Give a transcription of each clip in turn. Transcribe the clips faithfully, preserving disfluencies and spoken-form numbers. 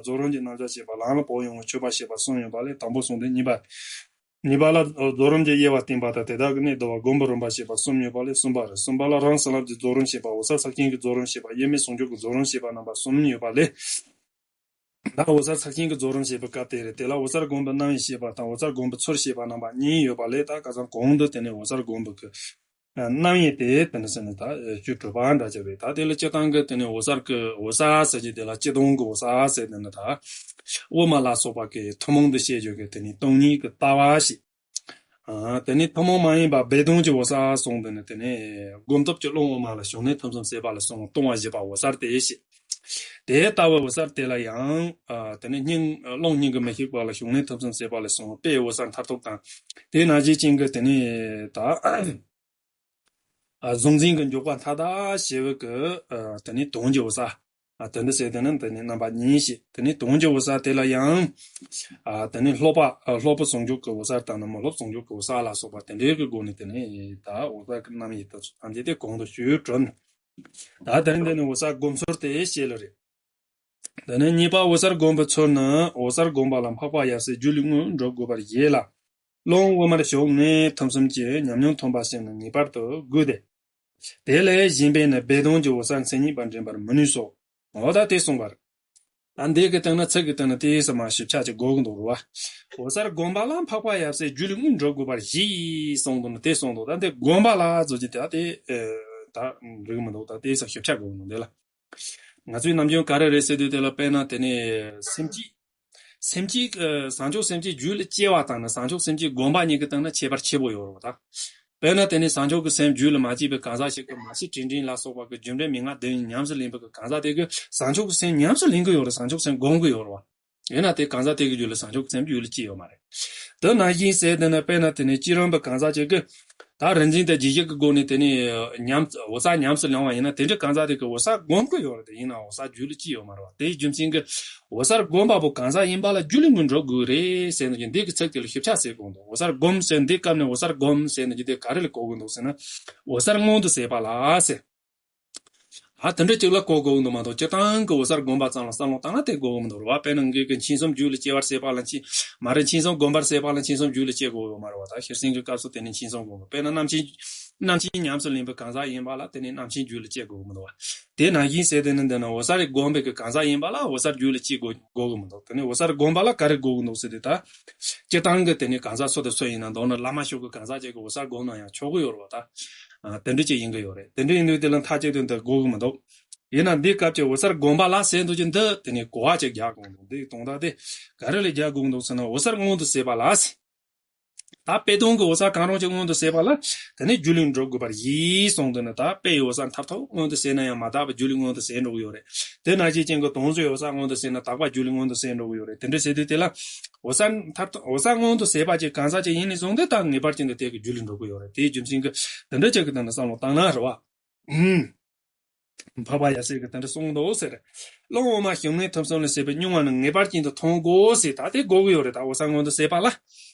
རྫོགས་རིམ་གྱི་རྣམ་གཞག་བཤད་པ། ལམ་ལ་བབས་ཡོང་བའི་སྤྱོད་པ་བཤད་པ་གསུམ་ཡོད་པ་ལས་དང་པོ་གསུངས་ཏེ། གཉིས་པ། གཉིས་པ་ལ་རྫོགས་རིམ་གྱི་དབྱེ་བ་བསྟན་པ་དང་། དེ་དག་གི་གནད་བསྡུ་བ། སྒོམ་པའི་རིམ་པ་བཤད་པ་གསུམ་ཡོད་པ་ལས་གསུམ་པ་རེད། གསུམ་པ་ལ་རང་བྱིན་རླབས་ཀྱི་རྫོགས་རིམ་བཤད་པ། འོད་གསལ་ཚབས་ཆེན་གྱི་རྫོགས་རིམ་བཤད་པ། དབྱེར་མེད་ཟུང་འཇུག་གི་རྫོགས་རིམ་བཤད་པ་རྣམ་པ་གསུམ་ཡོད་པ་ལས། ད་འོད་གསལ་ཚབས་ཆེན་གྱི་རྫོགས་རིམ་བཤད་པའི་སྐབས་དེ་རེད། དེ་ལ་འོད་གསལ་སྒོམ་པའི་རྣམ་དབྱེ་བཤད་པ་དང་། འོད་གསལ་སྒོམ་པའི་ཚུལ་བཤད་པ་རྣམ་པ་གཉིས་ཡོད་པ་ལས། ད་ཁ་སང་གོང་དུ་དེ་ནས་འོད་གསལ་སྒོམ་པའི་གི་རྣམ་དབྱེ་དེ་དེ་ནས་ཟེར་ནས། ད་བཅུ་དྲུག་པ་འདྲ་ཅིག་རེད། ད་དེ་ལ་སྤྱིར་བཏང་གི་དེ་ནས་འོད་གསལ་གི་འོད་གསལ་ཟེར་གྱི་དེ་ལ་སྤྱི་སྟོང་གི་འོད་གསལ་ཟེར། དེ་ནས་ད་དབུ་མ་ལ་སོགས་པ་གི་ཐུན་མོང་དུ་བཤད་རྒྱུ་གི་དེ་ནས་སྟོང་ཉིད་ཀྱི་ལྟ་བ་ཞིག་ཨ། དེ་ནས་ཐུན་མོང་མ་ཡིན་པ་སྦས་དོན་གྱི་འོད་གསལ་གསུངས། དེ་ནས་དེ་ནས་སྒོམ་སྟོབས་ཀྱི་ཀློང་དབུ་མ་ལ་བྱུང་གནས་ཐམས་ཅད་ཟད་པ་ལ་སོགས་སྟོང་པ་བཞི་པ་འོད་གསལ་དེ་བཤད། དེ་ལྟ་བུའི་འོད་གསལ་དེ་ལ་ཡང་། ཨ། དེ་ནས་སྙིང་། ཀློང་སྙིང་གི་མི་ཤིགས་པ་ལ་བྱུང་གནས་ཐམས་ཅད་ཟད་པ་ལ་སོགས་དཔེའི་འོད་གསལ་མཐར་ཐུག་དང་། དེ་ནང་བཞིན་ཅན་གྱི་དེ་ནས་ད། ཨ། གཟུང་འཛིན་གྱི་འཇོག་པ་མཐའ་དག་ཞེས་པའི་གི། ཨ། དེ་ནས་དོན་གྱི་འོད་གསལ། ཨ། དེ་འདྲ་ཟེར། དེ་ནི་དེ་ནི་རྣམ་པ་གཉིས་ཤིག་དེ་ནི་དོན་གྱི་འོད་གསལ་དེ་ལ་ཡང་། ཨ། དེ་ནི་སློབ་པ། ཨ། སློབ་པ་ཟུང་འཇུག་གི་འོད་གསལ་དང་ནི་མི་སློབ་ཟུང་འཇུག་གི་འོད་གསལ་ལ་སོགས་པ་དེ་འདྲའི་གི་སྒོ་ནས། དེ་ནི་ད་འོད་གསལ་གྱི་རྣམ་དབྱེ་དེ་ཚོ་ཐམས་ཅད་དེ་གོང་དུ་ཞུས་གྲུབ་ནས། ད་དེ་ནི་འདི་ནི་འོད་གསལ་སྒོམ་ཚུལ་དེ་བཤད་ལེ་རེད། དེ་ནས་གཉིས་པ་འོད་གསལ་སྒོམ་པའི་ཚུལ་ནི། འོད་གསལ་སྒོམ་པ་ལ་འཕགས་པ་ཡབ་སྲས་རྒྱུད་ལ་དངོས་འགྲུབ་དགོས་པར་བཞེད་ལ། ཀློང་དབུ་མར་ཞུགས་གནས་ཐམས་ཅད་ཀྱི་ཉམས་མྱོང་ཐོན་པ་ཞིག་ནི་ངེས་པར་དུ་དགོས་ཏེ། དེ་ལས་གཞན་པས་ནི་སྦས་དོན་གྱི་འོད་གསལ་མཚན་ཉིད་པ་འདྲེན་པར་མི་ནུས་སོ། འོ་ད་དེ་གསུངས་པ་རེད། ད་འདི་གི་སྟེང་ན། ཚིག་གི་སྟེང་ན་དེ་ཙམ་མ་ཞིབ་ཆ་ཅིག་དགོས་ཀྱི་འདུག་རེད་བ། འོད་གསལ་སྒོམ་པ་ལ་འཕགས་པ་ཡབ་སྲས་རྒྱུད་ལ་དངོས་འགྲུབ་དགོས་པར་བཞེད་གསུངས་འདུག་ན། དེ་གསུངས་འདུག་ད་འདི་སྒོམ་པ་ལ་ཟེར་གྱི་དེ་ད་དེ། ཨེ། ད་འགྲིག་གི་མི་འདུག་ད་དེ་ཙམ་ཞིབ་ཆ་དགོས་ཀྱི་འདུག་འདི་ལ། ང་ཚོའི་ནམ་རྒྱུན་ག་རེ་རེད་ཟེར་དུས། དེ་ལ་དཔེར་ན་དེ་ནས་སེམས་བསྐྱེད། སེམས་བསྐྱེད། ཨ། བྱང་ཆུབ་སེམས་བསྐྱེད་རྒྱུད་ལ་སྐྱེ་བ་དང་ནི། བྱང་ཆུབ་སེམས་བསྐྱེད་སྒོམ་པ་གཉིས་ཀྱི་སྟེང་ན་ཁྱད་པར་ཆེ་པོ་ཡོད་རེད་བ་ད། དཔེར་ན་དེ་ནས་བྱང་ཆུབ་ཀྱི་སེམས་རྒྱུད་ལ་མ་སྐྱེས་པའི་གང་ཟག་ཞིག་གིས་མ་གཞི་དྲན་དྲན་ལ་སོགས་པ་གི་རྒྱུ་འབྲས་མན་ངག་བདུན་ཉམས་སུ་ལེན་པའི་གི་གང་ཟག་དེ་གིས་བྱང་ཆུབ་ཀྱི་སེམས་ཉམས་སུ་ལེན་གྱི་ཡོད་རེད། བྱང་ཆུབ་སེམས་སྒོམ་གྱི་ཡོད་རེད་བ། ཡིན་ན་དེ་གང་ཟག་དེ་གི་རྒྱུད་ལ་བྱང་ཆུབ་སེམས་རྒྱུད་ལ་སྐྱེས་ཡོད་མ་རེད། དེ་ནང་བཞིན་ཟེར། དེ་ནི་དཔེར་ན་དེ་ནི་བསྐྱེད་རིམ་པའི་གང་ཟག་ཅིག་གིས་ད་རིག་འཛིན་དང་རྗེས་གཞིག་གི་སྒོ་ནས་དེ་ནི་ཉམས། འོད་གསལ་ཉམས་སུ་ལེན་པ་ཡིན་ན། དེ་འདྲའི་གང་ཟག་དེ་གིས་འོད་གསལ་སྒོམ་གྱི་ཡོད་རེད། དེ་ཡིན་ན་འོད་གསལ་རྒྱུད་ལ་སྐྱེས་ཡོད་མ་རེད་བ། དེའི་རྒྱུ་མཚན་གྱིས་འོད་གསལ་སྒོམ་པ་པོ་གང་ཟག་ཡིན་པ་ལ་རྒྱུད་ལ་དངོས་འགྲུབ་དགོས་རེད་ཟེར་ནས་ཀྱང་འདི་གི་ཚིག་དེ་ལ་ཞིབ་ཆ་ཟེར་དགོས་འདུག་འོད་གསལ་སྒོམ་ཟེར། འདི་སྐབས་ནས་འོད་གསལ་སྒོམ་ཟེར་ནས་ཀྱང་དེ་ག་རེ་ལ་གོ་དགོས་འདུག་ཟེར་ན། འོད་གསལ་མངོན་དུ་བྱེད་པ་ལ་ཟེར། ཨ། དེ་འདྲ་ཅིག་ལ་གོ་དགོས་ཀྱི་འདུག་མ་གཏོགས། སྤྱིར་བཏང་གི་འོད་གསལ་སྒོམ་པ་ཙམ་ལ་བསམ་བློ་བཏང་ན་དེ་གོ་གི་མི་འདུག་རེད་བ། དཔེར་ན་ངེད་ཀྱིས་མཁྱེན་གསུམ་རྒྱུད་ལ་སྐྱེ་བར་བྱེད་པ་ལ་མཁྱེན། མ་རེད། མཁྱེན་གསུམ་སྒོམ་པར་བྱེད་པ་ལ་མཁྱེན་གསུམ་རྒྱུད་ལ་སྐྱེ་དགོས་ཡོད་མ་རེད་བ། ད་ཤེར་ཕྱིན་གྱི་སྐབས་སུ་དེ་ནི་མཁྱེན་གསུམ་སྒོམ་པ། དཔེར་ན་རྣམ་མཁྱེན། རྣམ་མཁྱེན་ཉམས་སུ་ལེན་པའི་གང་ཟག་ཡིན་པ་ལ་དེ་ནི་རྣམ་མཁྱེན་རྒྱུད་ལ་སྐྱེ་དགོས་ཀྱི་མི་འདུག་བ། དེ་ནང་བཞིན་ཟེར། དེ་ནི་འདི་ན་འོད་གསལ་རེ་སྒོམ་པའི་གི་གང་ཟག་ཡིན་པ་ལ་འོད་གསལ་རྒྱུད་ལ་སྐྱེ་དགོས་དགོས་ཀྱི་མི་འདུག་དེ་ནི་འོད་གསལ་སྒོམ་པ་ལ་ག་རེ་དགོས་ཀྱི་འདུག་ཟེར་དུས། ད་སྤྱིར་བཏང་གི་དེ་ནི་གང་ཟག་སུ་དང་སུ་ཡིན་ན། མདོར་ན་བླ་མ་མཆོག་གི་གང་ཟག་ཅིག་གིས་འོད་གསལ་སྒོམ་ན་ཡང་ཆོག་གི་ཡོད་རེད་བ་ད། ཨ། དེ་འདྲ་ཅིག་ཡིན་གྱི་ཡོད་རེད། དེ་འདྲ་ཡིན་དུས་དེ་ལ་མཐའ་གཅིག་ཏུ་འདི་དགོས་ཀྱི་མི་འདུག་ཡིན་ན་འདི་སྐབས་ཀྱི་འོད་གསལ་སྒོམ་པ་ལ་ཟེར་འདུག་ཀྱི་འདི་དེ་ནི་གོ་བ་ཅིག་རྒྱག་དགོས་འདུག་འདི་དོན་དག་དེ་ག་རེ་ལ་རྒྱག་དགོས་འདུག་ཟེར་ན། འོད་གསལ་མངོན་དུ་བྱེད་པ་ལ་ཟེར། ད་སྤྱི་སྟོང་གི་འོད་གསལ་གང་རུང་ཅིག་མངོན་དུ་བྱེད་པ་ལ་དེ་ནི་རྒྱུད་ལ་དངོས་འགྲུབ་དགོས་པར་བཞེད་གསུངས་འདུག་ན། ད་དཔེ་ཡི་འོད་གསལ་མཐར་ཐུག་མངོན་དུ་བྱས་ན་ཡང་མ་དག་པའི་རྒྱུད་ལ་མངོན་དུ་བྱས་འགྲོ་གི་ཡོད་རེད། དེ་ནང་བཞིན་ཅན་གྱི་དོན་གཟུགས་འོད་གསལ་མངོན་དུ་བྱས་ན་དག་པ་རྒྱུད་ལ་མངོན་དུ་བྱས་འགྲོ་གི་ཡོད་རེད། དེ་འདྲ་བྱེད་དུས་དེ་ལ་འོད་གསལ་མཐར་ཐུག་འོད་གསལ་མངོན་དུ་བྱེད་པ་ཅིག་གང་ཟག་ཅིག་ཡིན་ནས་བཟུང་སྟེ་ད་ངེས་པར་ཅན་དུ་དེ་གི་རྒྱུད་ལ་འགྲོ་གི་ཡོད་རེད། དེའི་རྒྱུ་མཚན་གྱིས་དེ་འདྲ་ཅིག་གི་སྟེང་ནས་བསམ་བློ་བཏང་ན་རེད་བ། ཨུམ། འཕགས་པ་ཡབ་སྲས་ཀྱིས་དེ་འདྲ་གསུངས་འདུག་ཟེར། ཀློང་དབུ་མ་བྱུང་གནས་ཐམས་ཅད་ལ་ཟད་པའི་སྙོམས་པ་རྣམས་ངེས་པར་ཅན་དུ་མཐོང་དགོས་ཟེར། ད་དེ་དགོས་ཀྱི་ཡོད་རེད། ད་འོད་གསལ་མངོན་དུ་བྱེད་པ་ལ།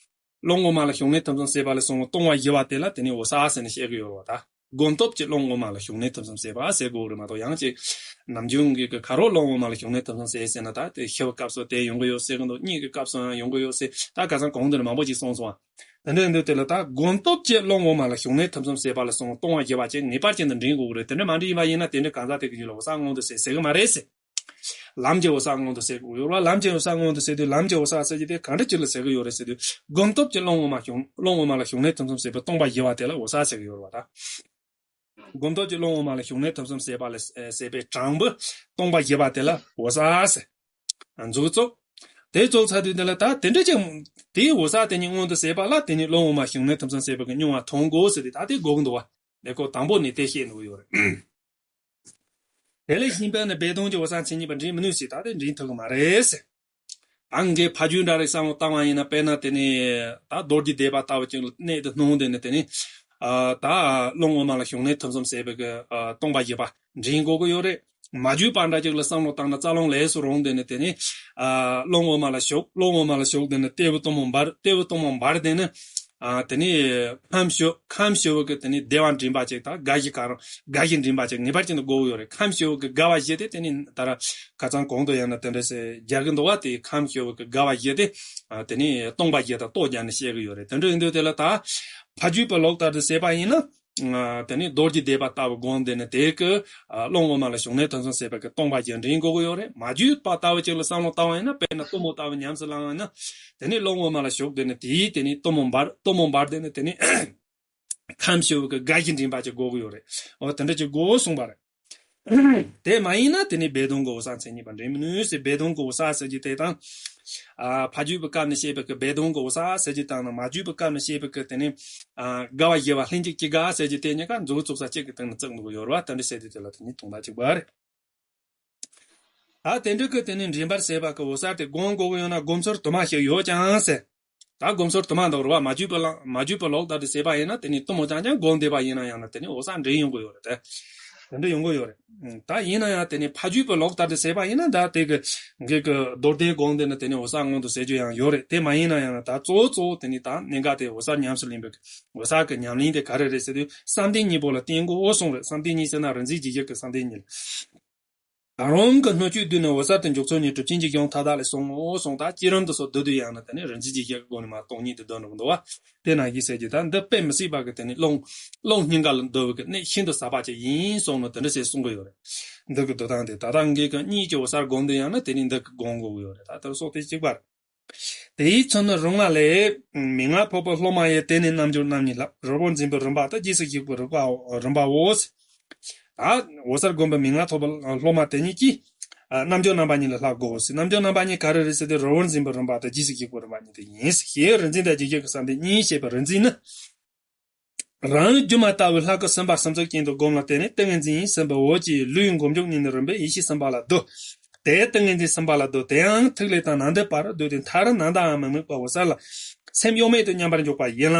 ཀློང་དབུ་མ་ལ་བྱུང་གནས་ཐམས་ཅད་ཟད་པ་ལ་སོགས་སྟོང་པ་བཞི་པ་དེ་ལ་དེ་ནི་འོད་གསལ་ཟེར་ནས་བཤད་ཀྱི་ཡོད་རེད་བ། ད་སྒོམ་སྟོབས་ཀྱིས་ཀློང་དབུ་མ་ལ་བྱུང་གནས་ཐམས་ཅད་ཟད་པ་ཟེར་དགོས་རེད་མ་གཏོགས། ཡང་ཅིག་ནམ་རྒྱུན་གྱི་ག་རེ་ཀློང་དབུ་མ་ལ་བྱུང་གནས་ཐམས་ཅད་ཟད་ཟེར་ན། ད་དེ་ཤི་བའི་སྐབས་སུ་དེ་ཡོང་གི་ཡོད་ཟེར་གྱི་འདུག་གཉིད་ཀྱི་སྐབས་སུ་ཡང་ཡོང་གི་ཡོད་ཟེར། ད་ཁ་སང་གོང་དུ་ནས་མང་པོ་ཅིག་གསུངས་སོང་བ། དེ་འདྲ་ཡིན་དུས་དེ་ལ་ད་སྒོམ་སྟོབས་ཀྱིས་ཀློང་དབུ་མ་ལ་བྱུང་གནས་ཐམས་ཅད་ཟད་པ་ལ་སོགས་སྟོང་པ་བཞི་པ་ཅན་ངེས་པར་ཅན་དུ་འདྲེན་དགོས་ཀྱི་རེད། དེ་འདྲ་མ་འདྲེན་པ་ཡིན་ན་དེ་འདྲའི་གང་ཟག་དེ་གི་རྒྱུད་ལ་འོད་གསལ་མངོན་དུ་བྱེད་ཟེར་གི་མ་རེད་ཟེར། ལམ་གྱི་འོད་གསལ་མངོན་དུ་བྱེད་དགོས་ཡོད་རེད་བ། ལམ་གྱི་འོད་གསལ་མངོན་དུ་བྱེད་དུས་ལམ་གྱི་འོད་གསལ་ཟེར་གྱི་དེ་ག་འདྲ་ཅིག་ལ་ཟེར་གི་ཡོད་རེད་ཟེར་དུས། སྒོམ་སྟོབས་ཀྱིས་ཀློང་དབུ་མ་བྱུང་། ཀློང་དབུ་མ་ལ་བྱུང་གནས་ཐམས་ཅད་ཟད་པའི་སྟོང་པ་བཞི་པ་དེ་ལ་འོད་གསལ་ཟེར་གི་ཡོད་རེད་བ་ད། སྒོམ་སྟོབས་ཀྱིས་ཀློང་དབུ་མ་ལ་བྱུང་གནས་ཐམས་ཅད་ཟད་པ་ལ་ཟད་པའི་དྲང་པོ་སྟོང་པ་བཞི་པ་དེ་ལ་འོད་གསལ་ཟེར། མཛུབ་བཙུགས། དེ་བཙུགས་ཚར་དུས་དེ་ལ་ད་དེ་འདྲ་ཅིག་དེའི་འོད་གསལ་དེ་ཉིད་མངོན་དུ་བྱེད་པ་ལ་དེ་ནི་ཀློང་དབུ་མ་བྱུང་གནས་ཐམས་ཅད་ཟད་པའི་གི་སྙོམས་པར་མཐོང་དགོས་ཟེར་ཏེ། ད་དེ་དགོས་ཀྱི་འདུག་བ། དེ་ཁོ་དང་པོ་ནས་དེ་བཤད་འདུག་ཡོད་རེད། དེ་ལས་གཞན་པས་ནི་སྦས་དོན་གྱི་འོད་གསལ་མཚན་ཉིད་པ་འདྲེན་མི་ནུས་ཟེར། ད་དེ་འདྲེན་ཐུབ་ཀྱི་མ་རེད་ཟེར། ད་ངས་ཕ་རྒྱུད་འདྲ་རེ་བསམ་བློ་བཏང་བ་ཡིན་ན། དཔེར་ན་དེ་ནི་ད་རྡོ་རྗེ་བཟླས་པ་ལྟ་བུ་ཅིག་ལ་གནད་དུ་བསྣུན་དེ་ནི་དེ་ནི། ཨ། ད་ཀློང་དབུ་མ་ལ་བྱུང་གནས་ཐམས་ཅད་ཟད་པའི་གི། ཨ། སྟོང་པ་བཞི་པ་འདྲེན་དགོས་ཀྱི་ཡོད་རེད། མ་རྒྱུད་པ་འདྲ་ཅིག་ལ་བསམ་བློ་བཏང་ན་རྩ་རླུང་ལས་སུ་རུང་དེ་ནི་དེ་ནི། ཨ། ཀློང་དབུ་མ་ལ་ཞུགས། ཀློང་དབུ་མ་ལ་ཞུགས་དེ་ནི་ལྟེ་བའི་གཏུམ་མོ་འབར། ལྟེ་བའི་གཏུམ་མོ་འབར་དེ་ནི། ཨ་དེ་ནི་ཁམས་ཞི་ཁམས་ཞི་བ་གི་དེ་ནི་བདེ་བ་འདྲེན་པ་ཅིག་དང་དགའ་བཞི་ག་རང་དགའ་བཞི་འདྲེན་པ་ཅིག་ངེས་པར་ཅན་དུ་དགོས་ཀྱི་ཡོད་རེད། ཁམས་ཞི་བ་གི་དགའ་བ་བཞི་དེ་དེ་ནི་ད་ར་ཁ་སང་གོང་དུ་ཡང་ན་དེ་འདྲ་སེ་རྒྱག་གི་འདུག་བ། དེ་ཁམས་ཞི་བ་གི་དགའ་བ་བཞི་དེ་ཨ་དེ་ནི་སྟོང་པ་བཞི་དང་ལྟོ་རྒྱག་ནས་བཤད་ཀྱི་ཡོད་རེད། དེ་འདྲ་ཡིན་དུས་དེ་ལ་ད་ཕ་རྒྱུད་པའི་ལོག་ལྟ་དུ་ཟེར་བ་ཡིན་ན། ཨ་དེ་ནི་རྡོ་རྗེ་བཟླས་པ་ལྟ་བུ་སྒོམ་དེ་ནི་དེ་གི་ཨ་ཀློང་དབུ་མ་ལ་ཞུགས་ནས་དོན་གསུམ་ཟད་པའི་གི་སྟོང་པ་རྒྱན་འདྲེན་དགོས་ཀྱི་ཡོད་རེད། མ་རྒྱུད་པ་ལྟ་བུ་ཅིག་ལ་བསམ་བློ་བཏང་བ་ཡིན་ན། དཔེར་ན་གཏུམ་མོ་ལྟ་བུ་ཉམས་སུ་བླངས་ཡིན་ན། དེ་ནི་ཀློང་དབུ་མ་ལ་ཞུགས་དེ་ནི་དེའི་དེ་ནི་གཏུམ་མོ་འབར་གཏུམ་མོ་འབར་དེ་ནི་དེ་ནི་ཁམས་ཞི་བ་གི་དགའ་བཞི་འདྲེན་པ་ཅིག་དགོས་ཀྱི་ཡོད་རེད། འོ་དེ་འདྲ་ཅིག་དགོས་གསུངས་པ་རེད། དེ་མ་ཡིན་ན་དེ་ནི་སྦས་དོན་གྱི་འོད་གསལ་མཚན་ཉིད་པ་འདྲེན་མི་ནུས་ཟེར། སྦས་དོན་གྱི་འོད་གསལ་ཟེར་གྱི་དེ་དང་། ཨ་ཕ་རྒྱུད་པའི་སྐབས་ནས་བཤད་པའི་གི་སྦས་དོན་གྱི་འོད་གསལ་ཟེར་གྱི་དང་ནི། མ་རྒྱུད་པའི་སྐབས་ནས་བཤད་པའི་གི་དེ་ནི་ཨ་དགའ་བ་བཞི་པ་ལྷན་ཅིག་སྐྱེས་དགའ་ཟེར་གྱི་དེ་གཉིས་ཀ་མཛུབ་གུ་བཙུགས་ས་གཅིག་གི་སྟེང་ནས་བཙུགས་འདུག་གི་ཡོད་རེད་བ། དེ་འདྲ་ཟེར་དུས་དེ་ལ་དེ་ནི་དོན་དག་གཅིག་པ་རེད། ད་དེ་འདྲ་གི་དེ་ནི་འདྲེན་པར་ཟད་པ་གི་འོད་གསལ་དེ་སྒོམ་དགོས་ཀྱི་ཡོད་ན་སྒོམ་ཚུལ་དུ་མ་ཞིག་ཡོད་ཀྱང་ཟེར། ད་སྒོམ་ཚུལ་དུ་མ་འདུག་རེད་བ། མ་རྒྱུད་པའི་ལོག་མ་རྒྱུད་པའི་ལོག་ལྟ་དུ་ཟེར་བ་ཡིན་ན་དེ་ནི་གཏུམ་མོ་རྐྱང་རྐྱང་སྒོམ་བསྡད་པ་ཡིན་ན་ཡང་ན་དེ་ནི་འོད་གསལ་འདྲེན་ཡོང་གི་ཡོད་རེད་དེ། དེ་འདྲ་ཡོང་གི་ཡོད་རེད། ད་ཡིན་ན་ཡང་དེ་ནི་ཕ་རྒྱུད་པའི་ལོག་ལྟ་དུ་ཟེར་བ་ཡིན་ན། ད་དེ་གི་གི་གི་མདོར་བསྟན་སྒོམ་དེ་ནི་དེ་ནི་འོད་གསལ་མངོན་དུ་གསལ་རྒྱུ་ཡང་ཡོད་རེད། དེ་མ་ཡིན་ན་ཡང་ན་ད་གཙོ་བོ་གཙོ་བོ་དེ་ནི་ད་གནད་འགག་དེ་འོད་གསལ་ཉམས་སུ་ལེན་པའི་གི་འོད་གསལ་གི་ཉམས་ལེན་དེ་ག་རེ་རེད་ཟེར་དུས་བསམ་གཏན་གཉིས་པོ་ལ་བརྟེན་དགོས་གསུངས་རེད། བསམ་གཏན་གཉིས་ཟེར་ན་རིག་འཛིན་འཇིགས་བྱེད་ཀྱི་བསམ་གཏན་གཉིས་ལ། ད་རུང་གི་སྣོད་བཅུད་བསྡུས་ནས་འོད་གསལ་དུ་འཇུག་ཚུལ་ནི་གྲུབ་ཆེན་གྱི་གཞུང་མཐའ་དག་ལས་གསུངས་སོ་གསུངས། ད་བསྐྱེད་རིམ་དུ་སོགས་བསྡུ་དུས་ཡང་ན་དེ་ནི་རིག་འཛིན་གྱི་གཞི་གི་སྒོ་ནས་མ་སྟོང་ཉིད་དུ་སྡོད་འགྲོ་གི་འདུག་བ། དེ་ནང་བཞིན་ཟེར་གྱི་ད་འདི་དཔེ་མི་སྲིད་པ་གི་དེ་ནི་ཀློང་ཀློང་སྙིང་ག་ལ་འདོད་པའི་གི་གནད་ཤིན་ཏུ་ཟབ་པ་ཅིག་ཡིན་གསུངས་ནས་དེ་འདྲ་ཞིག་གསུང་གི་ཡོད་རེད། འདི་གི་འདོད་སྟངས་དེ་ད་ལྟ་ངེད་ཀྱི་གཉིས་ཀྱི་འོད་གསལ་སྒོམ་དུས་ཡང་ན་དེ་ནི་འདི་གི་སྒོམ་དགོས་ཀྱི་ཡོད་རེད། ད་དེ་སོགས་དེ་གཅིག་པ་རེད། དེའི་ཚུལ་ནི་རོ་མངར་ལས། མིག་སྔར་ཕོག་པའི་སློབ་མ་ཡི། དེ་ནི་རྣལ་འབྱོར་རྣམ་གཉིས་ལ། རི་བོར་འཛིན་པའི་རིམ་པ་དང་། རྗེས་སུ་གཞུག་པའི་རིམ་པའོ། རིམ་པའོ། ད་འོད་གསལ་སྒོམ་པའི་མིག་སྔར་ཐོབ་པའི་སློབ་མ་དེ་གཉིས་ཀྱིས་ཨ་རྣལ་འབྱོར་རྣམ་པ་གཉིས་ལ་བསླབ་དགོས་ཟེར། རྣལ་འབྱོར་རྣམ་པ་གཉིས་ག་རེ་རེད་ཟེར་དུས་རི་བོར་འཛིན་པའི་རིམ་པ་དང་རྗེས་སུ་གཞུག་པའི་རིམ་པ་གཉིས་དེ་ཡིན་ཟེར། ཞེས་རིག་འཛིན་དང་འཇིགས་བྱེད་ཀྱི་བསམ་གཏན་གཉིས་བཤད་པའི་རིག་འཛིན་ནི། རང་རྒྱུད་མ་ལྟ་བུའི་ལྷ་སྐུ་སེམས་དཔའ་གསུམ་ཚོགས་ཅན་དུ་བསྒོམས་ལ། དེ་ནས་ཏིང་ངེ་འཛིན་གསུམ་པའི་འོད་ཀྱིས་ལུས་མགོ་མཇུག་གཉིས་ནས་རིམ་པས་ཡེ་ཤེས་གསུམ་པ་ལ་བསྡུ། དེ་ཏིང་ངེ་འཛིན་གསུམ་པ་ལ་བསྡུ། དེ་ཡང་ཐིག་ལེ་དང་ནམ་མཁའི་བར་དུ་བསྡུས་ཏེ། མཐར་ནམ་ཟླའམ་མིག་དམར་པོའི་འོད་གསལ་ལ་སེམས་གཡོ་མེད་དུ་མཉམ་པར་འཇོག་པ་ཡིན་ལ།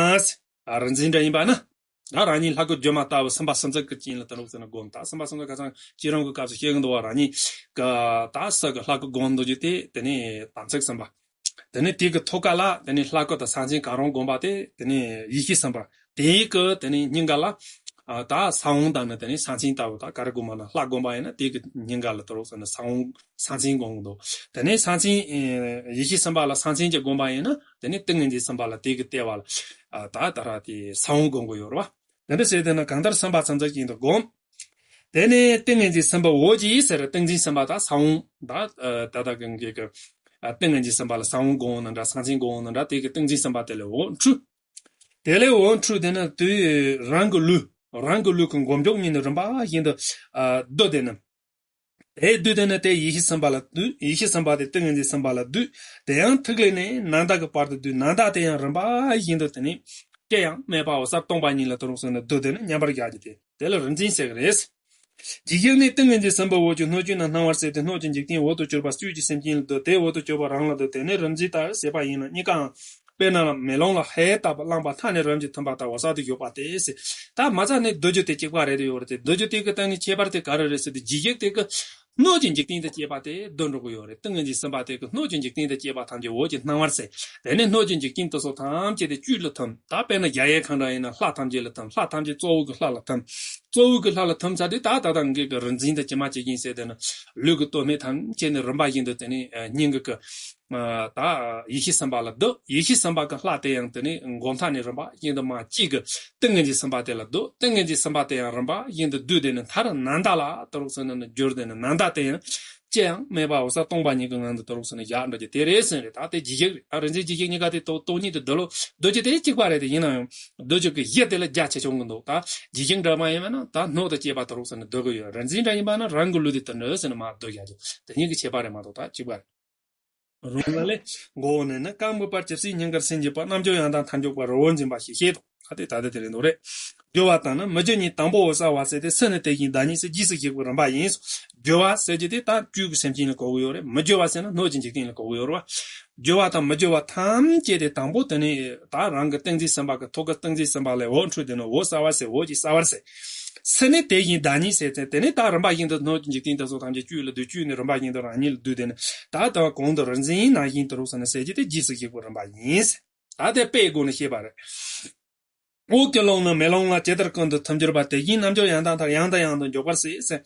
ཨ་རིག་འཛིན་འདྲ་ཡིན་པ་ན། ད་རང་ཉིད་ལྷ་སྐུ་སྒྱུ་མ་ལྟ་བུ་སེམས་དཔའ་གསུམ་ཚོགས་ཀྱི་སྤྱན་ལ་དུ་རུག་ཟེར་ན་བསྒོམ། ད་སེམས་དཔའ་གསུམ་ཚོགས་ཁ་སང་བསྐྱེད་རིམ་གྱི་སྐབས་སུ་བཤད་ཀྱི་འདུག་བ། རང་ཉིད་ཀྱི་ད་སུ་གི་ལྷ་སྐུ་བསྒོམ་འདུག་རྒྱུ་དེ་དེ་ནས་དམ་ཚིག་གསུམ་པ། དེ་ནས་དེ་གི་ཐོག་ཁ་ལ་དེ་ནས་ལྷ་སྐུ་དང་ས་མཚན་གང་རུང་བསྒོམ་པ་དེ་དེ་ནས་ཡེ་ཤེས་གསུམ་པ། དེའི་གི་དེ་ནས་སྙིང་ག་ལ་ཨ་ད་ས་བོན་དང་ནི་དེ་ནས་ས་མཚན་ལྟ་བུ། ད་ག་རེ་བསྒོམ་པ་ན་ལྷ་བསྒོམ་པ་ཡིན་ན་དེ་གི་སྙིང་ག་ལ་དུ་རུག་ཟེར་ན་ས་བོན་ས་མཚན་བསྒོམ་གི་འདུག་དེ་ནས་ས་མཚན་ཨེ་ཡེ་ཤེས་གསུམ་པ་ལ་ས་མཚན་གྱི་བསྒོམ་པ་ཡིན་ན་དེ་ནས་ཏིང་ངེ་འཛིན་གསུམ་པ་ལ་དེ་གི་ལྟེ་བ་ལ་ཨ་ད་ད་ར་དེ་ས་བོན་བསྒོམ་གི་ཡོད་རེད་བ། དེ་འདྲ་བྱས་དེ་ན་གང་ལྟར་སེམས་དཔའ་གསུམ་ཚོགས་ཀྱི་དུ་བསྒོམ། དེ་ནས་ཏིང་ངེ་འཛིན་གསུམ་པའི་འོད་ཀྱིས་ཟེར། ཏིང་འཛིན་གསུམ་པ་ད་ས་བོན་ད་ཨ་ད་ལྟ་གི་གི་གི་ཨ་ཏིང་ངེ་འཛིན་གསུམ་པ་ལ་ས་བོན་བསྒོམ་ནི་འདྲ། ས་མཚན་བསྒོམ་ནི་འདྲ། དེ་གི་ཏིང་འཛིན་གསུམ་པ་དེ་ལས་འོད་འཕྲོས། དེ་ལས་འོད་འཕྲོས་དེ་ནི་དུས་རང་གི་ལུས་རང་གི་ལུས་ཀྱི་མགོ་མཇུག་གཉིས་ནས་རིམ་པ་བཞིན་དུ་ཨ་བསྡུ། དེ་ནི་དེ་བསྡུས་དེ་ནི་དེ་ཡེ་ཤེས་གསུམ་པ་ལ་བསྡུ། ཡེ་ཤེས་གསུམ་པ་དེ་ཏིང་ངེ་འཛིན་གསུམ་པ་ལ་བསྡུ། དེ་ཡང་ཐིག་ལེ་ནས་ནམ་ཟླ་གི་བར་དུ་བསྡུ། ནམ་ཟླ་དེ་ཡང་རིམ་པ་བཞིན་དུ་དེ་ནི་སྐྱེ་ཡང་མེད་པ་འོད་གསལ་སྟོང་པ་ཉིད་ལ་དུ་རུག་ཟེར་ནས་བསྡུ། དེ་ནི་མཉམ་པར་བཞག་རྒྱུ་དེ་དེ་ལ་རིག་འཛིན་ཟེར་གི་རེད། འཇིགས་བྱེད་ནི་ཏིང་ངེ་འཛིན་གསུམ་པའི་འོད་ཀྱིས་སྣོད་བཅུད་རྣམས་སྣང་བར་མཛད་དེ། སྣོད་ཀྱི་འཇིག་རྟེན་འོད་དུ་གྱུར་པ་བཅུད་ཀྱི་སེམས་ཅན་ལ་བསྡུ། དེ་འོད་དུ་གྱུར་པ་རང་ལ་བསྡུ། དེ་ནི་རིག་འཛིན་ལྟར་བྱེད་པ་ཡིན་ལ། གཉིས་ཀའང་དཔེར་ན་མེ་ལོང་ལ་ཧས་བཏབ་པ་བླངས་པ་མཐའ་ནས་རིམ་གྱིས་ཐིམ་པ་ལྟར་འོད་གསལ་དུ་བཞུགས་པ་སྟེ་ཟེར། ད་མ་རྩ་ནས་བསྡུ་རྒྱུ་དེ་གཅིག་པ་རེད་ཡོད་རེད་དེ། བསྡུ་རྒྱུ་དེ་གི་སྟེང་ནས་ཁྱད་པར་དེ་ག་རེ་རེད་ཟེར་དུས་འཇིགས་བྱེད་དེ་གི་སྣོད་ཀྱི་འཇིག་རྟེན་དང་བཅས་པ་དེ་བསྡུ་འགྲོ་གི་ཡོད་རེད། ཏིང་ངེ་འཛིན་གསུམ་པ་དེ་གི་སྣོད་ཀྱི་འཇིག་རྟེན་དང་བཅས་པ་ཐམས་ཅད་འོད་ཀྱིས་སྣང་བར་མཛད། དེ་ནས་སྣོད་ཀྱི་འཇིག་རྟེན་དེ་ཚོ་ཐམས་ཅད་དེ་བཅུད་ལ་ཐིམ། ད་དཔེར་ན་གཞལ་ཡས་ཁང་འདྲ་ཡིན་ན་ལྷ་ཐམས་ཅད་ལ་ཐིམ། ལྷ་ཐམས་ཅད་གཙོ་བོ་གི་ལྷ་ལ་ཐིམ། གཙོ་བོ་གི་ལྷ་ལ་ཐིམ་ཚར་དུས་ད་ད་ལྟ་ངེད་ཀྱི་རིག་འཛིན་དང་ཇི་མ་ཇི་བཞིན་ཟེར་དེ་ནི་ལུས་ཀྱི་སྟོད་སྨད་ཐམས་ཅད་ནས་རིམ་པ་བཞིན་དུ་དེ་ནས་སྙིང་གི་གི་ད་ཡེ་ཤེས་གསུམ་པ་ལ་བསྡུ། ཡེ་ཤེས་གསུམ་པ་གི་ལྷ་དེ་ཡང་དེ་ནི་མགོ་མཐའ་ནས་རིམ་པ་བཞིན་དུ་མར་གཅིག་གི་ཏིང་ངེ་འཛིན་གསུམ་པ་དེ་ལ་བསྡུ། ཏིང་ངེ་འཛིན་གསུམ་པ་དེ་ཡང་རིམ་པ་བཞིན་དུ་བསྡུས་དེ་ནི་མཐར་ནམ་ཟླ་ལ་དུ་རུག་ཟེར་ནས་ནི་གྱུར་དེ་ནི་ནམ་ཟླ་དེ་ཡང་སྐྱེ་ཡང་མེད་པ་འོད་གསལ་སྟོང་པ་ཉིད་ཀྱི་ངང་དུ་དུ་རུག་ཟེར་ནས་བཞག་འགྲོ་རྒྱུ་དེ་རེད་ཟེར་རེད། ད་དེ་འཇིགས་བྱེད་རེད། ད་རིག་འཛིན་འཇིགས་བྱེད་གཉིས་ཀ་དེ་དོ་སྟོང་ཉིད་དུ་བསྡུ་ལོ། བསྡུ་རྒྱུ་དེ་གཅིག་པ་རེད་དེ། ཡིན་ན་ཡང་བསྡུ་རྒྱུ་གི་གཞི་དེ་ལ་རྒྱ་ཆེ་ཆུང་གི་འདུག་ད་འཇིགས་བྱེད་འདྲ་མ་ཡིན་པ་ན་ད་སྣོད་དང་བཅས་པ་དུ་རུག་ཟེར་ནས་བསྡུ་གི་ཡོད། རིག་འཛིན་འདྲ་ཡིན་པ་ན་རང་གི་ལུས་དེ་དུ་འདྲ་ཟེར་ནས་མར་བསྡུ་བཞག་རྒྱུ་དེ་གཉིས་ཀྱི་ཁྱད་པར་རེད་མ་གཏོགས་ད་གཅིག་པ་རེད། རོ་མངར་ལས། མགོ་བོ་ནས་ནི་རྐང་པའི་བར་གྱི་སའི་སྙིང་གར་སེམས་བསྐྱེད་པ། རྣལ་འབྱོར་ཡང་དག་མཐར་འཇུག་པ་རི་བོར་འཛིན་པ་ཞེས་བཤད་དོ། ཨ་དེ་ད་ལྟ་དེ་རེད་འདུག་རེད། སྦྱོར་བ་དང་ནི་མི་སྦྱོར་གཉིས། དང་པོ་འོད་གསལ་བ་ཟེར་ཏེ། སུ་ནི་དེ་བཞིན་བདག་ཉིད་ཟེར། རྗེས་སུ་གཞུག་པའི་རིམ་པ་ཡིན། སྦྱོར་བ་ཟེར་རྒྱུ་དེ་ད་བཅུད་ཀྱི་སེམས་ཅན་ལ་གོ་གི་ཡོད་རེད། མི་སྦྱོར་བ་ཟེར་ན་སྣོད་ཀྱི་འཇིག་རྟེན་ལ་གོ་གི་ཡོད་རེད་བ། སྦྱོར་བ་དང་མི་སྦྱོར་བ་ཐམས་ཅད་དེ་དང་པོ་དེ་ནི་ད་རང་གི་ཏིང་འཛིན་གསུམ་པ་གི་ཐོག་གི་ཏིང་འཛིན་གསུམ་པ་ལས་འོད་འཕྲོས་དེ་ནི་འོད་གསལ་བ་ཟེར། འོད་ཀྱིས་གསལ་བར་ཟེར། སུ་ནི་དེ་བཞིན་བདག་ཉིད་ཟེར་ཏེ། དེ་ནི་ད་རིམ་པ་བཞིན་དུ་སྣོད་ཀྱི་འཇིག་རྟེན་དེ་ཚོ་ཐམས་ཅད་བཅུད་ལ་བསྡུས། བཅུད་ནི་རིམ་པ་བཞིན་དུ་རང་ཉིད་ལ་བསྡུས། དེ་ནི་ད་ལྟ་གོང་དུ་རིག་འཛིན་ནང་བཞིན་དུ་རུག་ཟེར་ནས་ཟེར་རྒྱུ་དེ་རྗེས་སུ་གཞུག་པའི་རིམ་པ་ཡིན། ད་དེ་དཔེའི་སྒོ་ནས་བཤད་པ་རེད། འོག་གི་རླུང་ནི་མེ་རླུང་ལ་ཇི་ལྟར་ཀུན་ཏུ་ཐིམ་གྱུར་པ། དེ་བཞིན་རྣམ་འགྱུར་ཡང་དག་མཐར། ཡང་དང་ཡང་དུ་འཇུག་པར་བྱེད་ཟེར།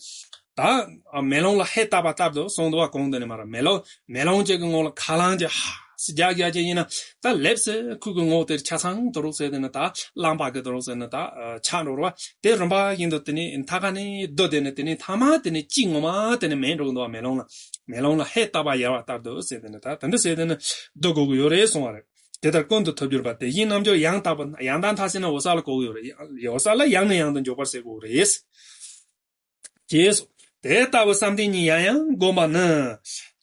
ད་མེ་རླུང་ལ་ཧས་བཏབ་པ་ལྟར་དུ་གསུངས་འདུག་བ། གོང་དུ་ནས་མར་མེ་རླུང་མེ་རླུང་གཅིག་གི་ངོ་ལ་ཁ་རླངས་ཀྱི་ཧ་སི་རྒྱག་རྒྱག་ཅིག་ཡིན་ན། ད་ལེབ་སེ་ཁུག་གི་ངོ་དེར་ཆ་ཚང་དུ་རུག་ཟེར་དེ་ནི་ད་རླངས་པ་གི་དུ་རུག་ཟེར་ནི་ད་ཆགས་འགྲོ་རུ་བ། དེ་རིམ་པ་བཞིན་དུ་དེ་ནི་མཐའ་ཁ་ནས་བསྡུ་དེ་ནི་དེ་ནི་མཐའ་མ་དེ་ནི་གཅིག་ངོ་མ་དེ་ནི་མེད་འགྲོ་གི་འདུག་བ། མེ་རླུང་ལ་མེ་རླུང་ལ་ཧས་བཏབ་པ་ཡལ་བ་ལྟར་དུ་ཟེར་དེ་ནི་ད་དེ་འདྲ་ཟེར་དེ་ནི་བསྡུ་དགོས་ཀྱི་ཡོད་རེད་གསུང་བ་རེད། དེ་ལྟར་ཀུན་ཏུ་ཐིམ་གྱུར་པ། དེ་བཞིན་རྣམ་འགྱུར་ཡང་དག་པ། ཡང་དག་མཐའ་ཟེར་ན་འོད་གསལ་ལ་གོ་གི་ཡོད་རེད། འོད་གསལ་ལ་ཡང་ནས་ཡང་དུ་འཇུག་པར་བྱེད་དགོས་རེད། ཅེས་སོ། དེ་ལྟ་བུའི་བསམ་གཏན་གཉིས་ཡང་ཡང་བསྒོམ་པ་ནི།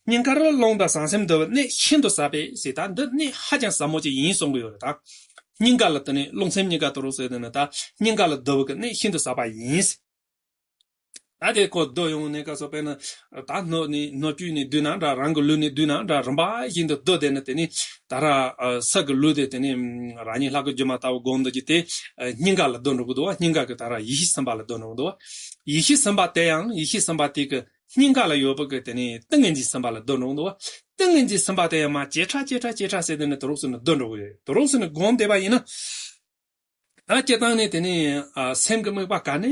སྙིང་གར་རླུང་དང་ཟང་ཟིང་བསྡུ་བའི་གནད་ཤིན་ཏུ་ཟབ་པས་ཟེར། ད་འདི་གནད་ཧ་ཅང་ཟབ་མོ་ཅིག་ཡིན་གསུང་གི་ཡོད་རེད་ད། སྙིང་ག་ལ་དེ་ནི་རླུང་སེམས་གཉིས་ཀ་དུ་རུག་ཟེར་དེ་ནི་ད་སྙིང་ག་ལ་བསྡུ་བའི་གནད་ཤིན་ཏུ་ཟབ་པ་ཡིན། ད་དེ་ཁོ་བསྡུ་ཡོང་ནས་ག་སོ་དཔེར་ན། ད་སྣོད་ནས་སྣོད་བཅུད་ནས་བསྡུས་ན་འདྲ། རང་གི་ལུས་ནས་བསྡུས་ན་འདྲ། རིམ་པ་བཞིན་དུ་བསྡུ་དེ་ནི་དེ་ནི་ད་ར་ས་གི་ལུས་དེ་དེ་ནི་རང་ཉིད་ལྷ་སྐུ་སྒྱུ་མ་ལྟ་བུ་སྒོམ་འདི་གི་དེ་སྙིང་ག་ལ་བསྡུ་འགྲོ་གི་འདུག་བ། སྙིང་ག་གི་ད་ར་ཡེ་ཤེས་སེམས་དཔའ་ལ་བསྡུ་འགྲོ་གི་འདུག་བ། ཡེ་ཤེས་སེམས་དཔའ་དེ་ཡང་ཡེ་ཤེས་སེམས་དཔའ་དེ་གི་སྙིང་ག་ལ་ཡོད་པ་གི་དེ་ནི་ཏིང་ངེ་འཛིན་སེམས་དཔའ་ལ་བསྡུ་འགྲོ་གི་འདུག་བ། ཏིང་ངེ་འཛིན་སེམས་དཔའ་དེ་ཡང་མ་ཇེ་ཕྲ་ཇེ་ཕྲ་ཇེ་ཕྲ་ཟེར་དེ་ནི་དུ་རུག་སེ་ནི་བསྡུ་འགྲོ་གི་ཡོད། དུ་རུག་སེ་ནི་སྒོམ་བསྡད་པ་ཡིན་ན། ཨ་སྤྱིར་བཏང་ནས་དེ་ནི་ཨ་སེམས་ཀྱི་དམིགས་པ་ག་ནས་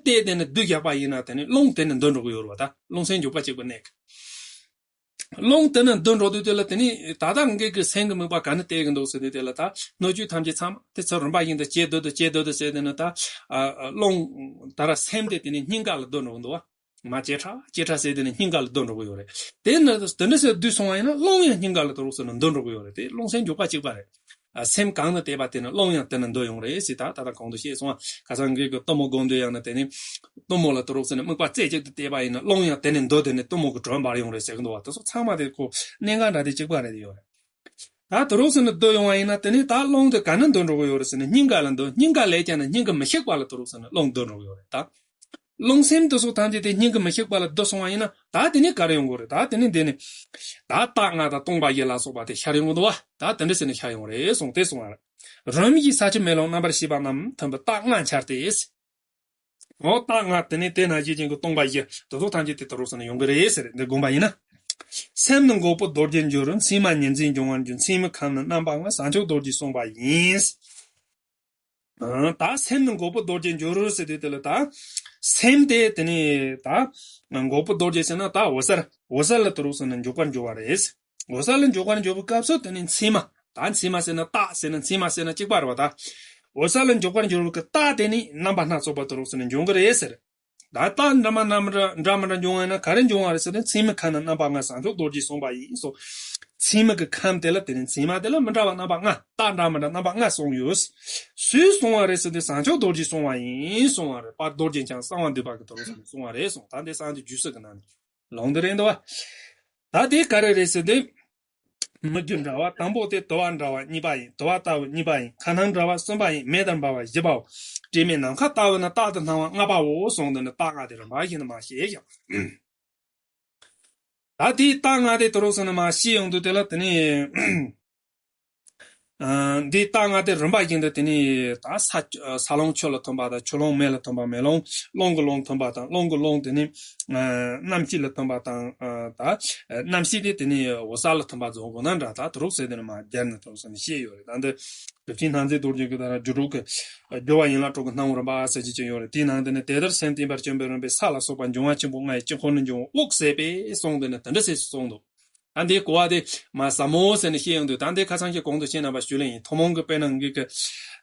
གཏད་དེ་ནི་བསྡུས་བཞག་པ་ཡིན་ན། དེ་ནི་རླུང་དེ་ནི་འདུ་འགྲོ་གི་ཡོད་རེད་བ། ད་རླུང་སེམས་འཇུག་པ་གཅིག་པུ་གནས་ཀྱི། རླུང་དེ་ནི་འདུ་འགྲོ་དུས་དེ་ལ་དེ་ནི་ད་ལྟ་ངེད་ཀྱི་སེམས་ཀྱི་དམིགས་པ་ག་ནས་གཏད་ཀྱི་འདུག་ཟེར་དུས་དེ་ལ། ད་སྣོད་བཅུད་ཐམས་ཅད་ཚང་མ་དེ་ཚོ་རིམ་པ་བཞིན་དུ་ཇེ་བསྡུ་དུ་ཇེ་བསྡུ་དུ་ཟེར་དེ་ནི་ད་ཨ་ཨ་རླུང་ད་ར་སེམས་དེ་དེ་ནི་སྙིང་ག་ལ་བསྡུ་འགྲོ་གི་འདུག་བ། མ་ཇེ་ཕྲ་ཇེ་ཕྲ་ཟེར་དེ་ནི་སྙིང་ག་ལ་བསྡུ་འགྲོ་གི་ཡོད་རེད། དེ་ནི་དེ་འདྲ་ཟེར་བསྡུས་སོང་བ་ཡིན་ན་རླུང་ཡང་སྙིང་ག་ལ་དུ་རུག་སེ་ནི་འདུ་འགྲོ་གི་ཡོད་རེད། དེ་རླུང་སེམས་འཇུག་པ་གཅིག་པ་རེད། ཨ་སེམས་གང་ནས་བལྟས་པ་དེ་ནི་རླུང་ཡང་དེ་ནི་འདུ་ཡོང་རེད་ཟེར། ད་ད་ལྟ་གོང་དུ་བཤད་སོང་བ། ཁ་སང་ངེད་ཀྱི་གཏུམ་མོ་སྒོམ་དུས་ཡང་ན་དེ་ནི་གཏུམ་མོ་ལ་དུ་རུག་སེ་ནི་དམིགས་པ་རྩེ་གཅིག་ཏུ་གཏད་པ་ཡིན་ན་རླུང་ཡང་དེ་ནི་འདུ་དེ་ནི་གཏུམ་མོ་གི་དྲོད་འབར་ཡོང་རེད་ཟེར་གི་འདུག་བ། དེ་ཚོ་ཚང་མ་དེ་ཁོ་གནད་འགག་འདྲ་དེ་གཅིག་པ་རེད་ཡོད་རེད། ད་དུ་རུག་སེ་ནི་བསྡུ་ཡོང་བ་ཡིན་ན་དེ་ནི་ད་རླུང་དེ་ག་ནས་འདུ་འགྲོ་གི་ཡོད་རེད་ཟེར་ན་སྙིང་ག་ལ་འདུ། སྙིང་ག་ལས་ཀྱང་ན་སྙིང་གི་མི་ཤིགས་པ་ལ་དུ་རུག་སེ་ནི་རླུང་འདུ་འགྲོ་གི་ཡོད་རེད་ད། རླུང་སེམས་དེ་ཚོ་ཐམས་ཅད་དེ་སྙིང་གི་མི་ཤིགས་པ་ལ་བསྡུ་སོང་བ་ཡིན་ན། ད་དེ་ནས་ག་རེ་ཡོང་གི་རེད། ད་དེ་ནས་འདི་ནི་ད་རྟགས་ལྔ་དང་སྟོང་པ་བཞི་ལ་སོགས་པ་དེ་ཤར་ཡོང་གི་འདུག་བ། ད་དེ་འདྲ་ཟེར་ནས་ཤར་ཡོང་རེད་གསུངས་ཏེ་གསུངས་པ་རེད། རིམ་བཞིན་ས་ཆུ་མེ་རླུང་རྣམ་པར་ཤེས་པ་རྣམས་ཐིམ་པའི་རྟགས་ལྔ་འཆར་ཏེ། འོ་རྟགས་ལྔ་དེ་ནས་དེ་ན་བཞི་ཅན་གྱི་སྟོང་པ་བཞི་དེ་ཚོ་ཐམས་ཅད་དེ་དུ་རུག་སེ་ནི་ཡོང་གི་རེད་ཟེར། འདི་བསྒོམ་པ་ཡིན་ན། སེམས་ནི་འགོག་པའི་རྡོ་རྗེར་འགྱུར། མཚན་མ་ཉིན་མཚན་འབྱུང་བར་འགྱུར། མཚན་མའི་ཁམས་ནི་རྣམ་པ་ལྔ། བྱང་ཆུབ་རྡོ་རྗེས་གསུངས་པ་ཡིན། ཨ་ད་སེམས་ནི་འགོག་པའི་རྡོ་རྗེར་འགྱུར་ཟེར་དུས་དེ་ལ་ད། སེམས་དེ་དེ་ནི་ད། འགོག་པའི་རྡོ་རྗེ་ཟེར་ན་ད་འོད་གསལ། འོད་གསལ་ལ་དུ་རུག་སེ་ནི་འཇུག་པར་འགྱུར་བ་རེད། འོད་གསལ་ལ་འཇུག་པར་འགྱུར་བའི་སྐབས་སུ་དེ་ནི་མཚན་མ། ད་མཚན་མ་ཟེར་ན་རྟགས་ཟེར་ན་མཚན་མ་ཟེར་ན་གཅིག་པ་རེད་བ་ད། འོད་གསལ་ལ་འཇུག་པར་འགྱུར་བའི་རྟགས་དེ་ནི་རྣམ་པ་སྣ་ཚོགས་པ་དུ་རུག་སེ་ནི་འབྱུང་གི་རེད་ཟེར། ད་རྟགས་འདྲ་མ་འདྲ་མ་འདྲ་འདྲ་མ་འདྲ་འབྱུང་བ་ཡིན་ན་ག་རེ་འབྱུང་བ་རེད་ཟེར་ན། མཚན་མའི་ཁམས་ནི་རྣམ་པ་ལྔ། བྱང་ཆུབ་རྡོ་རྗེས་གསུངས་པ་ཡིན་སོ། མཚན་མ་གི་ཁམས་དེ་ལ་དེ་ནི་མཚན་མ་དེ་ལ་མི་འདྲ་བ་རྣམ་པ་ལྔ། རྟགས་འདྲ་མ་འདྲ་རྣམ་པ་ལྔ་གསུངས་ཡོད། སུས་གསུངས་པ་རེད་ཟེར་དུས་བྱང་ཆུབ་རྡོ་རྗེས་གསུངས་པ་ཡིན་གསུངས་པ་རེད། དཔལ་རྡོ་རྗེ་འཆང་གསང་བ་འདུས་པ་གི་དུ་རུག་སེ་ནི་གསུངས་པ་རེད་གསུངས། ད་འདི་གསང་སྟེ་རྒྱུད་སྲོལ་གི་ནང་ནས་ལུང་འདི་རེད་འདུག་བ། ད་དེ་ག་རེ་རེད་ཟེར་དུས། མི་རྒྱུ་འདྲ་བ་དང་པོ་དེ་དུ་བ་འདྲ་བ་གཉིས་པ་ཡིན། དུ་བ་ལྟ་བུ་གཉིས་པ་ཡིན། ཁ་སྣང་འདྲ་བ་གསུམ་པ་ཡིན། མེ་ལྟར་འབར་བ་བཞི་པའོ། དྲི་མེད་ནམ་མཁའ་ལྟ་བུ་ན་རྟག་ཏུ་སྣང་བ་ལྔ་པའོ་གསུངས་དེ་ནི་རྟགས་ལྔ་དེ་རིམ་པ་བཞིན་དུ་མར་བཤད་ཀྱང་། ད་དེའི་རྟགས་ལྔ་དེ་དུ་རུག་སེ་ནི་མར་བཤད་ཡོང་དུས་དེ་ལ་དེ་ནི། ཨ་འདིའི་རྟགས་ལྔ་དེ་རིམ་པ་བཞིན་དུ་དེ་ནི་ད་ས་ས་རླུང་ཆུ་ལ་ཐིམ་པ་དང་། ཆུ་རླུང་མེ་ལ་ཐིམ་པ། མེ་རླུང་རླུང་གི་རླུང་ཐིམ་པ་དང་། རླུང་གི་རླུང་དེ་ནི་ཨ་རྣམ་ཤེས་ལ་ཐིམ་པ་དང་། ཨ་ད་རྣམ་ཤེས་དེ་དེ་ནི་འོད་གསལ་ལ་ཐིམ་པ་རྫོགས་དགོས་ན་འདྲ། ད་དུ་རུག་སེ་དེ་ནི་མར་སྦྱར་ནས་དུ་རུག་སེ་ནི་བཤད་ཡོད་རེད། ད་འདི་གྲུབ་ཆེན་སྣང་མཛད་རྡོ་རྗེ་གི་ད་ར་སྒྱུ་འཕྲུལ་གྱི་སྦྱོར་བ་ཡན་ལག་དྲུག་གི་སྣང་བ་རིམ་པ་ཟེར་གྱི་ཅིག་ཡོད་རེད། དེའི་ནང་དེ་ནི་དེ་ལྟར་སེམས་བརྟན་པར་བཅོམ་པའི་རིམ་པས་ས་ལ་སོགས་པ་འབྱུང་བ་ཆེན་པོ་ལྔ་ཡི་དཀྱིལ་འཁོར་ནི་འབྱུང་བ་དབུགས་ཟད་པས་གསུངས་དེ་ནི་དེ་འདྲ་ཟེར་གསུངས་འདུག་ད་འདི་གོ་བ་དེ་མ་ཟབ་མོ་ཟེར་ནས་བཤད་ཡོང་དུས། ད་འདི་ཁ་སང་ཁྱེད་གོང་དུ་བཤད་རྣམ་པ་ཞུ་ལེ་ཡིན། ཐུན་མོང་གི་དཔེར་ན་ངེད་ཀྱི་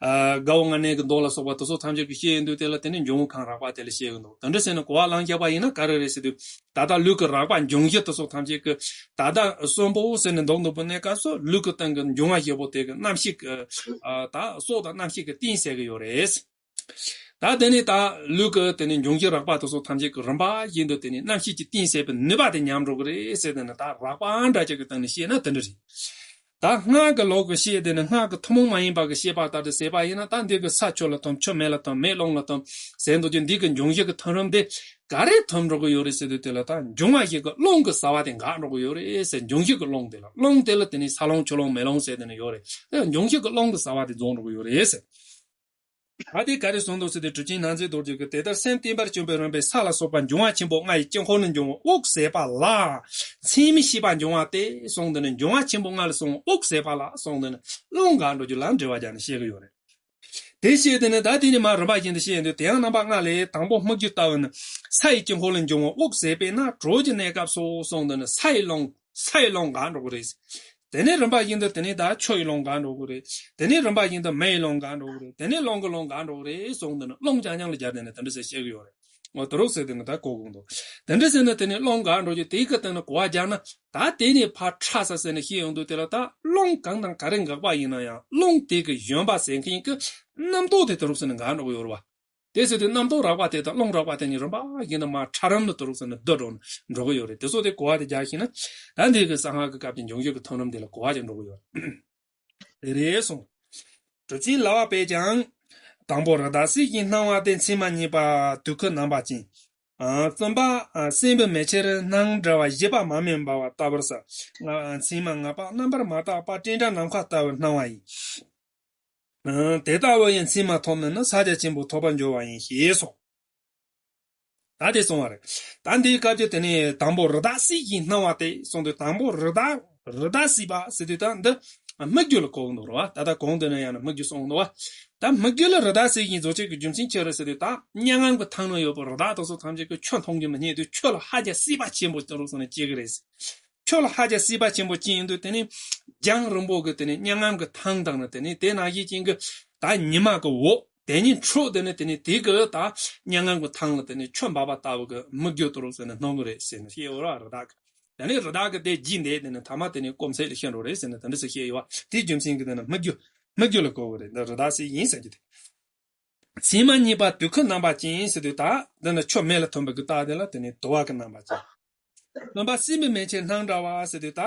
ཨ་དགའ་བོ་མངལ་གནས་ཀྱི་མདོ་ལ་སོགས་པ་དེ་ཚོ་ཐམས་ཅད་ཀྱི་བཤད་ཡོང་དུས། དེ་ལ་དེ་ནི་འབྱུང་བའི་ཁམས་རགས་པ་དེ་ལ་བཤད་ཡོང་དུས། དེ་འདྲ་ཟེར་ནས་གོ་བ་བླངས་བཞག་པ་ཡིན་ན་ག་རེ་རེད་ཟེར་དུས། ད་ལྟ་ལུས་ཀྱི་རགས་པ་འབྱུང་གཞི་དེ་ཚོ་ཐམས་ཅད་ཀྱི་ད་ལྟ་གསོན་པོ་ཟེར་ནས་འདུག་འདུག་པའི་གནས་སྐབས་སུ་ལུས་ཀྱི་སྟེང་གི་འབྱུང་བ་བཞི་པོ་དེ་གི་རྣམ་ཤེས་ཀྱི་ཨ་ད་སྲོག་དང་རྣམ་ཤེས་ཀྱི་གཏིང་ཟད་ཀྱི་ཡོད་རེད། ད་དེ་ནས་ད་ལུས་ཀྱི་དེ་ནས་འབྱུང་གཞི་རགས་པ་དེ་ཚོ་ཐམས་ཅད་ཀྱི་རིམ་པ་བཞིན་དུ་དེ་ནས་རྣམ་ཤེས་ཀྱི་གཏིང་ཟད་པའི་ནུས་པ་དེ་ཉམས་འགྲོ་གི་རེད་ཟེར། དེ་ནི་ད་རགས་པ་འདྲ་ཅིག་གི་སྟེང་ནས་བཤད་ན་དེ་འདྲ་རེད། ད་སྔགས་ཀྱི་ལུགས་ཀྱི་བཤད་དེ་ནི་སྔགས་ཀྱི་ཐུན་མོང་མ་ཡིན་པ་གི་བཤད་པ་ལྟར་དུ་ཟེར་བ་ཡིན་ན། ད་འདི་གི་ས་ཆུ་ལ་ཐིམ། ཆུ་མེ་ལ་ཐིམ། མེ་རླུང་ལ་ཐིམ་ཟེར་འདུག་ཀྱི་འདི་གི་འབྱུང་གཞི་གི་ཐིམ་རིམ་དེ་ག་རེ་ཐིམ་འགྲོ་གི་ཡོད་རེད་ཟེར་དུས། དེ་ལ་ད་འབྱུང་བ་བཞི་གི་རླུང་གི་བྱ་བ་དེ་འགག་འགྲོ་གི་ཡོད་རེད་ཟེར། འབྱུང་གཞི་གི་རླུང་དེ་ལ། རླུང་དེ་ལ་དེ་ནི་ས་རླུང་ཆུ་རླུང་མེ་རླུང་ཟེར་དེ་ནི་ཡོད་རེད། དེ་འབྱུང་གཞི་གི་རླུང་གི་བྱ་བ་དེ་རྫོགས་འགྲོ་གི་ཡོད་རེད་ཟེར། ད་དེ་ག་རེ་གསུངས་འདུག་ཟེར་དུས། གྲུབ་ཆེན་རྣམ་འཚེ་རྡོ་རྗེ་གིས་དེ་ལྟར་སེམས་བརྟན་པར་བཅོམ་པའི་རིམ་པས་ས་ལ་སོགས་པ་འབྱུང་བ་ཆེན་པོ་ལྔ་ཡི་དཀྱིལ་འཁོར་ལ་འབྱུང་བ་དབུགས་ཟད་པ་ལ་ཚད་མས་ཤེས་པ་འབྱུང་བ་སྟེ་གསུངས་འདུག་ནི། འབྱུང་བ་ཆེན་པོ་ལྔ་ལ་སོགས་དབུགས་ཟད་པ་ལ་གསུངས་འདུག་ནི། རླུང་འགག་འགྲོ་རྒྱུ་ལ་འགྲེལ་བ་རྒྱག་ནས་བཤད་ཀྱི་ཡོད་རེད། དེ་བཤད་དེ་ནི་ད་དེ་ནི་མར་རིམ་པ་བཞིན་དུ་བཤད་ཡོང་དུས། དེ་ཡང་རྣམ་པ་ལྔ་ལས། དང་པོ་སྨིག་རྒྱུ་ལྟ་བུ་ནི། ས་ཡི་དཀྱིལ་འཁོར་ལ་འབྱུང་བ་དབུགས་ཟད་པས་ན་དྲོད་ཀྱི་གནས་སྐབས་སོ་གསུངས་འདུག་ནི། ས་ཡི་རླུང་། ས་ཡི་རླུང་འགག་འགྲོ་གི་རེད། དེ་ནས་རིམ་པ་བཞིན་དུ་དེ་ནས་ད་ཆུ་ཡི་རླུང་འགག་འགྲོ་གི་རེད། དེ་ནས་རིམ་པ་བཞིན་དུ་མེ་ཡི་རླུང་འགག་འགྲོ་གི་རེད། དེ་ནས་རླུང་གི་རླུང་འགག་འགྲོ་གི་རེད་གསུངས་འདུག་ནི། རླུང་རྐྱང་རྐྱང་ལ་སྦྱར་ནས་ནི་དེ་འདྲ་ཟེར་བཤད་ཀྱི་ཡོད་རེད། འོ་དེ་རུ་ཟེར་དེ་ནི་ད་གོ་དགོས་འདུག་དེ་འདྲ་ཟེར་ནི་དེ་ནས་རླུང་འགག་འགྲོ་རྒྱུ་དེའི་གི་སྟེང་ནས་གོ་བ་རྒྱག་ན། ད་དེ་ནས་ཕར་ཕྲ་ས་ཟེར་ནས་བཤད་ཡོང་དུས། དེ་ལ་ད་རླུང་གང་དང་ག་རེ་འགག་པ་ཡིན་ན་ཡང་། རླུང་དེ་གི་བཞོན་པ་ཟེར་མཁན་གྱི་རྣམ་རྟོག་དེ་དེ་རུ་ཟེར་ནས་འགག་འགྲོ་གི་ཡོད་རེད་བ། དེ་ཟེར་དུས་རྣམ་རྟོག་རགས་པ་དེ་དང་རླུང་རགས་པ་དེ་གཉིས་རིམ་པ་བཞིན་དུ་མར་ཕྲ་རིམ་དུ་དེ་རུ་ཟེར་ནས་བསྡུ་འགྲོ་འགྲོ་གི་ཡོད་རེད། དེ་ཚོ་དེ་གོ་བ་དེ་རྒྱག་ཤེས་ན། ད་འདི་གི་གསང་སྔགས་ཀྱི་སྐབས་ཀྱི་འབྱུང་བཞི་གི་མཐུན་རིམ་དེ་ལ་གོ་བ་ཅིག་འགྲོ་གི་ཡོད་རེད། དེ་རེད་གསུངས། གྲུབ་ཆེན་ལག་པ་པས་ཀྱང་། དང་པོ་རི་དྭགས་སྲིད་ཀྱི་སྣང་བ་སྟེ། མཚན་མ་གཉིས་པ་དུད་ཁུ་རྣམ་པ་ཅན། ཨ། གསུམ་པ། ཨ། སྲིན་བུ་མེ་ཁྱེར་སྣང་འདྲ་བ། བཞི་པ་མ་སྨིན་འབར་བ་ལྟ་བུར་ཟེར། ལྔ། མཚན་མ་ལྔ་པ་རྣམ་པར་མ་དག་པ་སྤྲིན་བྲལ་ནམ་མཁའ་ལྟ་བུར་སྣང་བ་ཡིན། ཨ། དེ་ལྟ་བུ་ཡི་མཚན་མ་ཐོབ་ནས་ནི། ས་རྒྱ་ཆེན་པོ་ཐོབ་པར་འགྱུར་བ་ཡིན་ཞེས་སོ། ད་དེ་གསུངས་པ་རེད། ད་འདིའི་སྐབས་ཀྱི་དེ་ནས་དང་པོ་རི་དྭགས་སྲིད་ཀྱི་སྣང་བ་སྟེ་གསུངས་དུས། དང་པོ་རི་དྭགས། རི་དྭགས་སྲིད་པ་ཟེར་དུས་ད་འདི་སྨིག་རྒྱུ་ལ་གོ་གི་འདུག་རེད་བ། ད་ལྟ་གོང་དེ་ནས་ཡང་ན་སྨིག་རྒྱུ་གསུངས་འདུག་བ། ད་སྨིག་རྒྱུ་ལ་རི་དྭགས་སྲིད་ཀྱི་རྫོགས་ཆེན་གྱི་རྒྱུ་མཚན་ཅི་རེད་ཟེར་དུས། ད་མྱ་ངམ་གྱི་ཐང་ན་ཡོད་པའི་རི་དྭགས་དེ་ཚོ་ཐམས་ཅད་ཀྱིས་ཆུ་འཐུང་རྒྱུ་མི་རྙེད་དུས། ཆུ་ལ་ཧ་ཅང་སྲེད་པ་ཆེན་པོ་དེ་རུ་སོང་ནས་སྐྱེ་གི་རེད། ཆུ་ལ་ཧ་ཅང་སྲེད་པ་ཆེན་པོ་ཅིག་ཡིན་དུས། དེ་ནི་རྒྱང་རིང་པོ་གི་དེ་ནི་མྱ་ངམ་གྱི་ཐང་དང་ནི། དེ་ནི་དེ་ནང་བཞིན་ཅན་གྱི་ད་ཉི་མ་གི་འོད། དེ་ཉིད་འཕྲོ་དེ་ནི་དེ་ནི་དེ་གི་ད་མྱ་ངམ་གྱི་ཐང་ལ་དེ་ནི་ཆུ་འབབ་པ་ལྟ་བུ་གི་སྨིག་རྒྱུ་དེ་རུ་ཟེར་ནས་སྣང་གི་རེད་ཟེར་ནས་བཤད་ཡོད་ར། རི་དྭགས་ཀྱིས། དེ་ནི་རི་དྭགས་ཀྱིས་དེ་བརྒྱུད་དེ་དེ་ནི་ཐ་མ་དེ་ནི་སྐོམ་ཚད་ལ་ཤི་འགྲོ་རེད་ཟེར་ནས་དེ་འདྲ་ཟེར་བཤད་ཡོད་བ། དེའི་རྒྱུ་མཚན་གྱིས་དེ་ནི་སྨིག་རྒྱུ། སྨིག་རྒྱུ་ལ་གོ་གི་རེད། འདི་རི་དྭགས་སྲིད་ཡིན་ཟེར་རྒྱུ་དེ། མཚན་མ་གཉིས་པ་དུད་ཁུ་རྣམ་པ་ཅན་ཟེར་དུས། ད་འདི་ནི་ཆུ་མེ་ལ་ཐིམ་པའི་གི་རྟགས་དེ་ལ་དེ་ནི་དུ་བ་གི་རྣམ་པ་ཅན། གསུམ་པ་སྲིན་བུ་མེ་ཁྱེར་སྣང་འདྲ་བ་ཟེར་དུས། ད་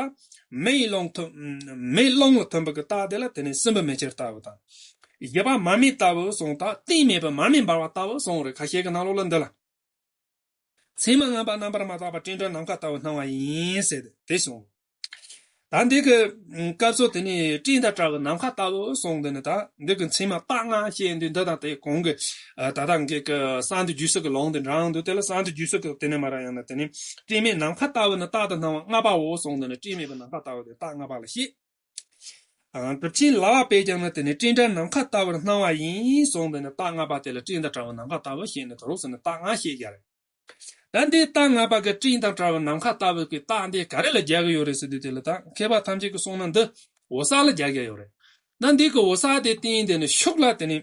མེ་ཡི་རླུང་ཐིམ། མེ་རླུང་ལ་ཐིམ་པའི་གི་རྟགས་དེ་ལ་དེ་ནི་སྲིན་བུ་མེ་ཁྱེར་ལྟ་བུ་དང་། བཞི་པ་མ་སྨིན་ལྟ་བུ་གསུངས། ད་གཏིང་མེད་པའི་མ་སྨིན་འབར་བ་ལྟ་བུ་གསུངས་རེད། ཁ་ཤས་ཀྱི་ནང་ལོགས་ལ་འདི་ལ། མཚན་མ་ངན་པ་རྣམ་པར་མ་དག་པ་སྤྲིན་བྲལ་ནམ་མཁའ་ལྟ་བུ་སྣང་བ་ཡིན་ཟེར་ཏེ་གསུངས། ད་འདི་གི་སྐབས་སུ་དེ་ནི་སྤྲིན་དང་བྲལ་བའི་ནམ་མཁའ་ལྟ་བུ་གསུངས། དེ་ནི་ད་འདི་གི་མཚན་མ་རྟགས་ལྔ་བཤད་དུས། འདི་དང་དེ་གོང་གི། ཨ། ད་ལྟ་འགའ་གི་གསང་འདུས་རྒྱུད་གསལ་གྱི་ལུང་དེ་འདྲ་འདུག་དེ་ལ་གསང་འདུས་རྒྱུད་གསལ་གྱི་དེ་ནས་མར་ཡང་ན་དེ་ནི་སྤྲིན་མེད་ནམ་མཁའ་ལྟ་བུ་ནི་རྟག་ཏུ་སྣང་བ་ལྔ་པའོ་གསུངས། དེ་ནི་སྤྲིན་མེད་པའི་ནམ་མཁའ་ལྟ་བུ་དེ་རྟགས་ལྔ་པ་ལ་བཤད། ཨ། གྲུབ་ཆེན་ལག་པ་པས་ཀྱང་ནི་དེ་ནི་སྤྲིན་བྲལ་ནམ་མཁའ་ལྟ་བུར་སྣང་བ་ཡིན་གསུངས། དེ་ནི་རྟགས་ལྔ་པ་དེ་ལ་སྤྲིན་དང་བྲལ་བའི་ནམ་མཁའ་ལྟ་བུ་བཤད་ནས་དེ་རུ་ཟེར་ནས་རྟགས་ལྔ་བཤད་ཀྱི་རེད། ད་འདི་རྟགས་ལྔ་པ་གི་སྤྲིན་དང་བྲལ་བའི་ནམ་མཁའ་ལྟ་བུ་གི་རྟགས་འདི་ག་རེ་ལ་རྒྱག་གི་ཡོད་རེད་ཟེར་དུས། དེ་ལ་ད་མཁས་པ་ཐམས་ཅད་ཀྱིས་གསུངས་ན་འདི་འོད་གསལ་ལ་རྒྱག་གི་ཡོད་རེད། ད་འདི་གི་འོད་གསལ་དེ་བསྟན་དེ་ནི་ཤུགས་ལ་དེ་ནི།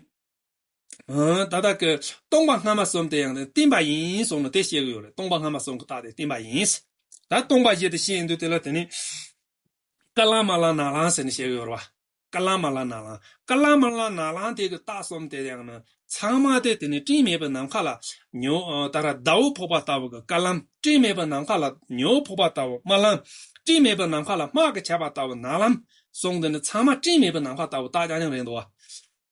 ཨ། ད་ལྟ་གི་སྟོང་པ་སྔ་མ་གསུམ་དེ་ཡང་བསྟན་པ་ཡིན་གསུངས་ནས་དེ་བཤད་གི་ཡོད་རེད། སྟོང་པ་སྔ་མ་གསུམ་གི་རྟགས་དེ་བསྟན་པ་ཡིན། ད་སྟོང་པ་བཞི་དེ་བཤད་ཡོང་དུས། དེ་ལ་དེ་ནི་རྐང་ལམ་རྨི་ལམ་རྣ་ལམ་ཟེར་ནས་བཤད་གི་ཡོད་རེད་བ། རྐང་ལམ་རྨི་ལམ་རྣ་ལམ། རྐང་ལམ་རྨི་ལམ་རྣ་ལམ་དེ་གི་རྟགས་གསུམ་དེ་ཡང་ནི་ཚང་མ་དེ་དེ་ནི་སྤྲིན་མེད་པའི་ནམ་མཁའ་ལ་ཉི་འོད། ད་ར་ཟླ་འོད་ཕོག་པ་ལྟ་བུ་གི་རྐང་ལམ། སྤྲིན་མེད་པའི་ནམ་མཁའ་ལ་ཉི་འོད་ཕོག་པ་ལྟ་བུ་རྨི་ལམ། སྤྲིན་མེད་པའི་ནམ་མཁའ་ལ་སྨག་གིས་ཁྱབ་པ་ལྟ་བུ་རྣ་ལམ་གསུམ་དེ་ནི་ཚང་མ་སྤྲིན་མེད་པའི་ནམ་མཁའ་ལྟ་བུ་རྟགས་རྐྱང་རྐྱང་རེད་འདུག་བ།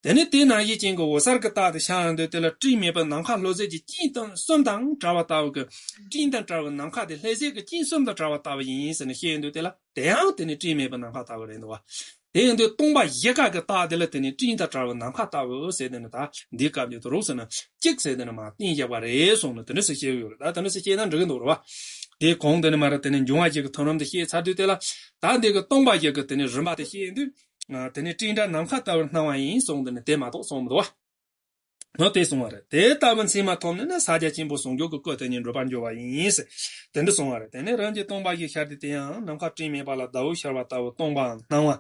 དེ་ནི་དེ་ནང་བཞིན་ཅན་གྱི་འོད་གསལ་གྱི་རྟགས་དེ་ཤར་ཡོང་དུས། དེ་ལ་སྤྲིན་མེད་པའི་ནམ་མཁའ་ལྷུང་བཟེད་ཀྱི་སྤྲིན་དང་གསུམ་དང་བྲལ་བ་ལྟ་བུ་གི། སྤྲིན་དང་བྲལ་བའི་ནམ་མཁའ་དེ་ལྷུང་བཟེད་ཀྱི་སྤྲིན་གསུམ་དང་བྲལ་བ་ལྟ་བུ་ཡིན་ཟེར་ནས་བཤད་ཡོང་དུས། དེ་ལ་དེ་ཡང་དེ་ནི་སྤྲིན་མེད་པའི་ནམ་མཁའ་ལྟ་བུ་རེད་འདུག་བ། དེ་ཡིན་དུས་སྟོང་པ་བཞི་ཀ་གི་རྟགས་དེ་ལ་དེ་ནི་སྤྲིན་དང་བྲལ་བའི་ནམ་མཁའ་ལྟ་བུ་ཟེར། དེ་ནི་ད་འདིའི་སྐབས་ཀྱི་དུ་རུག་ཟེར་ན་གཅིག་ཟེར། དེ་ནི་མར་བསྟན་བཞག་པ་རེད་གསུངས་ནས་དེ་འདྲ་ཟེར་བཤད་ཀྱི་ཡོད་རེད། ད་དེ་འདྲ་ཟེར་བཤད་ན་འགྲིག་གི་འདུག་རེད་བ། དེའི་གོང་དེ་ནི་མར་དེ་ནི་འབྱུང་བ་བཞི་གི་མཐུན་རིམ་དེ་བཤད་ཚར་དུས། དེ་ལ་ད་འདི་གི་སྟོང་པ་བཞི་གི་དེ་ནི་རིམ་པ་དེ་བཤད་ཡོང་དུས། ཨ། དེ་ནི་སྤྲིན་བྲལ་ནམ་མཁའ་ལྟ་བུར་སྣང་བ་ཡིན་གསུངས། དེ་ནི་དེ་མ་གཏོགས་གསུངས་མི་འདུག་བ། འོ་དེ་གསུངས་པ་རེད། དེ་ལྟ་བུ་མཚན་མ་ཐོབ་ནས་ནི། ས་རྒྱ་ཆེན་པོ་ཟུང་འཇུག་གི་སྐུ་དེ་ཉིད་འགྲུབ་པར་འགྱུར་བ་ཡིན་ཟེར། དེ་འདྲ་གསུངས་པ་རེད། དེ་ནས་རིམ་གྱིས་སྟོང་པ་བཞི་ཤར་ཏེ། དེ་ཡང་ནམ་མཁའ་སྤྲིན་མེད་པ་ལ་ཟླ་འོད་ཤར་བ་ལྟ་བུ་སྟོང་པའམ་སྣང་བ།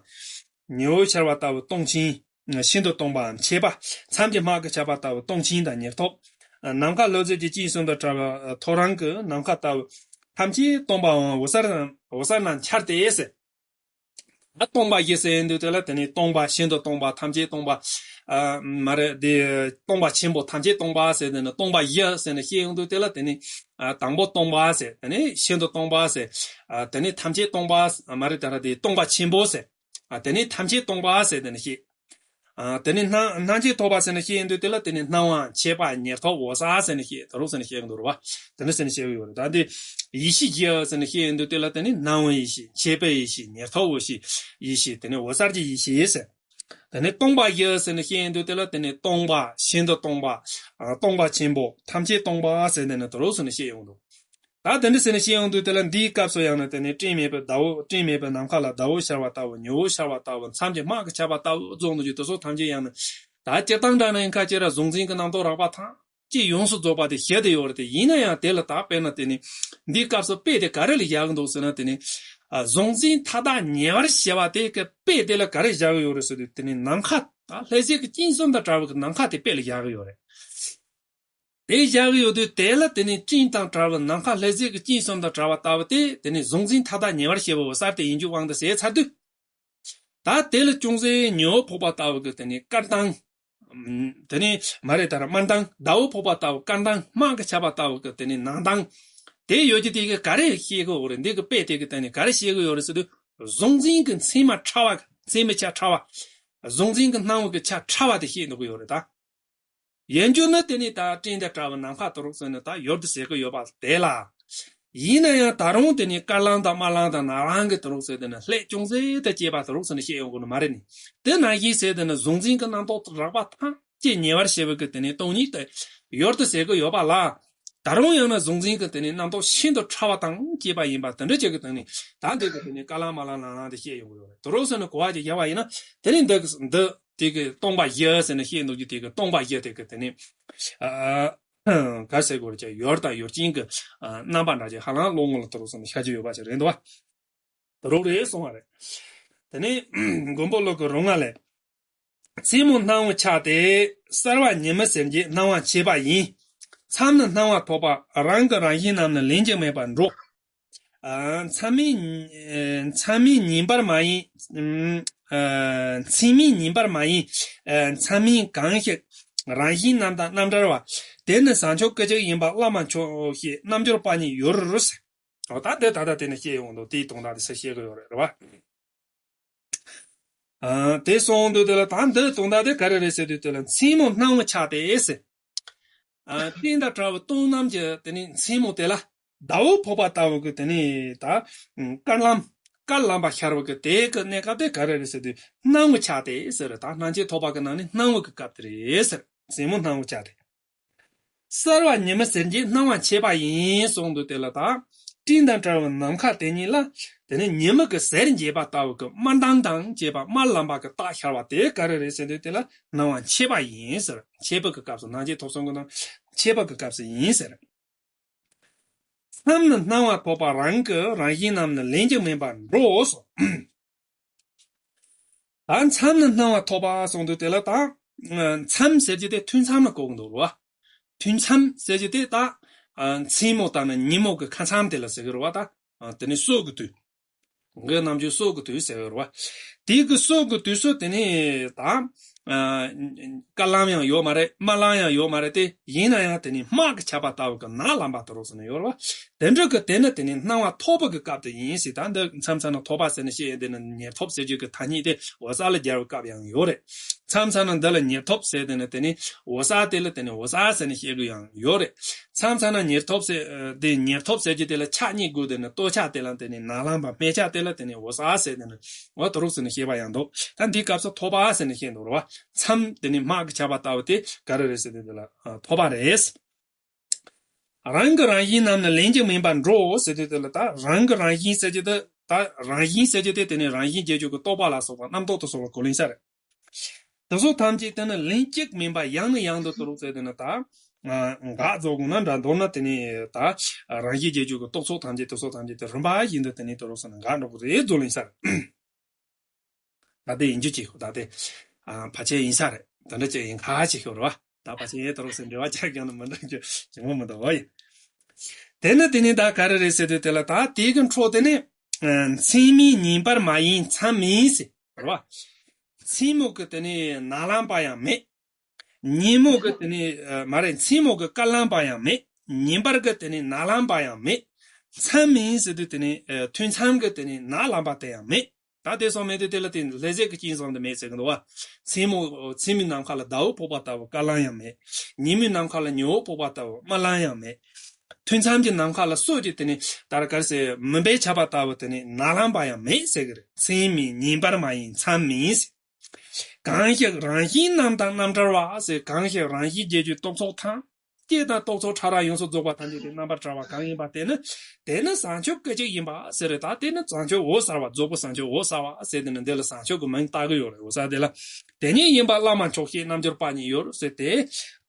ཉི་འོད་ཤར་བ་ལྟ་བུ་སྟོང་ཆེན། ཤིན་ཏུ་སྟོང་པའམ་ཆེ་བ། མཚམས་ཀྱི་སྨག་གིས་ཁྱབ་པ་ལྟ་བུ་སྟོང་ཆེན་དང་ཉེར་ཐོབ། ནམ་མཁའ་ལྷུང་བཟེད་ཀྱི་སྤྲིན་གསུམ་དང་བྲལ་བ་ཐོ་རངས་ཀྱི་ནམ་མཁའ་ལྟ་བུ་ཐམས་ཅད་སྟོང་པའམ་འོད་གསལ་རྣམས། འོད་གསལ་རྣམས་འཆར་ཏེ་ཟེར། ད་སྟོང་པ་བཞི་ཟེར་ཡོང་དུས། དེ་ལ་དེ་ནི་སྟོང་པ། ཤིན་ཏུ་སྟོང་པ། ཐམས་ཅད་སྟོང་པ། ཨ། མ་རེད། དེ་སྟོང་པ་ཆེན་པོ། ཐམས་ཅད་སྟོང་པ་ཟེར། དེ་ནི་སྟོང་པ་བཞི་ཟེར་ནས་བཤད་ཡོང་དུས། དེ་ལ་དེ་ནི། ཨ། དང་པོ་སྟོང་པ་ཟེར། དེ་ནི་ཤིན་ཏུ་སྟོང་པ་ཟེར། ཨ། དེ་ནི་ཐམས་ཅད་སྟོང་པ། མ་རེད། ད་ར་དེ་སྟོང་པ་ཆེན་པོ་ཟེར། ཨ། དེ་ནི་ཐམས་ཅད་སྟོང་པ་ཟེར། དེ་ནི་བཤད། ཨ། དེ་ནི་སྣང་། སྣང་མཆེད་ཐོབ་པ་ཟེར་ནས་བཤད་ཡོང་དུས། དེ་ལ་དེ་ནི་སྣང་བའམ་མཆེད་པ་ཉེར་ཐོབ་འོད་གསལ་ཟེར་ནས་བཤད། དེ་རུ་ཟེར་ནས་བཤད་ཀྱི་འདུག་རེད་བ། དེ་འདྲ་ཟེར་ནས་བཤད་ཀྱི་ཡོད་རེད། ད་འདི་ཡེ་ཤེས་བཞི་ཟེར་ནས་བཤད་ཡོང་དུས། དེ་ལ་དེ་ནི་སྣང་བའི་ཡེ་ཤེས། མཆེད་པའི་ཡེ་ཤེས། ཉེར་ཐོབ་འོད་ཀྱི་ཡེ་ཤེས། དེ་ནི་འོད་གསལ་གྱི་ཡེ་ཤེས་ཟེར། དེ་ནས་སྟོང་པ་བཞི་ཟེར་ནས་བཤད་ཡོང་དུས་དེ་ལ་དེ་ནས་སྟོང་པ། ཤིན་ཏུ་སྟོང་པ། ཨ། སྟོང་པ་ཆེན་པོ། ཐམས་ཅད་སྟོང་པ་ཟེར་དེ་ནས་དེ་རུ་ཟེར་ནས་བཤད་ཡོང་འདུག་ད་དེ་འདྲ་ཟེར་ནས་བཤད་ཡོང་དུས་དེ་ལ་འདིའི་སྐབས་སུ་ཡང་ན་དེ་ནས་སྤྲིན་མེད་པའི་ཟླ་བོ། སྤྲིན་མེད་པའི་ནམ་མཁའ་ལ་ཟླ་བོ་ཤར་བ་ལྟ་བུ། ཉི་འོད་ཤར་བ་ལྟ་བུ། མཚམས་ཀྱི་སྨག་གིས་ཁྱབ་པ་ལྟ་བུ་རྫོགས་འདུག་ཅིག་དེ་ཚོ་ཐམས་ཅད་ཡང་ན་ད་སྤྱིར་བཏང་འདྲ་ན་ཡང་ཁ་ཅིག་ར་གཟུང་འཛིན་གྱི་རྣམ་རྟོག་རགས་པ་ཐམས་ཅད་ཡོངས་སུ་རྫོགས་པ་དེ་བཞི་དེ་ཡོད་རེད་དེ། ཡིན་ན་ཡང་དེ་ལ་ད་དཔེར་ན་དེ་ནི་འདིའི་སྐབས་སུ་དཔེ་དེ་ག་རེ་ལ་བཞག་གི་འདུག་ཟེར་ན། དེ་ནི་ཨ། གཟུང་འཛིན་མཐའ་དག་ཉེ་བར་ཞི་བ་དེ་གི་དཔེ་དེ་ལ་ག་རེ་བཞག་གི་ཡོད་རེད་ཟེར་དུས། དེ་ནི་ནམ་མཁའ་ད་ལྷ་ཚེས་ཀྱི་སྤྱན་གསུམ་དང་བྲལ་བའི་གི་ནམ་མཁའ་དེ་དཔེ་ལ་བཞག་གི་ཡོད་རེད། དེ་བཞག་གི་ཡོད་དུས་དེ་ལ་དེ་ནི་སྤྲིན་དང་བྲལ་བའི་ནམ་མཁའ་ལྷ་ཚེས་ཀྱི་སྤྱན་གསུམ་དང་བྲལ་བ་ལྟ་བུ་དེ། དེ་ནི་གཟུང་འཛིན་མཐའ་དག་ཉེ་བར་ཞི་བའི་འོད་གསལ་དེ་ཡིན་རྒྱུ་དབང་དུ་བྱས་ཚར་དུས། ད་དེ་ལ་ཅུང་ཟད་ཉི་འོད་ཕོག་པ་ལྟ་བུ་གི་དེ་ནི་སྐར་མདངས། ཨམ། དེ་ནི་མ་རེད། ད་ར་དམར་མདངས། ཟླ་འོད་ཕོག་པ་ལྟ་བུ། སྐར་མདངས་སྨག་གིས་ཁྱབ་པ་ལྟ་བུ་གི་དེ་ནི་ནམ་མདངས་དེ་ཡོད་རྒྱུ་དེ་གིས་ག་རེ་ཤེས་གི་ཡོད་རེད། འདི་གི་དཔེ་དེ་གིས་དེ་ནི་ག་རེ་ཤེས་གི་ཡོད་རེད་ཟེར་དུས། གཟུང་འཛིན་གྱི་མཚན་མ་ཕྲ་བ། མཚན་མའི་ཆ་ཕྲ་བ། གཟུང་འཛིན་གྱི་སྣང་བ་གི་ཆ་ཕྲ་བ་དེ་ཤེས་འདུག་གི་ཡོད་རེད་ད། ཡིན་རྒྱུ་ནི་དེ་ནི་ད་སྤྲིན་དང་བྲལ་བའི་ནམ་མཁའ་དེ་རུ་ཟེར་ནས་ད་ཡོད་དུ་ཟེར་གི་ཡོད་པ་དེ་ལ། ཡིན་ན་ཡང་ད་རུང་དེ་ནི་དཀར་ལམ་དང་དམར་ལམ་དང་ནག་ལམ་གྱི་དེ་རུ་ཟེར་དེ་ནི་ལྷད་ཅུང་ཟད་དུ་སྐྱེས་པ་དེ་རུ་ཟེར་ནས་བཤད་ཡོང་གི་ནི་མ་རེད་ནི། དེ་ནང་བཞིན་ཟེར་དེ་ནི་གཟུང་འཛིན་གྱི་རྣམ་རྟོག་རགས་པ་ཐམས་ཅད་ཉེ་བར་ཞི་བའི་གི་དེ་ནི་སྟོང་ཉིད་དེ་ཡོད་དུ་ཟེར་གི་ཡོད་པ་ལ། ད་རུང་ཡང་ན་གཟུང་འཛིན་གྱི་དེ་ནི་རྣམ་རྟོག་ཤིན་ཏུ་ཕྲ་བ་དང་བཅས་པ་ཡིན་པ་དེ་འདྲ་ཅིག་གི་དེ་ནི་ད་འདི་གི་དེ་ནི་དཀར་ལམ་དམར་ལམ་ནག་ལམ་དེ་བཤད་ཡོང་གི་ཡོད་རེད། དེ་རུ་ཟེར་ནས་གོ་བ་ཅིག་བཞག་པ་ཡིན་ན། དེ་ནི་འདི་འདི། དེ་གི་སྟོང་པ་བཞི་ཟེར་ནས་བཤད་འདུག་རྒྱུ་དེ་གི་སྟོང་པ་བཞི་དེ་གི་དེ་ནི། ཨ། ག་ཟེར་དགོས་རེད། ཅེ་ཡོད་དང་ཡོད་ཅན་གྱི། ཨ། རྣམ་པ་འདྲ་ཅིག་ཧ་ལམ་བློ་ངོར་ལ་དེ་རུ་ཟེར་ནས་ཤར་གྱི་ཡོད་པ་ཅིག་རེད་འདུག་བ། དེ་རུ་རེད་གསུང་བ་རེད། དེ་ནི་མགོན་པོ་ཀླུ་གི་རོ་ལྔ་ལས། མཚན་མོ་སྣང་བ་ཆགས་ཏེ། གསལ་བ་ཉི་མའི་ཟེར་བྱེད་སྣང་བ་མཆེད་པ་ཡིན། མཚམས་ནི་སྣང་བ་ཐོབ་པ། རང་གི་རང་བཞིན་རྣམས་ནི་ལན་གཅིག་མེད་པར་འགྲོ། ཨ། མཚན་མོའི་ཨ། མཚན་མོའི་ཉིན་པར་མ་ཡིན། ཨ། མཚན་མོའི་ཉིན་པར་མ་ཡིན། ཨ། མཚན་མོའི་གང་ཞིག་རང་བཞིན་རྣམས་དང་རྣམ་བྲལ་བ། དེ་ནི་ཟ་འཕྲུག་སྐད་ཅིག་ཡིན་པ་བླ་མ་མཆོག་ཞེས་རྣམ་འགྱུར་པ་ཉིད་ཡོད་རུང་། འོ་ད་འདི་ད་ལྟ་དེ་ནས་བཤད་ཡོང་དུས་དེའི་དོན་དག་དེ་ས་བཤད་གི་ཡོད་རེད། རེད་བ། ཨ། དེ་སོང་དུས་དེ་ལ་ད་འདི་དོན་དག་དེ་ག་རེ་རེད་ཟེར་དུས་དེ་ལ་མཚན་མོ་སྣང་བ་ཆགས་ཏེ་ཟེར། ཨ། སྤྲིན་དང་བྲལ་བའི་སྟོང་ནམ་གྱི་དེ་ནི་མཚན་མོ་དེ་ལ་ཟླ་འོད་ཕོག་པ་ལྟ་བུ་གི་དེ་ནི་ད་དཀར་ལམ་དཀར་ལམ་པ་ཤར་བ་གི་དེ་གི་གནས་སྐབས་དེ་ག་རེ་རེད་ཟེར་དུས་སྣང་བ་ཆགས་ཏེ་ཟེར། ད་སྣང་མཆེད་ཐོབ་པ་གི་ནང་ནས་སྣང་བ་གི་སྐབས་དེ་རེད་ཟེར། མཚན་མོ་སྣང་བ་ཆགས་ཏེ། གསལ་བ་ཉི་མའི་ཟེར་བྱེད་སྣང་བ་མཆེད་པ་ཡིན་གསུངས་འདུག་དེ་ལ་ད། སྤྲིན་དང་བྲལ་བའི་ནམ་མཁའ་དེ་ཉིད་ལ། དེ་ནི་ཉི་མ་གི་ཟེར་བྱེད་པ་ལྟ་བུ་གི་དམར་མདངས་དང་བཅས་པ་དམར་ལམ་པ་གི་རྟགས་ཤར་བ་དེ་ག་རེ་རེད་ཟེར་དུས་དེ་ལ་སྣང་བ་མཆེད་པ་ཡིན་ཟེར། མཆེད་པ་གི་སྐབས་སུ་སྣང་མཆེད་ཐོབ་གསུམ་གི་ནང་མཆེད་པ་གི་སྐབས་སུ་ཡིན་ཟེར། མཚམས་ནི་སྣང་བ་ཐོབ་པ། རང་གི་རང་བཞིན་རྣམས་ནི་ལན་གཅིག་མེད་པར་འགྲོ་གསུངས། ད་མཚམས་ནི་སྣང་བ་ཐོབ་པ་གསུངས་དུས་དེ་ལ་ད། མཚམས་ཟེར་གྱི་དེ་ཐུན་མཚམས་ལ་གོ་གི་འདུག་རེད་བ། ཐུན་མཚམས་ཟེར་གྱི་དེ་ད། མཚན་མོ་དང་ནི་ཉིན་མོ་གི་ཁ་མཚམས་དེ་ལ་ཟེར་གི་རེད་བ་ད། དེ་ནི་སྲོད་ཀྱི་དུས། འགོས་རྣམ་འགྱུར་སྲོད་ཀྱི་དུས་ཟེར་གི་རེད་བ། དེ་གི་སྲོད་ཀྱི་དུས་སུ་དེ་ནི་ད། དཀར་ལམ་ཡང་ཡོད་མ་རེད། དམར་ལམ་ཡང་ཡོད་མ་རེད་དེ། ཡིན་ན་ཡང་དེ་ནི་སྨག་གིས་ཁྱབ་པ་ལྟ་བུ་གི་ནག་ལམ་པ་དེ་རུ་ཟེར་ནས་ཡོད་རེད་བ། དེ་འདྲ་གི་དེ་ནི་དེ་ནི་སྣང་བ་ཐོབ་པ་གི་སྐབས་དེ་ཡིན་ཟེར། ད་འདི་མཚམས་མཚམས་ན་ཐོབ་པ་ཟེར་ནས་བཤད་ཡོད། དེ་ནི་ཉེར་ཐོབ་ཟེར་རྒྱུ་གི་ཐ་སྙད་དེ་འོད་གསལ་ལ་སྦྱར་བའི་སྐབས་ཡང་ཡོད་རེད། མཚམས་མཚམས་ན་འདི་ལ་ཉེར་ཐོབ་ཟེར། དེ་ནི་དེ་ནི་འོད་གསལ་དེ་ལ་དེ་ནི་འོད་གསལ་ཟེར་ནས་བཤད་རྒྱུ་ཡང་ཡོད་རེད། མཚམས་མཚམས་ན་ཉེར་ཐོབ་ཟེར། དེ་ཉེར་ཐོབ་ཟེར་རྒྱུ་དེ་ལ་ཆ་གཉིས་དགོས། དེ་ནི་ལྟོ་ཆ་དེ་ལ་དེ་ནི་ནག་ལམ་པ། སྨད་ཆ་དེ་ལ་དེ་ནི་འོད་གསལ་ཟེར། དེ་ནི་འོ་དེ་རུ་ཟེར་ནས་བཤད་པ་ཡང་འདུག་ད་འདིའི་སྐབས་སུ་ཐོབ་པ་ཟེར་ནས་བཤད་འདུག་རེད་བ། མཚམས་དེ་ནི་སྨག་གིས་ཁྱབ་པ་ལྟ་བུ་དེ་ག་རེ་རེད་ཟེར་དུས་དེ་ལ་ཐོབ་པ་རེད། རང་གི་རང་བཞིན་རྣམས་ནི་ལན་གཅིག་མིན་པར་འགྲོ་ཟེར་དུས་དེ་ལ་ད་རང་གི་རང་བཞིན་ཟེར་གྱི་དེ། ད་རང་བཞིན་ཟེར་གྱི་དེ་དེ་ནི་རང་བཞིན་རྗེས་འཇུག་གི་རྟོག་པ་ལ་སོགས་པ་རྣམ་རྟོག་ཏུ་སོགས་པ་གོ་ལེན་ས་རེད། དེ་སོགས་ཐམས་ཅད་དེ་ནི་ལན་གཅིག་མིན་པར་ཡང་ནས་ཡང་དུ་དུ་རུ་ཟེར་དེ་ནི་ད། འགག་རྫོགས་དགོས་ན་འདྲ། མདོར་ན་དེ་ནི་ད་རང་བཞིན་རྗེས་འཇུག་གི་རྟོག་ཚོགས་ཐམས་ཅད་དེ་སོགས་ཐམས་ཅད་དེ་རིམ་པ་བཞིན་དུ་དེ་ནི་དུ་རུ་ཟེར་ནས་འགག་འགྲོ་གི་རེད། རྫོགས་ལེན་ས་རེད། ད་ལྟའི་ཡིན་རྒྱུ་ཅིག་ད་ལྟའི་ཕལ་ཆེར་ཡིན་ས་རེད། ད་འདྲ་ཅིག་ཡིན་ཁ་ཅིག་ཤོར་བ། ད་ཕལ་ཆེར་ཡེ་ད་རུང་སེ་འབྲེལ་བ་ཆགས་ཀྱང་ན་མི་འདྲ་རྒྱུ་ཇི་མ་མི་འདུག་བ་ཡིན། དེ་ནི་དེ་ནི་ད་ག་རེ་རེད་ཟེར་དུས་དེ་ལ་ད་དེ་གི་འཕྲོ་དེ་ནི། མཚན་མོའི་ཉིན་པར་མ་ཡིན་མཚམས་མིན་ཟེར་རེད་བ། མཚན་མོ་གི་དེ་ནི་ནག་ལམ་པ་ཡང་མེད། ཉིན་མོ་གི་དེ་ནི་མ་རེད། མཚན་མོ་གི་དཀར་ལམ་པ་ཡང་མེད། ཉིན་པར་གི་དེ་ནི་ནག་ལམ་པ་ཡང་མེད། མཚམས་མིན་ཟེར་དུས་དེ་ནི་ཐུན་མཚམས་གི་དེ་ནི་ནག་ལམ་པ་དེ་ཡང་མེད། ད་དེ་སོགས་མེད་དུས་དེ་ལ་དེ་ལྷ་ཚེས་ཀྱི་སྤྱན་གསུམ་དུ་མེད་ཟེར་གི་འདུག་བ། མཚན་མོ་མཚན་མོའི་ནམ་མཁའ་ལ་ཟླ་འོད་ཕོག་པ་ལྟ་བུ་དཀར་ལམ་ཡང་མེད། ཉིན་མོའི་ནམ་མཁའ་ལ་ཉི་འོད་ཕོག་པ་ལྟ་བུ་དམར་ལམ་ཡང་མེད། ཐུན་མཚམས་ཀྱི་ནམ་མཁའ་ལ་སྲོད་ཀྱི་དེ་ནི་ད་ར་གར་སེ་མུན་པས་ཁྱབ་པ་ལྟ་བུ་དེ་ནི་ནག་ལམ་པ་ཡང་མེད་ཟེར་གི་རེད། མཚན་མིན་ཉིན་པར་མ་ཡིན་མཚམས་མིན་ཟེར། གང་ཞིག་རང་བཞིན་རྣམ་དག་རྣམ་བྲལ་བ་ཟེར། གང་ཞིག་རང་བཞིན་བརྒྱད་ཅུའི་རྟོག་ཚོགས་ཐམས་ཅད་དང་རྟོག་ཚོགས་ཕྲ་རགས་ཡོངས་སུ་རྫོགས་པ་ཐམས་ཅད་དེ་རྣམ་པར་བྲལ་བ་གང་ཡིན་པ་དེ་ནི། དེ་ནི་བཟང་སྤྱོད་སྐད་ཅིག་ཡིན་པ་ཟེར་རེད། ད་དེ་ནི་བཟང་སྤྱོད་འོད་གསལ་བ། རྫོགས་པའི་བཟང་སྤྱོད་འོད་གསལ་བ་ཟེར་དེ་ནི་འདི་ལ་བཟང་སྤྱོད་ཀྱི་མིང་བཏགས་ཀྱི་ཡོད་རེད། འོད་གསལ་དེ་ལ། དེ་ཉིད་ཡིན་པ་བླ་མ་མཆོག་ཤེས་རྣལ་འབྱོར་པ་ཉིད་ཡོད་ཟེར་ཏེ།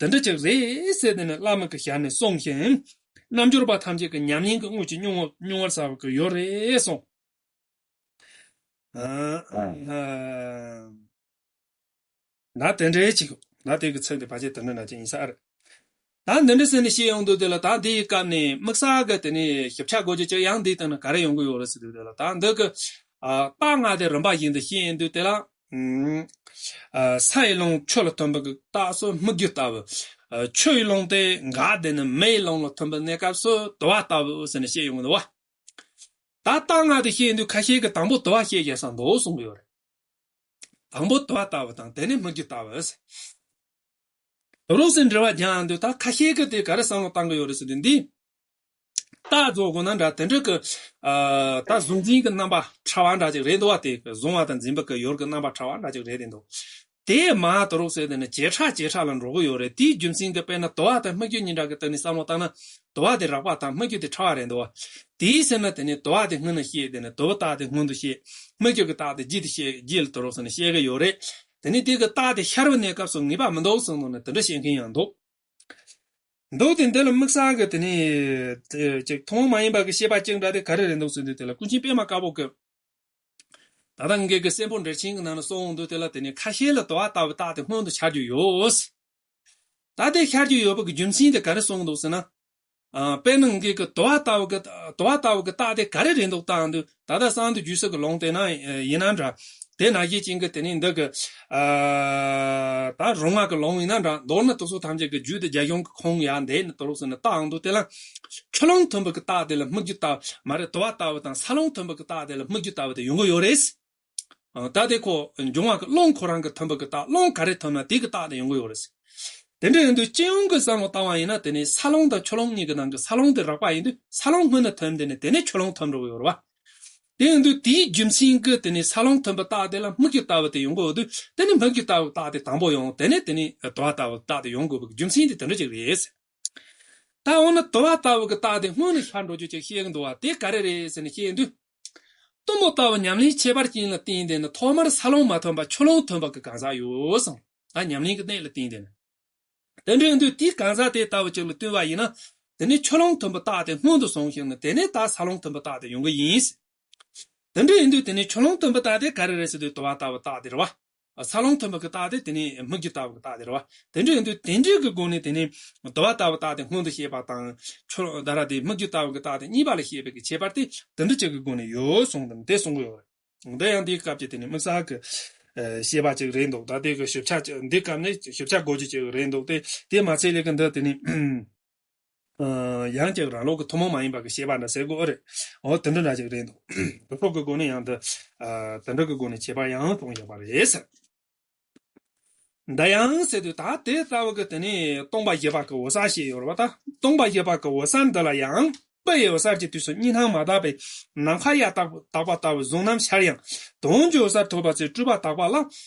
དེ་འདྲ་ཅིག་རེད་ཟེར་དེ་ནི་བླ་མ་གི་ཞལ་ནས་གསུངས་ཤིང་། རྣལ་འབྱོར་པ་ཐམས་ཅད་ཀྱི་ཉམས་ལེན་གྱི་དངོས་ཀྱི་མྱོང་བ་མྱོང་བར་བྱ་བ་གི་ཡོད་རེད་གསུངས། ཨ། ཨ། ད་དེ་འདྲའི་ཅིག་ད་དེ་གི་ཚིག་དེ་ཕལ་ཆེར་དེ་འདྲ་ན་ཅིག་ཡིན་ས་རེད། ད་འདི་འདྲ་ཟེར་ནས་བཤད་ཡོང་དུས་དེ་ལ། ད་འདི་ཡི་སྐབས་ནས་དམིགས་བསལ་གི་དེ་ནས་ཞིབ་ཆ་དགོས་རྒྱུ་ཅིག་ཡང་འདིའི་སྟེང་ན་ག་རེ་ཡོང་གི་ཡོད་རེད་ཟེར་དུས་དེ་ལ། ད་འདི་གི་ཨ་རྟགས་ལྔ་དེ་རིམ་པ་བཞིན་དུ་བཤད་ཡོང་དུས་དེ་ལ། ཨ་ས་ཡི་རླུང་ཆུ་ལ་ཐིམ་པ་གི་རྟགས་སུ་སྨིག་རྒྱུ་ལྟ་བུ། ཨ་ཆུ་ཡི་རླུང་དེ་འགག་དེ་ནི་མེ་ཡི་རླུང་ལ་ཐིམ་པའི་གནས་སྐབས་སུ་དུ་བ་ལྟ་བུ་ཟེར་ནས་བཤད་ཡོང་གི་འདུག་བ། ད་རྟགས་ལྔ་དེ་བཤད་ཡོང་དུས་ཁ་ཤས་ཀྱིས་དང་པོ་དུ་བ་བཤད་བཞག་ས་འདུག་གསུང་གི་ཡོད་རེད། དང་པོ་དུ་བ་ལྟ་བུ་དང་དེ་ནས་སྨིག་རྒྱུ་ལྟ་བུ་ཟེར། དུ་རུ་ཟེར་འབྲེལ་བ་རྒྱག་འདུག་ད་ཁ་ཤས་ཀྱིས་དེ་ག་རེ་བསམ་བློ་བཏང་གི་ཡོད་རེད་ཟེར་དུས། འདི་རྟགས་རྫོགས་དགོས་ན་འདྲ། དེ་འདྲ་གི་ཨ་ད་གཟུང་འཛིན་གྱི་རྣམ་པ་ཕྲ་བ་འདྲ་ཅིག་རེད་འདུག་བ། དེ་གི་གཟུང་བ་དང་འཛིན་པ་གི་ཡུལ་གྱི་རྣམ་པ་ཕྲ་བ་འདྲ་ཅིག་རེད་དེ་འདུག་དེ་མ་དུ་རུ་ཟེར་དེ་ནི་བྱེ་བྲག་བྱེ་བྲག་ལ་འགྲོ་གི་ཡོད་རེད། དེའི་རྒྱུ་མཚན་གྱིས་དཔེར་ན་དུ་བ་དང་སྨིག་རྒྱུ་གཉིས་འདྲ་གི་སྟེང་ནས་བསམ་བློ་བཏང་ན། དུ་བ་དེ་རགས་པ་དང་སྨིག་རྒྱུ་དེ་ཕྲ་བ་རེད་འདུག་བ། དེའི་ཕྱིར་ན་དེ་ནི་དུ་བ་དེ་སྔོན་ནས་བཤད། དེ་ནི་དུ་བའི་རྟགས་དེ་སྔོན་དུ་བཤད། སྨིག་རྒྱུ་གི་རྟགས་དེ་རྗེས་དུ་བཤད། རྗེས་ལ་དུ་རུ་ཟེར་ནས་བཤད་གི་ཡོད་རེད། དེ་ནི་དེ་གི་རྟགས་དེ་ཤར་བའི་གནས་སྐབས་སུ་ངེས་པ་མི་འདུག་གསུངས་ནོ་ནི་དེ་འདྲ་བཤད་མཁན་ཡང་འདུག་འདུག་སྟེ། འདི་ལ་དམིགས་བསལ་གྱི་དེ་ནི་ཅིག་ཐུན་མོང་མ་ཡིན་པ་གི་བཤད་པ་གཅིག་འདྲ་དེ་ག་རེ་རེད་འདུག་ཟེར་དུས། དེ་ལ་ཀུན་མཁྱེན་པད་མ་དཀར་པོ་གི། ད་ལྟ་ངེད་ཀྱི་གསེར་ཕུར་འགྲེལ་ཆེན་གྱི་ནང་ན་གསུངས་འདུག་དེ་ལ་དེ་ནི་ཁ་ཤས་ལ་དུ་བ་ལྟ་བུའི་རྟགས་དེ་སྔོན་དུ་ཤར་རྒྱུ་ཡོད། ད་དེ་ཤར་རྒྱུ་ཡོད་པ་གི་རྒྱུ་མཚན་དེ་ག་རེ་གསུངས་འདུག་ཟེར་ན། ཨ་དཔེར་ན་ངེད་ཀྱི་དུ་བ་ལྟ་བུ་གི་དུ་བ་ལྟ་བུ་གི་རྟགས་དེ་ག་རེ་རེད་འདུག་བལྟ་འདུག་ད་ལྟ་གསང་འདུས་རྒྱུད་ཚོགས་ཀྱི་ལུང་དེ་ན་ཡིན་ན་འདྲ། དེ་ནང་བཞིན་ཅན་གྱི་དེ་ནི་འདི་གི་ཨ་ད་རུང་ང་གི་ལུང་ཡིན་ན་འདྲ། མདོར་ན་དེ་ཚོ་ཐམས་ཅད་ཀྱི་རྒྱུད་དེ་རྒྱ་གཞུང་གི་ཁུངས་ཡང་འདི་ནི་དུ་རུ་ཟེར་ནས་བལྟ་འདུག་དེ་ལ་ཆུ་རླུང་ཐིམ་པ་གི་རྟགས་དེ་ལ་སྨིག་རྒྱུ་ལྟ་བུ་མ་རེད། དུ་བ་ལྟ་བུ་དང་ས་རླུང་ཐིམ་པ་གི་རྟགས་དེ་ལ་སྨིག་རྒྱུ་ལྟ་བུ་དེ་ཡོང་གི་ཡོད་རེད། ཨ་ད་དེ་ཁོ་འབྱུང་བ་གི་རླུང་ཁོ་རང་གི་ཐིམ་པ་གི་རྟགས། རླུང་ག་རེ་ཐིམ་ན་དེ་གི་རྟགས་དེ་ཡོང་གི་ཡོད་རེད། དེ་འདྲ་ཡིན་དུས་སྤྱི་ཡོངས་ཀྱི་བསམ་བློ་བཏང་བ་ཡིན་ན། དེ་ནི་ས་རླུང་དང་ཆུ་རླུང་གཉིས་ཀྱི་ནང་གི་ས་རླུང་དེ་རགས་པ་ཡིན་དུས་ས་རླུང་སྔོན་ན་ཐིམ། དེ་ནི་དེ་ནས་ཆུ་རླུང་ཐིམ་འགྲོ་གི་ཡོད་རེད་བ། དེ་ཡིན་དུས་དེའི་རྒྱུ་མཚན་གྱིས་དེ་ནི་ས་རླུང་ཐིམ་པའི་རྟགས་དེ་ལ་སྨིག་རྒྱུ་ལྟ་བུ་དེ་ཡོང་གི་ཡོད་དུས། དེ་ནི་སྨིག་རྒྱུ་ལྟ་བུའི་རྟགས་དེ་དང་པོ་ཡོང་། དེ་ནས་དེ་ནི་དུ་བ་ལྟ་བུའི་རྟགས་དེ་ཡོང་དགོས་པའི་རྒྱུ་མཚན་དེ་དེ་འདྲ་ཅིག་རེད། ད་འོ་ན་དུ་བ་ལྟ་བུ་གི་རྟགས་དེ་སྔོན་ནས་ཤར་འགྲོ་རྒྱུ་ཅིག་བཤད་གི་འདུག་བ། དེ་ག་རེ་རེད་ཟེར་ནས་བཤད་དུས། གཏུམ་པོ་ལྟ་བུ་ཉམས་ལེན་ཁྱད་པར་ཅན་ལ་བརྟེན་ཏེ་ནི་ཐོག་མར་ས་རླུང་མ་ཐིམ་པར་ཆུ་རླུང་ཐིམ་པ་གི་གང་ཟག་ཡོད་གསུངས། ད་ཉམས་ལེན་གྱི་གནད་ལ་བརྟེན་ཏེ་ནི། དེ་འདྲ་ཡིན་དུས་དེའི་གང་ཟག་དེ་ལྟ་བུ་ཅིག་ལ་ལྟོས་པ་ཡིན་ན། དེ་ནས་ཆུ་རླུང་ཐིམ་པའི་རྟགས་དེ་སྔོན་དུ་སོང་ཞིང་ནི། དེ་ནས་ད་ས་རླུང་ཐིམ་པའི་རྟགས་དེ་ཡོང་གི་ཡིན། དེ་འདྲ་ཡིན་དུས་དེ་ནས་ཆུ་རླུང་ཐིམ་པའི་རྟགས་དེ་ག་རེ་རེད་ཟེར་དུས་དུ་བ་ལྟ་བུའི་རྟགས་དེ་རེད་བ། ས་རླུང་ཐིམ་པ་གི་རྟགས་དེ་དེ་ནས་སྨིག་རྒྱུ་ལྟ་བུ་གི་རྟགས་དེ་རེད་བ། དེ་འདྲ་ཡིན་དུས་དེ་འདྲའི་གི་སྒོ་ནས་དེ་ནས་དུ་བ་ལྟ་བུའི་རྟགས་དེ་སྔོན་དུ་བཤད་པ་དང་། ཆུ་རླུང་ད་ར་དེ་སྨིག་རྒྱུ་ལྟ་བུ་གི་རྟགས་དེ་གཉིས་པ་ལ་བཤད་པའི་གི་ཁྱད་པར་དེ་དེ་འདྲ་ཅིག་གི་སྒོ་ནས་ཡོད་གསུངས་དང་དེ་གསུང་གི་ཡོད་རེད། འདི་ཡང་འདིའི་སྐབས་ཀྱི་དེ་ནས་དམིགས་བསལ་གི་ཨ་བཤད་པ་ཅིག་རེད་འདུག་ད་དེ་གི་ཞིབ་ཆ་ཅིག་འདི་སྐབས་ནས་ཞིབ་ཆ་དགོས་རྒྱུ་ཅིག་རེད་འདུག་དེ་དེ་མ་ཚད་ལས་གི་འདི་དེ་ནས་ཨ་ཡང་ཅིག་རང་ལུགས་ཀྱི་ཐུན་མོང་མ་ཡིན་པ་གི་བཤད་པ་འདྲ་ཟེར་དགོས་རེད། འོ་དེ་འདྲ་འདྲ་ཅིག་རེད་འདུག་དེ་ཚོ་གི་སྒོ་ནས་ཡང་འདི་ཨ་དེ་འདྲ་གི་སྒོ་ནས་ཁྱད་པར་ཡང་གསུངས་བཞག་པ་རེད་ཟེར། འདི་ཡང་ཟེར་དུས་ད་དེ་ལྟ་བུ་གི་དེ་ནས་སྟོང་པ་བཞི་པ་གི་འོད་གསལ་ཞེས་ཡོད་རེད་བ། ད་སྟོང་པ་བཞི་པ་གི་འོད་གསལ་འདི་ལ་ཡང་དཔེ་ཡི་འོད་གསལ་གྱི་དུས་སུ་གཉིས་སྣང་མ་དག་པའི་ནམ་མཁའ་ཡང་དག་དག་པ་ལྟ་བུ་གཟུང་རྣམ་ཤར་ཡང་། དོན་གྱི་འོད་གསལ་ཐོབ་པ་ཚེ་སྤྲུལ་པ་དག་པ་ལ།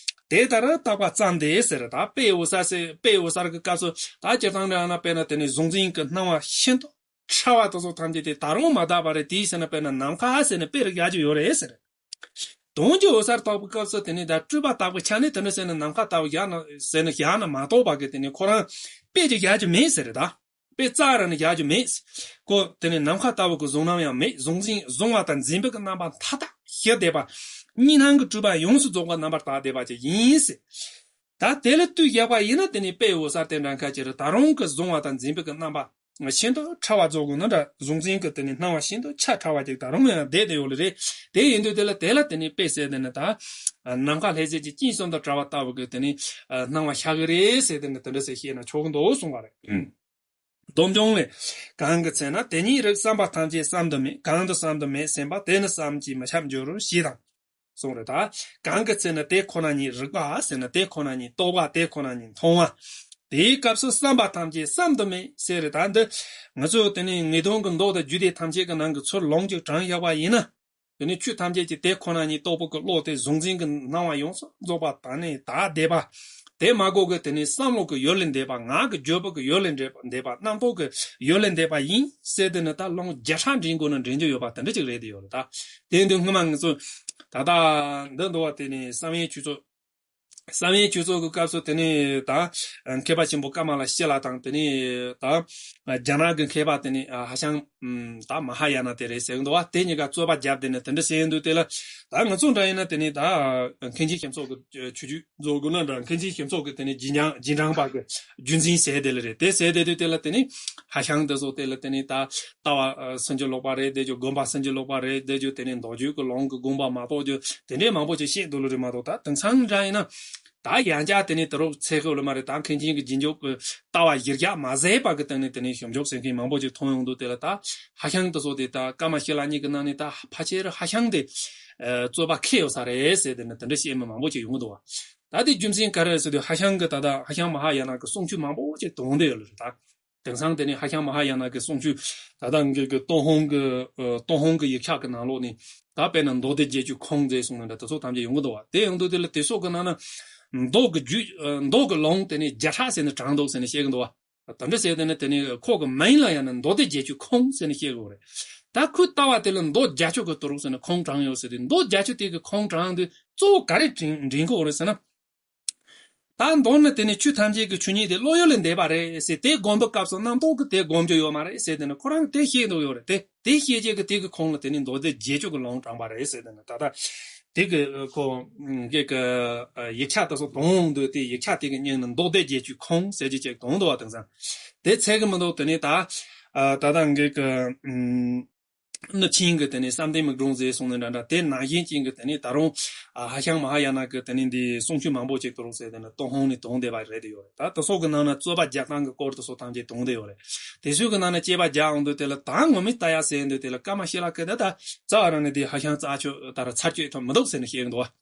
དེ་ལྟར་བརྟག་པ་ཙམ་དེ་ཟེར། ད་དཔེ་ཡི་འོད་གསལ་ཟེར། དཔེ་ཡི་འོད་གསལ་གྱི་སྐབས་སུ་ད་སྤྱིར་བཏང་འདྲ་ན་དཔེར་ན་དེ་ནས་གཟུང་འཛིན་གྱི་སྣང་བ་ཤིན་ཏུ་ཕྲ་བ་དེ་ཚོ་ཐམས་ཅད་དེ་ད་རུང་མ་དག་པ་རེད། དེའི་ཕྱིར་ན་དཔེར་ན་ནམ་མཁའ་ཟེར་ནས་དཔེ་རུ་བཞག་རྒྱུ་ཡོད་རེད་ཟེར། དོན་གྱི་འོད་གསལ་རྟོགས་པའི་སྐབས་སུ་དེ་ནི་ད་སྤྲུལ་པ་དག་པའི་ཆ་ནས་དེ་འདྲ་ཟེར་ནས་ནམ་མཁའ་ལྟ་བུ་བཞག་ན་ཟེར་ནས་བཞག་ན་མ་གཏོགས་པ་གི་དེ་ནི་ཁོ་རང་དཔེ་ཅིག་བཞག་རྒྱུ་མེད་ཟེར་རེད་ད། དཔེ་རྩ་ར་ནས་བཞག་རྒྱུ་མེད། ཁོ་དེ་ནི་ནམ་མཁའ་ལྟ་བུ་གི་གཟུང་རྣམ་ཡང་མེད། གཟུང་འཛིན་གཟུང་བ་དང་འཛིན་པའི་གི་རྣམ་པ་མཐའ་དག་ཞི་བསྡད་པ། གཉིས་སྣང་གི་སྤྲུལ་པ་ཡོངས་སུ་རྫོགས་པ་རྣམ་པར་དག་བསྡད་པ་ཅིག་ཡིན་ཟེར། ད་དེ་ལ་ལྟོས་བཞག་པ་ཡིན་ན་དེ་ནི་དཔེ་འོད་གསལ་དེ་འདྲ་ཁ་ཅིག་རེད། ད་རུང་གི་གཟུང་བ་དང་འཛིན་པའི་གི་རྣམ་པ། ཤིན་ཏུ་ཕྲ་བ་རྫོགས་དགོས་ན་འདྲ། གཟུང་འཛིན་གྱི་དེ་ནི་སྣང་བ་ཤིན་ཏུ་ཆ་ཕྲ་བ་ཅིག་ད་རུང་ཡང་བསྡད་དེ་ཡོད་ལེ་རེད། དེ་ཡིན་དུས་དེ་ལ་དེ་ལ་དེ་ནི་དཔེ་ཟེར་དེ་ནི་ད་ནམ་མཁའ་ལྷ་ཟེར་གྱི་སྤྱན་གསུམ་དང་བྲལ་བ་ལྟ་བུ་གི་དེ་ནི་སྣང་བ་ཤར་གི་རེད་ཟེར་དེ་ནི་དེ་འདྲ་ཟེར་བཤད་ན་ཆོག་གི་འདུག་གསུང་བ་རེད། སྡོམ་འབྱུང་ལས། གང་གི་ཚེ་ན་དེ་ཉིད་རིག་བསམ་པ་ཐམས་ཅད་བསམ་དུ་མེད། གང་དུ་བསམ་དུ་མེད་སེམས་པ་དེ་ནི་བསམ་གྱིས་མི་ཁྱབ་འགྱུར་ཞེས་དང་། གསུངས་རེད་ད། གང་གི་ཚེ་ན་དེ་ཁོ་ན་ཉིད་རིག་པ་ཟེར་ན་དེ་ཁོ་ན་ཉིད་རྟོགས་པ་དེ་ཁོ་ན་ཉིད་མཐོང་བ། དེའི་སྐབས་སུ་བསམ་པ་ཐམས་ཅད་བསམ་དུ་མེད་ཟེར་རེད་ད། འདི་ང་ཚོས་དེ་ནི་ངེས་དོན་གྱི་མདོ་དང་རྒྱུད་སྡེ་ཐམས་ཅད་ཀྱི་ནང་གི་ཚུར་ལུང་གཅིག་དྲངས་བཞག་པ་ཡིན་ན། དེ་ནས་ཆོས་ཐམས་ཅད་ཀྱི་དེ་ཁོ་ན་ཉིད་རྟོགས་པ་གི་བློ་དེ་གཟུང་འཛིན་གྱི་སྣང་བ་ཡོངས་སུ་རྫོགས་པ་དང་ནི་དག་བསྡད་པ། དེ་མ་གཏོགས་ཀྱི་དེ་ནས་བསམ་བློ་གི་ཡུལ་ལས་འདས་པ། ངག་གི་བརྗོད་པ་གི་ཡུལ་ལས་འདས་པ། རྣམ་རྟོག་གི་ཡུལ་ལས་འདས་པ་ཡིན་ཟེར་དེ་ནི་ད་ལོ་བརྒྱ་ཕྲག་འདྲེན་དགོས་ན་འདྲེན་རྒྱུ་ཡོད་པ་དེ་འདྲ་ཅིག་རེད་དེ་ཡོད་རེད་ད། དེ་འདི་སྔོན་མ་ང་ཚོ་ད་ལྟ་འདི་འདུག་བ། དེ་ནས་བསམ་ཡས་ཆོས་ཚོགས། བསམ་ཡས་ཆོས་ཚོགས་ཀྱི་སྐབས་སུ་དེ་ནས་ད་མཁས་པ་ཆེན་པོ་ཀ་མ་ལ་ཤཱི་ལ་དང་། དེ་ནས་ད་རྒྱ་ནག་གི་མཁས་པ་དེ་ནས་ཧ་ཤང་ད་མ་ཧཱ་ཡ་ན་དེ་རེད་ཟེར་གི་འདུག་བ། དེ་གཉིས་ཀ་རྩོད་པ་བརྒྱབ། དེ་ནས་དེ་འདྲ་ཟེར་འདུག་དེ་ལ་ད་ང་ཚོ་འདྲ་ཡིན་ན་དེ་ནས་ད་མཁན་ཆེན་ཞིག་ཚོགས་ཀྱི་ཆོས་བརྒྱུད་རྫོགས་དགོས་ན་འདྲ། མཁན་ཆེན་ཞིག་ཚོགས་ཀྱི་དེ་ནས་རྗེས་འབྲང་རྗེས་འབྲང་པ་གི་རྒྱུད་འཛིན་ཟེར་དེ་ལ་རེད། དེ་ཟེར་དེ་དུས་དེ་ལ་དེ་ནས་ཧ་ཤང་དེ་ཚོ་དེ་ལ་དེ་ནས་ད་ལྟ་བ་ཨ་སུན་འབྱིན་ལོག་པ་རེད་དེ་རྒྱུ། སྒོམ་པ་སུན་འབྱིན་ལོག་པ་རེད་དེ་རྒྱུ། དེ་ནས་མདོ་རྒྱུད་ཀྱི་ལུང་གི་དགོངས་པ་མ་གཏོགས་རྒྱུ་དེ་འདྲའི་མང་པོ་ཅིག་བཤད་འདུག་ལོ་རེད་མ་གཏོགས། ད་དེང་སང་འདྲ་ཡིན་ན་ད་ཡང་བསྐྱར་དེ་ནས་དེ་རུ་ཚེ་ཤོར་ལ་མ་རེད། ད་མཁན་ཆེན་གྱི་རྗེས་འཇུག་གི་ལྟ་བ་གཞིར་བཞག་མ་ཟད་པ་གི་སྟེང་ནས་དེ་ནས་ཞིབ་འཇུག་ཟེར་མཁན་མང་པོ་ཅིག་མཐོང་ཡོང་འདུག་དེ་ལ་ད་ཧ་ཤང་དེ་ཚོ་དེ་ད་ཀ་མ་ཤཱི་ལ་གཉིས་ཀྱི་ནང་ནས་ད་ཕལ་ཆེར་ཧ་ཤང་དེ་ཨ་རྩོད་པ་ཁེལ་ཡོད་ས་རེད་ཟེར་དེ་ནས་དེ་འདྲ་བཤད་མི་མང་པོ་ཅིག་ཡོང་གི་འདུག་བ། ད་དེ་རྒྱུ་མཚན་ག་རེ་རེད་ཟེར་དུས་ཧ་ཤང་གི་ད་ལྟ་ཧ་ཤང་མ་ཧཱ་ཡ་ན་གི་གསུང་ཆོས་མང་པོ་ཅིག་དོན་དེ་ཡོད་ལ་རེད་ད། དེང་སང་དེ་ནས་ཧ་ཤང་མ་ཧཱ་ཡ་ན་གི་གསུང་ཆོས་ད་ལྟ་ངེད་ཀྱི་ཏུན་ཧོང་གི་ཨ་ཏུན་ཧོང་གི་ཡིག་ཆ་གི་ནང་ལོགས་ནས་ད་དཔེར་ན་མདོ་སྡེ་བརྒྱད་ཅུའི་ཁུངས་མཛད་གསུངས་ནས་འདྲ་དེ་ཚོ་ཐམས་ཅད་ཡོང་གི་འདུག་བ། དེ་ཡོང་དུས་དེ་ལ་དེ་ཚོ་གི་ནང་ན་མདོ་གི་རྒྱུད་ཨ་མདོ་གི་ལུང་དེ་ནས་བརྒྱ་ཕྲག་ཟེར་ནས་དྲངས་འདུག་ཟེར་ནས་བཤད་གི་འདུག་བ། དེ་འདྲ་ཟེར་དེ་ནས་དེ་ནས་ཁོ་གི་མིང་ལ་ཡང་ན་མདོ་སྡེ་བརྒྱད་ཅུའི་ཁུངས་ཟེར་ནས་བཤད་གི་ཡོད་རེད། ད་ཁོའི་ལྟ་བ་དེ་ལ་མདོ་བརྒྱད་ཅུ་གི་དུ་རུ་ཟེར་ནས་ཁུངས་དྲངས་ཡོད་ཟེར་དུས་མདོ་བརྒྱད་ཅུ་དེ་གི་ཁུངས་དྲངས་དུས་གཙོ་བོ་ག་རེ་དྲན་དྲན་གི་ཡོད་རེད་ཟེར་ན། ད་མདོར་ན་དེ་ནི་ཆོས་ཐམས་ཅད་ཀྱི་ཆོས་ཉིད་དེ་བློ་ཡུལ་ལས་འདས་པ་རེད་ཟེར། དེ་སྒོམ་པའི་སྐབས་སུ་རྣམ་རྟོག་གིས་དེ་སྒོམ་རྒྱུ་ཡོད་མ་རེད་ཟེར། དེ་ནི་ཁོ་རང་དེ་བཤད་འདུག་ཡོད་རེད། དེ་དེ་བཤད་རྒྱུ་གི་དེ་གི་ཁུངས་ལ་དེ་ནི་མདོ་སྡེ་བརྒྱད་ཅུ་གི་ལུང་དྲངས་པ་རེད་ཟེར། དེ་ནི་ད་ལྟ་དེ་གི་ཁོ་གི་གི་ཡིག་ཆ་དེ་ཚོ་དོན་འདུག་དེ་ཡིག་ཆ་དེ་གི་མིང་ནི་མདོ་སྡེ་བརྒྱད་ཅུའི་ཁུངས་ཟེར་རྒྱུ་ཅིག་དོན་འདུག་བ། དེང་སང་དེ་ཚད་གི་མི་འདུག་དེ་ནི་ད་ད་ལྟ་གི་གི་ནུབ་ཆིངས་ཀྱི་དེ་ནས་བསམ་གཏན་མིག་སྒྲོན་ཟེར་གསུངས་ནས་འདྲ་འདྲ། དེ་ནང་བཞིན་ཅན་གྱི་དེ་ནས་ད་རུང་ཨ་ཧ་ཤང་མ་ཧཱ་ཡ་ན་གི་དེ་ནས་འདི་གསུང་ཆོས་མང་པོ་ཅིག་ཏུ་རུང་ཟེར་དེ་ནས་ཏུན་ཧོང་ནས་དོན་བསྡད་པ་རེད་དེ་ཡོད་རེད། ད་དེ་སོགས་ཀྱི་ནང་ན་རྩོད་པ་རྒྱག་སྟངས་ཀྱི་སྐོར་དེ་སོགས་ཐམས་ཅད་དོན་བསྡད་ཡོད་རེད། དེ་ཚོའི་གི་ནང་ན་དཔྱད་པ་རྒྱག་འོང་དུས་དེ་ལ་ད་ངོ་མས་ལྟ་ཡ་ཟེར་འདུག་དེ་ལ་ཀ་མ་ཤཱི་ལ་གི་ད་ད་རྩ་བ་རང་ནས་དེ་ཧ་ཤང་རྩ་ཆོད་ལྟར་ཚར་གཅོད་ཐུབ་མི་འདུག་ཟེར་ནས་བཤད་གི་འདུག་བ།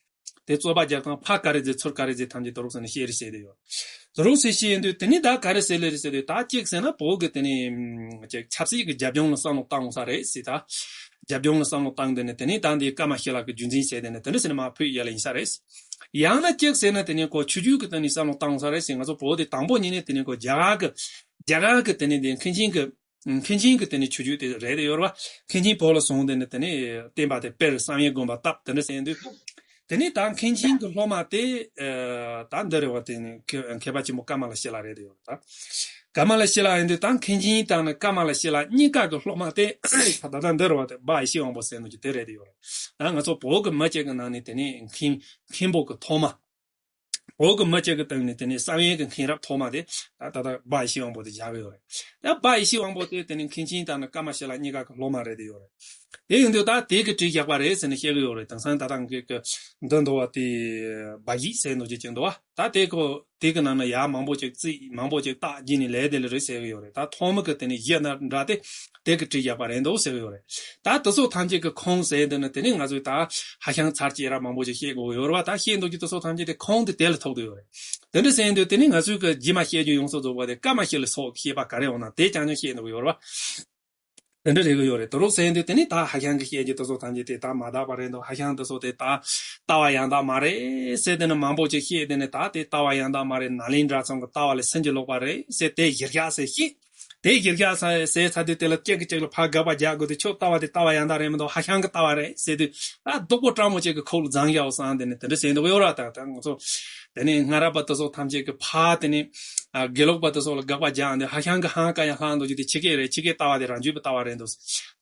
དེ་རྩོད་པ་རྒྱག་སྟངས་ཕར་ག་རེ་ཟེར་ཚུར་ག་རེ་ཟེར་ཐམས་ཅད་དུ་རུང་ཟེར་ནས་བཤད་རེད་ཟེར་དེ་ཡོད། དུ་རུང་ཟེར་བཤད་ཡོང་དུས་དེ་ནི་ད་ག་རེ་ཟེར་ལེ་རེད་ཟེར་དུས་ད་གཅིག་ཟེར་ན་བོད་ཀྱི་དེ་ནི་ཅིག་ཆབ་སྲིད་ཀྱི་རྒྱབ་ལྗོངས་ལ་བསམ་བློ་བཏང་ས་རེད་ཟེར། ད་རྒྱབ་ལྗོངས་ལ་བསམ་བློ་བཏང་དེ་ནི་དེ་ནི་ད་འདི་ཀ་མ་ཤཱི་ལ་གི་རྒྱུད་འཛིན་ཟེར་དེ་ནི་དེ་འདྲ་ཟེར་ནས་མར་ཕུད་ཡ་ལ་ཡིན་ས་རེད། ཡང་ན་གཅིག་ཟེར་ན་དེ་ནི་ཁོ་ཆོས་བརྒྱུད་ཀྱི་སྟེང་ནས་བསམ་བློ་བཏང་ས་རེད་ཟེར། ང་ཚོ་བོད་དེ་དང་པོ་ཉིད་ནས་དེ་ནི་ཁོ་རྒྱ་གར་གྱི་རྒྱ་གར་གྱི་དེ་ནི་དེ་མཁན་ཆེན་གྱི་མཁན་ཆེན་གྱི་དེ་ནི་ཆོས་བརྒྱུད་དེ་རེད་དེ་ཡོད་རེད་བ། མཁན་ཆེན་བོད་ལ་སོང་དེ་ནི་དེ་ནི་བསྟན་པ་དེ་སྤེལ། བསམ་ཡས་དགོན་པ་བཏབ། དེ་འདྲ་ཟེར་དུས་དེ་ནི་ད་མཁན་ཆེན་གྱི་སློབ་མ་དེ་ཨ་ད་འདི་རེད་བ། དེ་ནི་མཁས་མཁས་པ་ཆེན་པོ་ཀ་མ་ལ་ཤཱི་ལ་རེད་དེ་ཡོད་རེད། ད་ཀ་མ་ལ་ཤཱི་ལ་ཡིན་དུས་ད་མཁན་ཆེན་དང་ནི་ཀ་མ་ལ་ཤཱི་ལ་གཉིས་ཀ་གི་སློབ་མ་དེ་ད་ད་འདི་རེད་བ། དེ་སྦ་ཡེ་ཤེས་དབང་པོ་ཟེར་ནོ་ཅིག་དེ་རེད་དེ་ཡོད་རེད། ད་ང་ཚོ་བོད་ཀྱི་མི་སྐྱ་གི་ནང་ནས་དེ་ནི་མཁན་མཁན་པོ་གི་ཐོག་མ། བོད་ཀྱི་མི་སྐྱ་གི་སྟེང་ནས་དེ་ནས་བསམ་ཡས་ཀྱི་མཁན་རབས་ཐོག་མ་དེ་ད་ད་ལྟ་སྦ་ཡེ་ཤེས་དབང་པོ་དེ་བཞག་གི་ཡོད་རེད། ད་སྦ་ཡེ་ཤེས་དབང་པོ་དེ་དེ་ནས་མཁན་ཆེན་དང་ནི་ཀ་མ་ཤཱི་ལ་གཉིས་ཀ་གི་སློབ་མ་རེད་དེ་ཡོད་རེད། དེ་ཡིན་དུས་ད་དེ་གི་བྲིས་བཞག་པ་རེད་ཟེར་ནས་བཤད་གི་ཡོད་རེད། དེང་སང་ད་ལྟ་གི་གི་འདི་འདུག་བ། དེ་སྦ་བཞེད་ཟེར་ནོ་ཅིག་ཅིག་འདུག་བ། ད་དེ་ཁོ་དེ་གི་ནང་ན་ཡར་མང་པོ་ཅིག་རྩིས་མང་པོ་ཅིག་བཏགས་བགྱིས་ནས་ལས་དེ་ལ་རེད་ཟེར་གི་ཡོད་རེད། ད་ཐོག་མ་གི་དེ་ནས་གཞི་ན་འདྲ་དེ་དེ་གི་བྲིས་བཞག་པ་རེད་འདུག་ཟེར་གི་ཡོད་རེད། ད་དེ་ཚོ་ཐམས་ཅད་ཀྱི་ཁུངས་ཟེར་དེ་ནི་དེ་ནི་ང་ཚོས་ད་ཧ་ཤང་ཚར་གཅོད་ར་མང་པོ་ཞིག་བཤད་དགོས་ཡོད་རེད་བ། ད་བཤད་འདུག་གི་དེ་ཚོ་ཐམས་ཅད་དེ་ཁུངས་དེ་དེ་ལ་ཐུག་དུ་ཡོད་རེད། དེ་འདྲ་ཟེར་དུས་དེ་ནི་ང་ཚོས་ཀྱི་རྗེས་མ་བཤད་རྒྱུ་ཡོངས་སུ་རྫོགས་པ་དེ་ཀ་མ་ཤཱི་ལ་སོགས་བཤད་པ་ག་རེ་འོང་ན་དེ་རྐྱང་རྐྱང་བཤད་འདུག་ཡོད་རེད་བ། དེ་འདྲ་རེད་གི་ཡོད་རེད། དེ་རུ་ཟེར་དུས་དེ་ནི་ད་ཧ་ཤང་གི་བཤད་རྒྱུ་དེ་ཚོ་ཐམས་ཅད་དེ་ད་མ་དག་པ་རེད་འདུག་ཧ་ཤང་དེ་ཚོ་དེ་ད་ལྟ་བ་ཡང་དག་མ་རེད་ཟེར་དེ་ནི་མང་པོ་ཅིག་བཤད། དེ་ནི་ད་དེ་ལྟ་བ་ཡང་དག་མ་རེད། ནཱ་ལེནྡྲ་ཚང་གི་ལྟ་བ་ལས་སུན་འབྱིན་ལོག་པ་རེད་ཟེར་དེ་གཞིར་བཞག་ཟེར་བཤད། དེ་གཞིར་བཞག་ས་ཟེར་ཚར་དུས་དེ་ལ་གཅིག་གིས་གཅིག་ལ་ཕར་དགག་པ་རྒྱག་དགོས་དུས་ཁྱོད་ལྟ་བ་དེ་ལྟ་བ་ཡང་དག་རེད་མི་འདུག་ཧ་ཤང་གི་ལྟ་བ་རེད་ཟེར་དུས་ཨ་སྡུག་པོ་སྤྲང་མོ་གཅིག་གི་ཁོག་ལ་བརྫངས་བཞག་བསམ། དེ་ནི་དེ་འདྲ་ཟེར་འདུག་ཡོད་ར། ད་ད་ང་ཚོ་དེ་ནི་སྔ་རབས་པ་དེ་ཚོ་ཐམས་ཅད་ཀྱི་ཕར་དེ་ནི་ཨ་དགེ་ལུགས་པ་དེ་ཚོ་ལ་དགག་པ་རྒྱག་འདི་ཧ་ཤང་གི་ཧང་ཀ་ཡ་ལྷང་འདུག་རྒྱུ་དེ་ཕྱི་སྐད་རེད། ཕྱི་སྐད་ལྟ་བ་དེ་རང་རྒྱུད་པའི་ལྟ་བ་རེད་འདུག་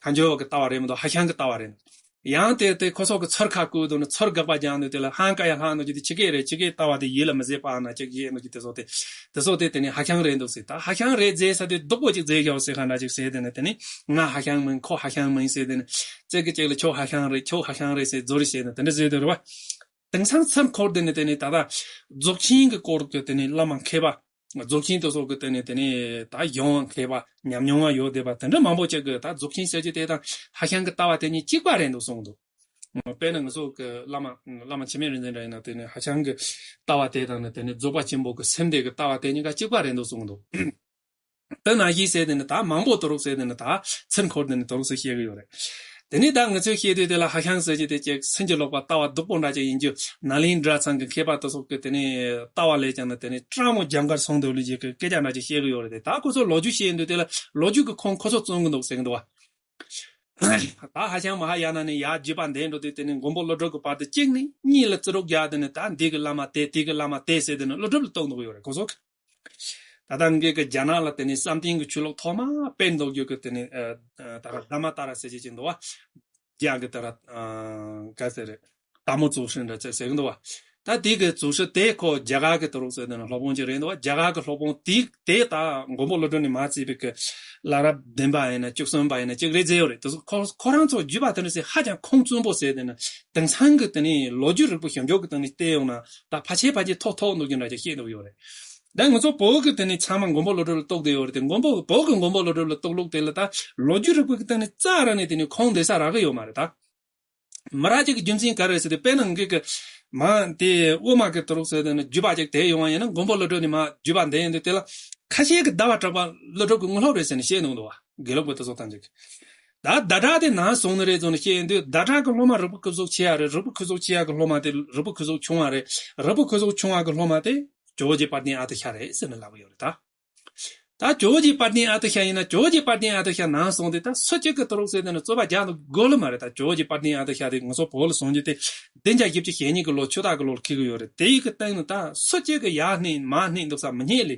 ཐལ་འགྱུར་བ་གི་ལྟ་བ་རེད་མི་འདུག་ཧ་ཤང་གི་ལྟ་བ་རེད་འདུག་ཡང་དེ་དེ་ཁོ་ཚོ་གི་ཚུར་ཁ་བསྐུར་འདུག་ནི་ཚུར་དགག་པ་རྒྱག་འདུག་དེ་ལ་ཧང་ཀ་ཡ་ལྷང་འདུག་རྒྱུ་དེ་ཕྱི་སྐད་རེད། ཕྱི་སྐད་ལྟ་བ་དེ་ཡིད་ལ་མི་བཟད་པ་ན་ཅིག་ཡེ་འདུག་རྒྱུ་དེ་ཚོ་དེ་དེ་ཚོ་དེ་དེ་ནི་ཧ་ཤང་རེད་འདུག་ཟེར། ད་ཧ་ཤང་རེད་ཟེར་ས་དེ་སྡུག་པོ་ཅིག་ཟེར་བཞག་ཟེར་ག་འདྲ་ཅིག་ཟེར། དེ་ནི་དེ་ནི་ང་ཧ་ཤང་མིན་ཁོ་ཧ་ཤང་མིན་ཟེར། དེ་ནི་གཅིག་གིས་གཅིག་ལ་ཁྱོད་ཧ་ཤང་རེད། ཁྱོད་ཧ་ཤང་རེད་ཟེར་རྫོགས་རེད་ཟེར། དེ་འདྲ་ཟེར་དེ་རེད་བ། དེང་སང་ཚུར་འཁོར་དེ་ནི་དེ་ནི་ད་ལྟ་རྫོགས་ཆེན་གྱི་སྐོར་གྱི་དེ་ནི་བླ་མ་མཁས་པ། རྫོགས་ཆེན་དེ་ཚོ་གི་དེ་ནི་དེ་ནི་ད་གཞུང་མཁས་པ་ཉམས་མྱོང་བ་ཡོད་བསྡད་པ་དེ་འདྲ་མང་པོ་ཅིག་གིས་ད་རྫོགས་ཆེན་ཟེར་རྒྱུ་དེ་དང་ཧ་ཤང་གི་ལྟ་བ་དེ་གཉིས་གཅིག་པ་རེད་འདུག་གསུངས་འདུག་དཔེར་ན་ང་ཚོ་གི་བླ་མ་བླ་མ་འཆི་མེད་རིག་འཛིན་འདྲ་ཡིན་ན་དེ་ནི་ཧ་ཤང་གི་ལྟ་བ་དེ་དང་ནི་དེ་ནི་རྫོགས་པ་ཆེན་པོ་གི་སེམས་དེ་གི་ལྟ་བ་དེ་གཉིས་ཀ་གཅིག་པ་རེད་འདུག་གསུངས་འདུག་དེ་ནང་བཞིན་ཟེར་དེ་ནི་ད་མང་པོ་དུ་རུག་ཟེར་དེ་ནི་ད་ཚུར་འཁོར་དེ་ནི་དུ་རུག་ཟེར་བཤད་གི་ཡོད་རེད། དེ་ནས་ད་ང་ཚོས་བཤད་དུས་དེ་ལ་ཧ་ཤང་ཟེར་གྱི་དེ་ཅིག་སུན་གྱི་ལོག་པ་ལྟ་བ་སྡུག་པོ་འདྲ་ཅིག་ཡིན་རྒྱུ། ནཱ་ལེནྡྲ་ཚང་གི་མཁས་པ་དེ་ཚོ་གི་དེ་ནས་ལྟ་བ་ལས་ཀྱང་ན་དེ་ནས་སྤྲང་མོ་རྒྱབ་འགལ་སོང་འདུག་ལུས་ཀྱི་སྐད་ཆ་འདྲ་ཅིག་བཤད་གི་ཡོད་རེད་དེ། ད་ཁོ་ཚོ་ལོ་རྒྱུས་བཤད་ཡིན་དུས་དེ་ལ་ལོ་རྒྱུས་ཀྱི་ཁུངས་ཁོ་ཚོ་བཙོང་གི་འདུག་ཟེར་གི་འདུག་བ། ད་ཧ་ཤང་མ་ཧཱ་ཡ་ན་ནས་ཡར་བརྒྱུད་པ་འདེད་འགྲོ་དུས་དེ་ནས་མགོན་པོ་ཀླུ་སྒྲུབ་ཀྱི་བར་དུ་གཅིག་ནས་གཉིས་ལ་རྩིས་རོགས་རྒྱག་དེ་ནས་ད་འདི་གི་བླ་མ་དེ་དེ་གི་བླ་མ་དེ་ཟེར་དེ་ནས་ཀླུ་སྒྲུབ་ལ་གཏོགས་འདུག་ཡོད་རེད་ཁོ་ཚོ། ད་ལྟ་ངེད་ཀྱི་རྒྱ་ནག་ལ་དེ་ནས་བསམ་གཏན་གྱི་ཆོས་ལུགས་ཐོག་མ་སྤེལ་འདུག་རྒྱུ་གི་དེ་ནས་ཨ་ད་ར་དྷརྨ་ཏཱ་ར་ཟེར་གྱི་ཅིག་འདུག་བ། རྒྱ་གི་ད་ར་ཨ་ག་ཟེར་རེད། དར་མོ་ཚོགས་ཧྲིན་འདྲ་ཅིག་ཟེར་གི་འདུག་བ། ད་དེ་གི་ཚོགས་ཧྲིན་དེ་ཁོ་རྒྱ་གར་གི་ཏུ་རུག་ཟེར་དེ་ནས་སློབ་དཔོན་ཅིག་རེད་འདུག་བ། རྒྱ་གར་གི་སློབ་དཔོན་དེ་དེ་ད་མགོན་པོ་ཀླུ་སྒྲུབ་ནས་མར་བརྩིས་པའི་གི་བླ་རབས་བདུན་པ་ཡིན་ན་བཅུ་གསུམ་པ་ཡིན་ན་ཅིག་རེད་ཟེར་ཡོད་རེད། དེ་ཚོ་ཁོ་ཁོ་རང་ཚོ་བརྒྱུད་པ་དེ་ནས་ཟེར་ཧ་ཅང་ཁུངས་བཙུན་པོ་ཟེར་དེ་ནས་དེང་སང་གི་དེ་ནས་ལོ་རྒྱུས་རིག་པ་ཞིབ་འཇུག་གི་སྟེང་ནས་བལྟས་ཡོང་ན་ད་ཕལ་ཆེར་ཕལ་ཆེར་ཐོག་ཐོག་འདུག་རྒྱུ་འདྲ་ཅིག་བཤད་འདུག་ཡོད་རེད། ད་ང་ཚོ་བོད་ཀྱི་དེ་ནས་ཚང་མ་མགོན་པོ་ཀླུ་སྒྲུབ་ལ་གཏུགས་བསྡད་ཡོད་རེད་དེ། མགོན་པོ་བོད་ཀྱི་མགོན་པོ་ཀླུ་སྒྲུབ་ལ་གཏུགས་ལུགས་དེ་ལ་ད་ལོ་རྒྱུས་རིག་པ་གི་སྟེང་ནས་རྩ་ར་ནས་དེ་ནས་ཁུངས་འདེད་ས་རག་གི་ཡོད་མ་རེད་ད། མི་རག་ཅིག་གི་རྒྱུ་མཚན་ག་རེ་ཟེར་ཏེ་དཔེར་ན་ངེད་ཀྱི་མ་དེ་དབུ་མ་གི་ཏུ་རུག་ཟེར་དེ་ནས་བརྒྱུད་པ་ཅིག་དེ་ཡོང་བ་ཡིན་ན་མགོན་པོ་ཀླུ་སྒྲུབ་ནས་མ་བརྒྱུད་པ་འདི་ཡིན་དུས་དེ་ལ་ཁ་ཤས་ཀྱི་ཟླ་བ་གྲགས་པ་ཀླུ་སྒྲུབ་ཀྱི་དངོས་སློབ་རེད་ཟེར་ནས་བཤད་གནང་འདུག་བ། དགེ་ལུགས་པ་དེ་ཚོ་ཐམས་ཅད་ཀྱིས། ད་ཟླ་གྲགས་དེ་ནང་སོང་ནི་རེད་ཟེར་ནས་བཤད་ཡིན་དུས་ཟླ་གྲགས་ཀྱི་སློབ་མ་རིག་པ་ཁུ་ཚུགས་ཆེ་ཡ་རེད། རིག་པ་ཁུ་ཚུགས་ཆེ་ཡ་གི་སློབ་མ་དེ་རིག་པ་ཁུ་ཚུགས་ཆུང་བ་རེད། རིག་པ་ཁུ་ཚུགས་ཆུང་བ་གི་སློབ་མ་དེ་ཇོ་བོ་རྗེ་དཔལ་ལྡན་ཨ་ཏི་ཤ་རེད་ཟེར་ནས་ལབ་ཀྱི་ཡོད་རེད་ད། ད་ཇོ་བོ་རྗེ་དཔལ་ལྡན་ཨ་ཏི་ཤ་ཡིན་ན་ཇོ་བོ་རྗེ་དཔལ་ལྡན་ཨ་ཏི་ཤ་ནང་སོང་དུས་ད་སུ་གཅིག་གི་ཏུ་རུག་ཟེར་དེ་ནས་རྩོད་པ་རྒྱག་འདུག་དགོས་ལེ་མ་རེད། ད་ཇོ་བོ་རྗེ་དཔལ་ལྡན་ཨ་ཏི་ཤ་དེ་ང་ཚོ་བོད་ལ་སོང་རྒྱུ་དེ་བདུན་བརྒྱ་བཞི་བཅུ་ཞེ་གཉིས་ཀྱི་ལོ་ཆུ་སྟག་གི་ལོ་ལ་འཁེལ་གི་ཡོད་རེད། དེ་ཡི་གི་སྟེང་ནས་ད་སུ་གཅིག་གི་ཡར་སྣེ་མར་སྣེ་འདུག་ས་མི་རྙེད་ལེ།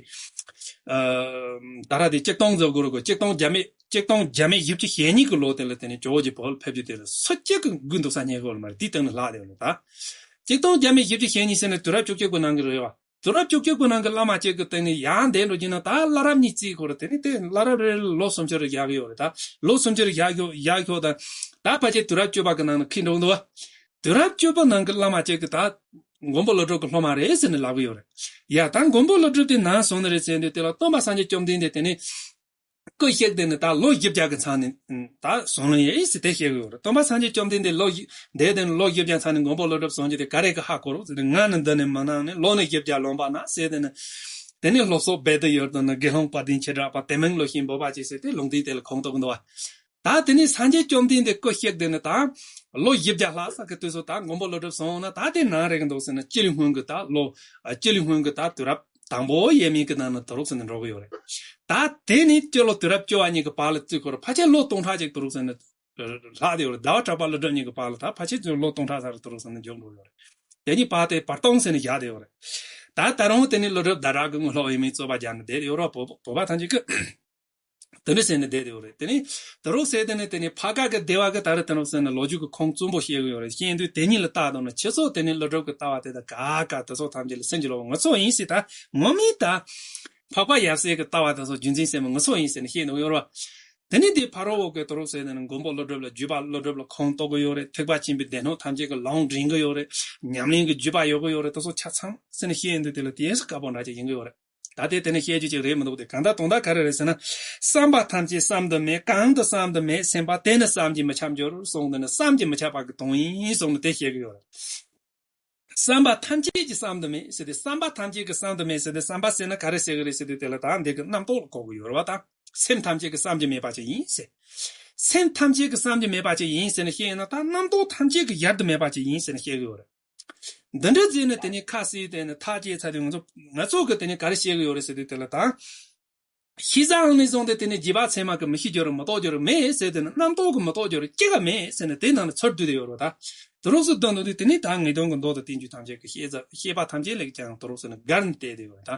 ད་ར་དེ་གཅིག་སྟོང་ཟེར་དགོས་རེད་གོ། གཅིག་སྟོང་བརྒྱ་མེད་གཅིག་སྟོང་བརྒྱ་མེད་བཞི་བཅུ་ཞེ་གཉིས་ཀྱི་ལོ་དེ་ལ་དེ་ནས་ཇོ་བོ་རྗེ་བོད་ལ་ཕེབས་རྒྱུ་དེ་ལ་སུ་གཅིག་གི་མགུ་འདུག་ས་རྙེད་གི་ཡོད་མ་རེད། དེའི་སྟེང་ནས་ལྷག་བསྡད་ཡོད་རེད་ད། གཅིག་སྟོང་བརྒྱ་མེད་བཞི་བཅུ་ཞེ་གཉིས་ཟེར་ནས་དུས་རབས་བཅུ་གཅིག་པའི་ནང་གི་རེད་བ། དུས་རབས་བཅུ་གཅིག་པའི་ནང་གི་བླ་མ་གཅིག་གི་སྟེང་ནས་ཡར་འདེད་འགྲོ་རྒྱུ་ན་ད་བླ་རབས་གཉིས་བརྩིས་ཁོ་ར་དེ་ནས་དེ་བླ་རབས་རེ་རེ་ལོ་སུམ་ཅུ་རེ་བཞག་གི་ཡོད་རེད་ད། ལོ་སུམ་ཅུ་རེ་བཞག་ཡོད་བཞག་ཡོད་ད། ད་ཕལ་ཆེར་དུས་རབས་བཅུ་པ་གི་ནང་ན་འཁེལ་འགྲོ་གི་འདུག་བ། དུས་རབས་བཅུ་པ་ནང་གི་བླ་མ་གཅིག་གི་ད་མགོན་པོ་ཀླུ་སྒྲུབ་ཀྱི་སློབ་མ་རེད་ཟེར་ནས་ལབ་གི་ཡོད་རེད། ཡ་ད་མགོན་པོ་ཀླུ་སྒྲུབ་དེ་ནང་སོང་ནི་རེད་ཟེར་དུས་དེ་ལ་སྟོན་པ་སངས་རྒྱས་བཅོམ་ལྡན་འདས་དེ་ནས་སྐུ་གཤེགས་དེ་ནས་ད་ལོ་བཞི་བརྒྱ་གི་མཚམས་ནས་ད་བཟང་ལུང་ཡིན་ཟེར་དེ་བཤད་གི་ཡོད་རེད། སྟོན་པ་སངས་རྒྱས་བཅོམ་ལྡན་འདས་ལོ་བཞི་འདས་དེ་ནས་ལོ་བཞི་བརྒྱ་མཚམས་ནས་མགོན་པོ་ཀླུ་སྒྲུབ་བཟང་རྒྱུ་དེ་ག་རེ་གི་ཧ་གོ་རོགས་ཟེར་ཏེ་ང་ནི་འདི་ནས་མི་སྣང་ནས་ལོ་ནི་བཞི་བརྒྱ་ལོན་པ་ན་ཟེར་དེ་ནས། དེ་ནས་སློབ་གསོ་རྦད་དེ་ཡོད་དོ་ན་དགེ་སློང་དཔལ་ལྡན་བྱེ་བྲག་པ་དེ་མིང་ལོ་ཤིང་འབོད་པ་ཅེས་ཟེར་ཏེ་ལུང་བསྟན་དེ་ལ་ཁུངས་གཏུགས་འདུག་བ། ད་དེ་ནས་སངས་རྒྱས་བཅོམ་ལྡན་འདས་སྐུ་གཤེགས་དེ་ནས་ད་ལོ་བཞི་བརྒྱ་ལྷག་ཙམ་གི་དུས་སུ་ད་མགོན་པོ་ཀླུ་སྒྲུབ་སོང་ན་ད་དེ་ནང་རེ་གི་འདུག་ཟེར་ན་སྤྱི་ལོའི་སྔོན་གི་ད་ལོ་སྤྱི་ལོའི་སྔོན་གི་ད་དུས་རབས་དང་པོ་ཡས་མས་གི་ནང་ན་དུ་རུག་ཟེར་ནས་འགྲོ་གི་ཡོད་རེད། ད་དེ་ནས་སྤྱི་ལོ་དུས་རབས་བཅུ་བ་གཉིས་ཀྱི་བར་ལ་བརྩི་ཁོ་ར་ཕལ་ཆེར་ལོ་སྟོང་ཕྲག་ཅིག་དུ་རུག་ཟེར་ནས་ལྷག་དེ་ཡོད་རེད། ཟླ་བ་གྲགས་པ་ཀླུ་སྒྲུབ་གཉིས་ཀྱི་བར་ལ་ད་ཕལ་ཆེར་ལོ་སྟོང་ཕྲག་ཙམ་རེ་དུ་རུག་ཟེར་ནས་འཇོག་འགྲོ་ཡོད་རེད། དེ་གཉིས་བར་དེ་བར་སྟོང་ཟེར་ནས་བཞག་དེ་ཡོད་རེད། ད་ད་རུང་དེ་ནས་ཀླུ་སྒྲུབ་ཟླ་གྲགས་ཀྱི་དངོས་སློབ་ཡིན་མིན་རྩོད་པ་རྒྱག་ནས་བསྡད་དེ་ཡོད་རེད། བོད་བོད་པ་ཐམས་ཅད་ཀྱི་དེ་འདྲ་ཟེར་ནས་བསྡད་དེ་ཡོད་རེད། དེ་ནས་དུ་རུག་ཟེར་དེ་ནས་དེ་ནས་ཕ་ག་གི་སྡེ་བ་གི་ད་རེ་དེ་རུག་ཟེར་ནས་ལོ་རྒྱུས་ཀྱི་ཁུངས་བཙུན་པོ་བཤད་གི་ཡོད་རེད། བཤད་དུས་དེ་གཉིས་ལ་བལྟ་དང་ན་ཁྱེད་ཚོ་དེ་ནས་ཀླུ་སྒྲུབ་ཀྱི་ལྟ་བ་དེ་དང་ག་ག་དེ་ཚོ་ཐམས་ཅད་ལ་སེམས་ཀྱི་ལོག་ང་ཚོ་ཡིན་སྲིད་ད་ངོ་མི་ད། འཕགས་པ་ཡབ་སྲས་ཀྱི་ལྟ་བ་དེ་ཚོ་རྒྱུན་འཛིན་སེམས་ང་ཚོ་ཡིན་ཟེར་ནས་བཤད་འདུག་ཡོད་རེད། དེ་ནས་དེ་ཕ་རོལ་པོ་གི་དུ་རུག་ཟེར་ནས་མགོན་པོ་ཀླུ་སྒྲུབ་ལ་བརྒྱུད་པ་ཀླུ་སྒྲུབ་ལ་ཁུངས་གཏུག་གི་ཡོད་རེད། ཐེག་པ་ཆེན་པོའི་སྡེ་སྣོད་ཐམས་ཅད་ཀྱི་ལུང་འདྲེན་གི་ཡོད་རེད། ཉམས་ལེན་གི་བརྒྱུད་པ་ཡོད་གི་ཡོད་རེད། དེ་ཚོ་ཆ་ཚང་ཟེར་ནས་བཤད་ཡོང་དུས་དེ་ལ་དེ་སུ་དཀར་པོ་འདྲ་ཅིག་ཡིན་གི་ཡོད་རེད། ད་དེ་དེ་ནས་བཤད་རྒྱུ་ཅིག་རེད་མི་འདུག་དེ་གང་ལྟར་དོན་དག་ག་རེ་རེད་ཟེར་ན། བསམ་པ་ཐམས་ཅད་བསམ་དུ་མེད། གང་དུ་བསམ་དུ་མེད། སེམས་པ་དེ་ནི་བསམ་གྱིས་མི་ཁྱབ་འགྱུར་གསུངས་དེ་ནི་བསམ་གྱིས་མི་ཁྱབ་པ་གི་དོན་ཡིན་གསུངས་ནས་དེ་བཤད་གི་ཡོད་རེད། བསམ་པ་ཐམས་ཅད་ཀྱིས་བསམ་དུ་མེད་ཟེར་ཏེ། བསམ་པ་ཐམས་ཅད་ཀྱིས་བསམ་དུ་མེད་ཟེར་ཏེ། བསམ་པ་ཟེར་ན་ག་རེ་ཟེར་གི་རེད་ཟེར་དུས་དེ་ལ་ད་འདི་གི་རྣམ་རྟོག་ལ་གོ་གི་ཡོད་རེད་བ་ད། སེམས་ཐམས་ཅད་ཀྱིས་བསམ་གྱིས་མེད་པ་ཅིག་ཡིན་ཟེར། སེམས་ཐམས་ཅད་ཀྱིས་བསམ་གྱིས་མེད་པ་ཅིག་ཡིན་ཟེར་ནས་བཤད་ཡོད་ན་ད་རྣམ་རྟོག་ཐམས་ཅད་ཀྱིས་ཡལ་དུ་མེད་པ་ཅིག་ཡིན་ཟེར་ནས་བཤད་གི་ཡོད་རེད། འདི་འདྲ་ཟེར་ནས་དེ་ནས་ཁ་བསིལ་དེ་ནས་ཐག་བཅད་ཚར་དུས་ང་ཚོ་ང་ཚོ་གི་དེ་ནས་ག་རེ་བཤད་གི་ཡོད་རེད་ཟེར་དུས་དེ་ལ་ད། ཤེས་བྱ་ཨང་ནས་བཟུང་སྟེ་དེ་ནས་རྗེས་དཔག་ཚད་མ་གི་མི་ཤེས་རྒྱུ་རུ་མི་རྟོགས་རྒྱུ་རུ་མེད་ཟེར་དེ་ནི་རྣམ་རྟོག་གི་མི་རྟོགས་རྒྱུ་རུ་སྐྱེ་ག་མེད་ཟེར་ནས་དེ་ནང་ནས་ཚུར་བསྡུས་ཏེ་ཡོད་རེད་ད། དུ་རུག་སུ་བསྡུ་འདུག་དུས་དེ་ནི་ད་ངེས་དོན་གྱི་མདོ་དང་བསྟན་བཅོས་ཐམས་ཅད་ཀྱི་ཤེས་བྱ་ཤེས་པ་ཐམས་ཅད་ལས་ཀྱང་དུ་རུག་སུ་ནི་བརྒལ་ནས་བལྟས་ཏེ་ཡོད་རེད་ད།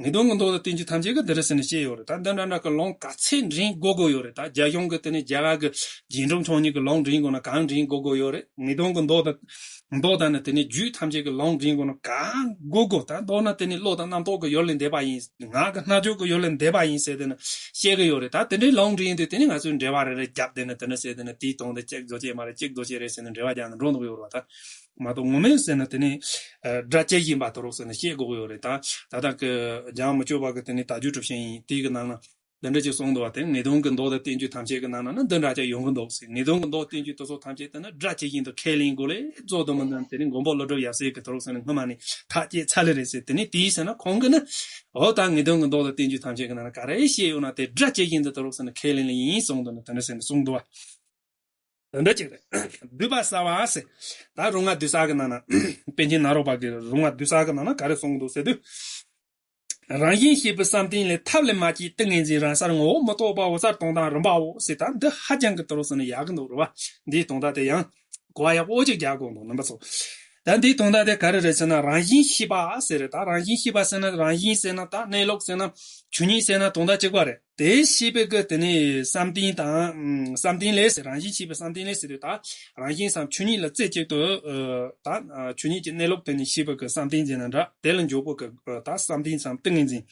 ངེས་དོན་གྱི་མདོ་དང་བསྟན་བཅོས་ཐམས་ཅད་ཀྱི་འདི་རེད་ཟེར་ནས་བཤད་ཡོད་རེད་ད། འདི་འདྲ་འདྲ་གི་ལུང་ག་ཚད་འདྲེན་དགོས་དགོས་ཡོད་རེད་ད། རྒྱ་གཞུང་གི་དེ་ནི་རྒྱ་གར་གི་རྗེས་འབྲང་ཚོགས་གཉིས་ཀྱི་ལུང་འདྲེན་དགོས་ན་གང་འདྲེན་དགོས་དགོས་ཡོད་རེད། ངེས་དོན་གྱི་མདོ་དང་མདོ་དང་ནི་དེ་ནས་རྒྱུད་ཐམས་ཅད་ཀྱི་ལུང་འདྲེན་དགོས་ན་གང་དགོས་དགོས་ད། མདོར་ན་དེ་ནས་བློ་དང་རྣམ་རྟོག་གི་ཡུལ་ལས་འདས་པ་ཡིན། ངག་གི་རྣལ་འབྱོར་གྱི་ཡུལ་ལས་འདས་པ་ཡིན་ཟེར་དེ་ནི་བཤད་གི་ཡོད་རེད་ད། དེ་འདྲའི་ལུང་འདྲེན་དུས་དེ་ནས་ང་ཚོས་འགྲེལ་པ་རེ་རེ་བརྒྱབ་དེ་ནི་དེ་ནི་ཟེར་དེ་ནི་དེའི་དོན་དེ་གཅིག་རྫོགས་བྱེད་མ་རེད་གཅིག་རྫོགས་བྱེད་རེད་ཟེར་ནས་འགྲེལ་པ་རྒྱག་ནས་འགྲོ་འདུག་ཡོད་རེད་བ་ད། མ་གཏོགས་ངོ་མས་ཟེར་ན་དེ་ནི་སྒྲ་ཇི་བཞིན་པ་དུ་རུག་ཟེར་ནས་བཤད་དགོས་ཀྱི་ཡོད་རེད་ད། ད་ལྟ་གི་འཇམ་དབྱངས་མི་བསྐྱོད་པ་གི་དེ་ནི་དལ་འབྱོར་གྲུབ་ཆེན་ཡིན་དེའི་གི་ནང་ན། འདི་འདྲ་ཅིག་གསུངས་འདུག་བ་དེ་ངེས་དོན་གྱི་མདོ་དང་བསྟན་བཅོས་ཐམས་ཅད་ཀྱི་ནང་ན་ནི་འདི་འདྲ་ཅིག་ཡོང་གི་འདུག་ཟེར། ངེས་དོན་གྱི་མདོ་བསྟན་བཅོས་དེ་ཚོ་ཐམས་ཅད་དེ་ནི་སྒྲ་ཇི་བཞིན་དུ་ཁས་ལེན་དགོས་ལེ་རྫོགས་དུ་མི་འདོན་དེ་ནི་མགོན་པོ་ཀླུ་སྒྲུབ་ཡབ་སྲས་ཀྱི་དུ་རུག་ཟེར་ནས་སྔོན་མ་ནས་ཐག་བཅད་ཚར་ལེ་རེད་ཟེར། དེ་ནི་དེའི་ཟེར་ན་ཁོང་གིས་ནི་འོ་ད་ངེས་དོན་གྱི་མདོ་དང་བསྟན་བཅོས་ཐམས་ཅད་ཀྱི་ནང་ན་ག་རེ་བཤད་ཡོད་ན་དེ་སྒྲ་ཇི་བཞིན་དུ་དུ་རུག་ཟེར་ནས་ཁས་ལེན་ལེ་ཡིན་གསུངས་འདུག་ནི་དེ་འདྲ་ཟེར་ནས་གསུངས་འདུག་བ། དེ་འདྲ་ཅིག་རེད། བསྡུས་པ་གསལ་བ་ཟེར། ད་རོ་མངའ་བསྡུས་གསལ་གྱི་ནང་ན། པཎ་ཆེན་ནཱ་རོ་པ་གི་རོ་མངའ་བསྡུས་གསལ་གྱི་ནང་ན་ག་རེ་གསུངས་འདུག་ཟེར་དུས། རང་བཞིན་ཤེས་པའི་བསམ་གཏན་ལས། ཐབས་ལས་མ་སྐྱེས་ཏིང་ངེ་འཛིན། རང་སར་ངོ་བོ་མི་རྟོག་པའོ། གསལ་དོན་དང་རིམ་པའོ་ཟེར། ད་འདི་ཧ་ཅང་གི་དུ་རུ་ཟེར་ན་ཡག་གི་འདུག་རེད་བ། འདིའི་དོན་དག་དེ་ཡང་གོ་བ་ཡག་པོ་ཅིག་རྒྱག་དགོས་འདུག་རྣམ་པ་ཚོ། ད་འདིའི་དོན་དག་དེ་ག་རེ་རེད་ཟེར་ན། རང་བཞིན་ཤེས་པ་ཟེར་རེད། ད་རང་བཞིན་ཤེས་པ་ཟེར་ན། རང་བཞིན་ཟེར་ན་ད་གནས་ལུགས་ཟེར་ན། ཆོས་ཉིད་ཟེར་ན་དོན་དག་གཅིག་པ་རེད། དེ་ཤེས་པའི་གི་དེ་ནི་བསམ་གཏན་དང་། ཨམ། བསམ་གཏན་ལས་ཟེར། རང་བཞིན་ཤེས་པའི་བསམ་གཏན་ལས་ཟེར་དུས། ད་རང་བཞིན་སམ་ཆོས་ཉིད་ལ་རྩེ་གཅིག་ཏུ། ཨ། ད་ཆོས་ཉིད་ཀྱི་གནས་ལུགས་དེ་ནི་ཤེས་པའི་གི་བསམ་གཏན་ཟེར་ན་འདྲ། དེ་ལ་འཇོག་པའི་གི། ཨ། ད་བསམ་གཏན་སམ་ཏིང་ངེ་འཛིན།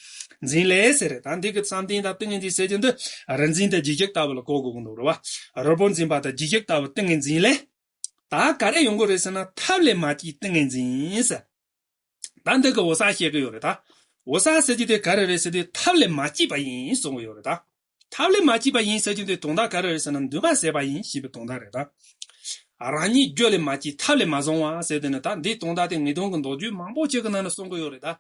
འཛིན་ལས་ཟེར་རེད། ད་འདི་གི་བསམ་གཏན་དང་ཏིང་ངེ་འཛིན་ཟེར་གྱི་འདི་རིག་འཛིན་དང་རྗེས་འཇུག་ལྟ་བུ་ལ་གོ་དགོས་ཀྱི་འདུག་རེད་བ། རིལ་པོར་འཛིན་པ་དང་རྗེས་འཇུག་ལྟ་བུ་ཏིང་ངེ་འཛིན་ལས། ད་ག་རེ་ཡོང་གི་རེད་ཟེར་ན། ཐབས་ལས་མ་སྐྱེས་ཏིང་ངེ་འཛིན་ཟེར། ད་འདི་གི་འོད་གསལ་བཤད་གི་ཡོད་རེད་ད། འོད་གསལ་ཟེར་གྱི་དེ་ག་རེ་རེད་ཟེར་དུས། ཐབས་ལས་མ་སྐྱེས་པ་ཡིན་གསུང་གི་ཡོད་རེད་ད། ཐབས་ལས་མ་སྐྱེས་པ་ཡིན་ཟེར་གྱི་དེ་དོན་དག་ག་རེ་རེད་ཟེར་ན། འདུས་མ་བྱས་པ་ཡིན་ཞེས་པའི་དོན་དག་རེད་ད། རང་ཉིད་རྒྱུ་ལས་མ་སྐྱེས་ཐབས་ལས་མ་བྱུང་བ་ཟེར་དེ་ནི། ད་འདིའི་དོན་དག་དེ་ངེས་དོན་གྱི་མདོ་རྒྱུད་མང་པོ་ཅིག་གི་ནང་ན་གསུང་གི་ཡོད་རེད་ད།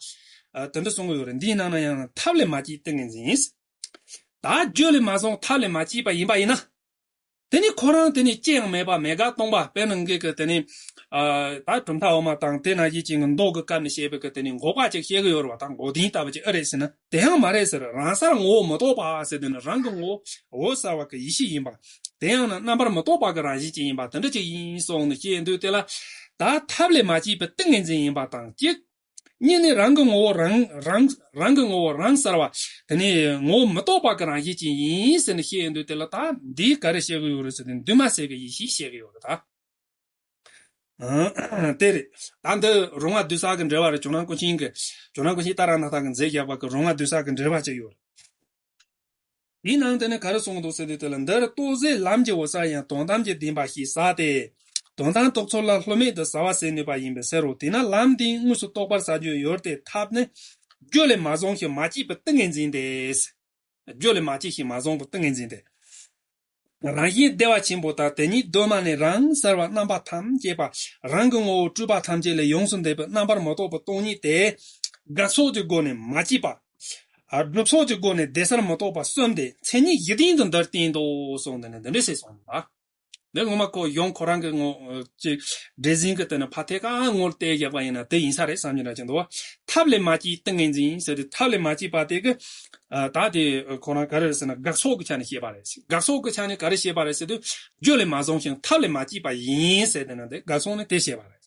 ཨ། དེ་འདྲ་གསུང་གི་ཡོད་རེད། འདིའི་ནང་ན་ཡང་ཐབས་ལས་མ་སྐྱེས་ཏིང་ངེ་འཛིན། ད་རྒྱུ་ལས་མ་བྱུང་ཐབས་ལས་མ་སྐྱེས་པ་ཡིན་པ་ཡིན་ན། དེ་ནི་ཁོ་རང་དེ་ནི་ཅི་ཡང་མེད་པ། མེད་དགག་སྟོང་པ། དཔེར་ན་ངེད་ཀྱི་དེ་ནི། ཨ། ད་གྲུབ་མཐའ་འོག་མ་དང་དེ་ནང་བཞིན་ཅིག་གི་མདོ་གི་སྐབས་ནས་བཤད་པའི་གི་དེ་ནི་འགོག་པ་ཅིག་བཤད་གི་ཡོད་རེད་བ། ད་འགོག་བདེན་ལྟ་བུ་ཅིག་ཨེ་རེད་ཟེར་ན། དེ་ཡང་མ་རེད་ཟེར། རང་སར་ངོ་བོ་མི་རྟོག་པ་ཟེར་དེ་ནི་རང་གི་ངོ་བོ་འོད་གསལ་བ་གི་ཡེ་ཤེས་ཡིན་པ། དེ་ཡང་ན་རྣམ་པར་མི་རྟོག་པ་གི་རང་བཞིན་ཅིག་ཡིན་པ། དེ་འདྲ་ཅིག་ཡིན་གསུངས་ནས་བཤད་འདུག་དེ་ལ། ད་ཐབས་ལས་མ་སྐྱེས་པའི་ཏིང་ངེ་འཛིན་ཡིན་པ་དང་གཅིག་གཉིས་ནི་རང་གི་ངོ་བོ་རང་རང་རང་གི་ངོ་བོ་རང་གསལ་བ། དེ་ནི་ངོ་བོ་མི་རྟོག་པ་གི་རང་བཞིན་ཅན་ཡིན་ཟེར་ནས་བཤད་ཡོང་དུས། དེ་ལ་ད་འདིས་ག་རེ་བཤད་གི་ཡོད་རེད་ཟེར་ན། འདུས་མ་བྱས་ཀྱི་ཡེ་ཤེས་བཤད་གི་ཡོད་རེད་ད། ཨང་། དེ་རེད། ད་འདི་རོ་མངའ་བསྡུས་གསལ་གི་འགྲེལ་པ་རེད། ཇོ་ནང་ཀུན་མཁྱེན་གྱི། ཇོ་ནང་ཀུན་མཁྱེན་ཏཱ་ར་ནཱ་ཐ་གིས་མཛད་བཞག་པ་གི་རོ་མངའ་བསྡུས་གསལ་གི་འགྲེལ་པ་ཅིག་ཡོད་རེད། དེའི་ནང་དེ་ནས་ག་རེ་གསུངས་འདུག་ཟེར་དུས། དེ་ལ་འདིར་རྟོགས་བྱེད་ལམ་གྱི་འོད་གསལ་ཡང་དོན་དམ་གྱི་བདེན་པ་ཞེས་ཟེར་ཏེ། དོན་དམ་རྟོགས་ཚུལ་ལ་བསླུ་མེད་དུ་གསལ་བར་གསལ་ནུས་པ་ཡིན་པའི་ཕྱིར་རོ། དེས་ན་ལམ་དེས་དངོས་སུ་རྟོགས་པར་བྱ་རྒྱུ་ཡོད་དེ། ཐབས་ནི་རྒྱུ་ལས་མ་བྱུང་ཞིང་མ་སྐྱེས་པའི་ཏིང་ངེ་འཛིན་ཏེ། རྒྱུ་ལས་མ་སྐྱེས་ཤིང་མ་བྱུང་བའི་ཏིང་ངེ་འཛིན་ཏེ། རང་བཞིན་བདེ་བ་ཆེན་པོ་དང་། དེ་ཉིད་གདོད་མ་ནས་རང་གསལ་བ། རྣམ་པ་ཐམས་ཅད་པ། རང་གི་ངོ་བོ་སྤྲོས་པ་ཐམས་ཅད་ལས་ཡོངས་སུ་འདས་པའི་རྣམ་པར་མི་རྟོག་པའི་སྟོང་ཉིད་དེ། དགག་ཕྱོགས་ཀྱི་སྒོ་ནས་མ་སྐྱེས་པ། ཨ། སྒྲུབ་ཕྱོགས་ཀྱི་སྒོ་ནས་བདེ་གསལ་མི་རྟོག་པ་གསུམ་སྟེ། མཚན་ཉིད་བཞི་ལྡན་དུ་འདིར་བསྟན་ཏོ་གསུངས་ཏེ་ནི་འདི་འདྲ་ཞིག་གསུངས་པ། འདི་ངོ་མ་ཁོ་གཞུང་ཁོ་རང་གི་ངོ་ཅིག་འགྲེལ་ཟིན་གྱི་དེ་ནི་ཕར་ཐད་ཀར་ངོ་བལྟས་བཞག་པ་ཡིན་ན་དེ་ཡིན་ས་རེད་བསམ་གྱི་འདྲ་ཅིག་འདུག་བ། ཐབས་ལས་མ་སྐྱེས་ཏིང་ངེ་འཛིན་ཟེར་ཏེ། ཐབས་ལས་མ་སྐྱེས་པ་དེ་གི། ཨ། ད་དེ་ཁོ་རང་ག་རེ་རེད་ཟེར་ན། དགག་ཕྱོགས་ཀྱི་ཆ་ནས་བཤད་པ་རེད། དགག་ཕྱོགས་ཀྱི་ཆ་ནས་ག་རེ་བཤད་པ་རེད་ཟེར་དུས། རྒྱུ་ལས་མ་བྱུང་ཞིང་ཐབས་ལས་མ་སྐྱེས་པ་ཡིན་ཟེར་ཏེ་ནི་དེ་དགག་ཕྱོགས་ནས་དེ་བཤད་པ་རེད།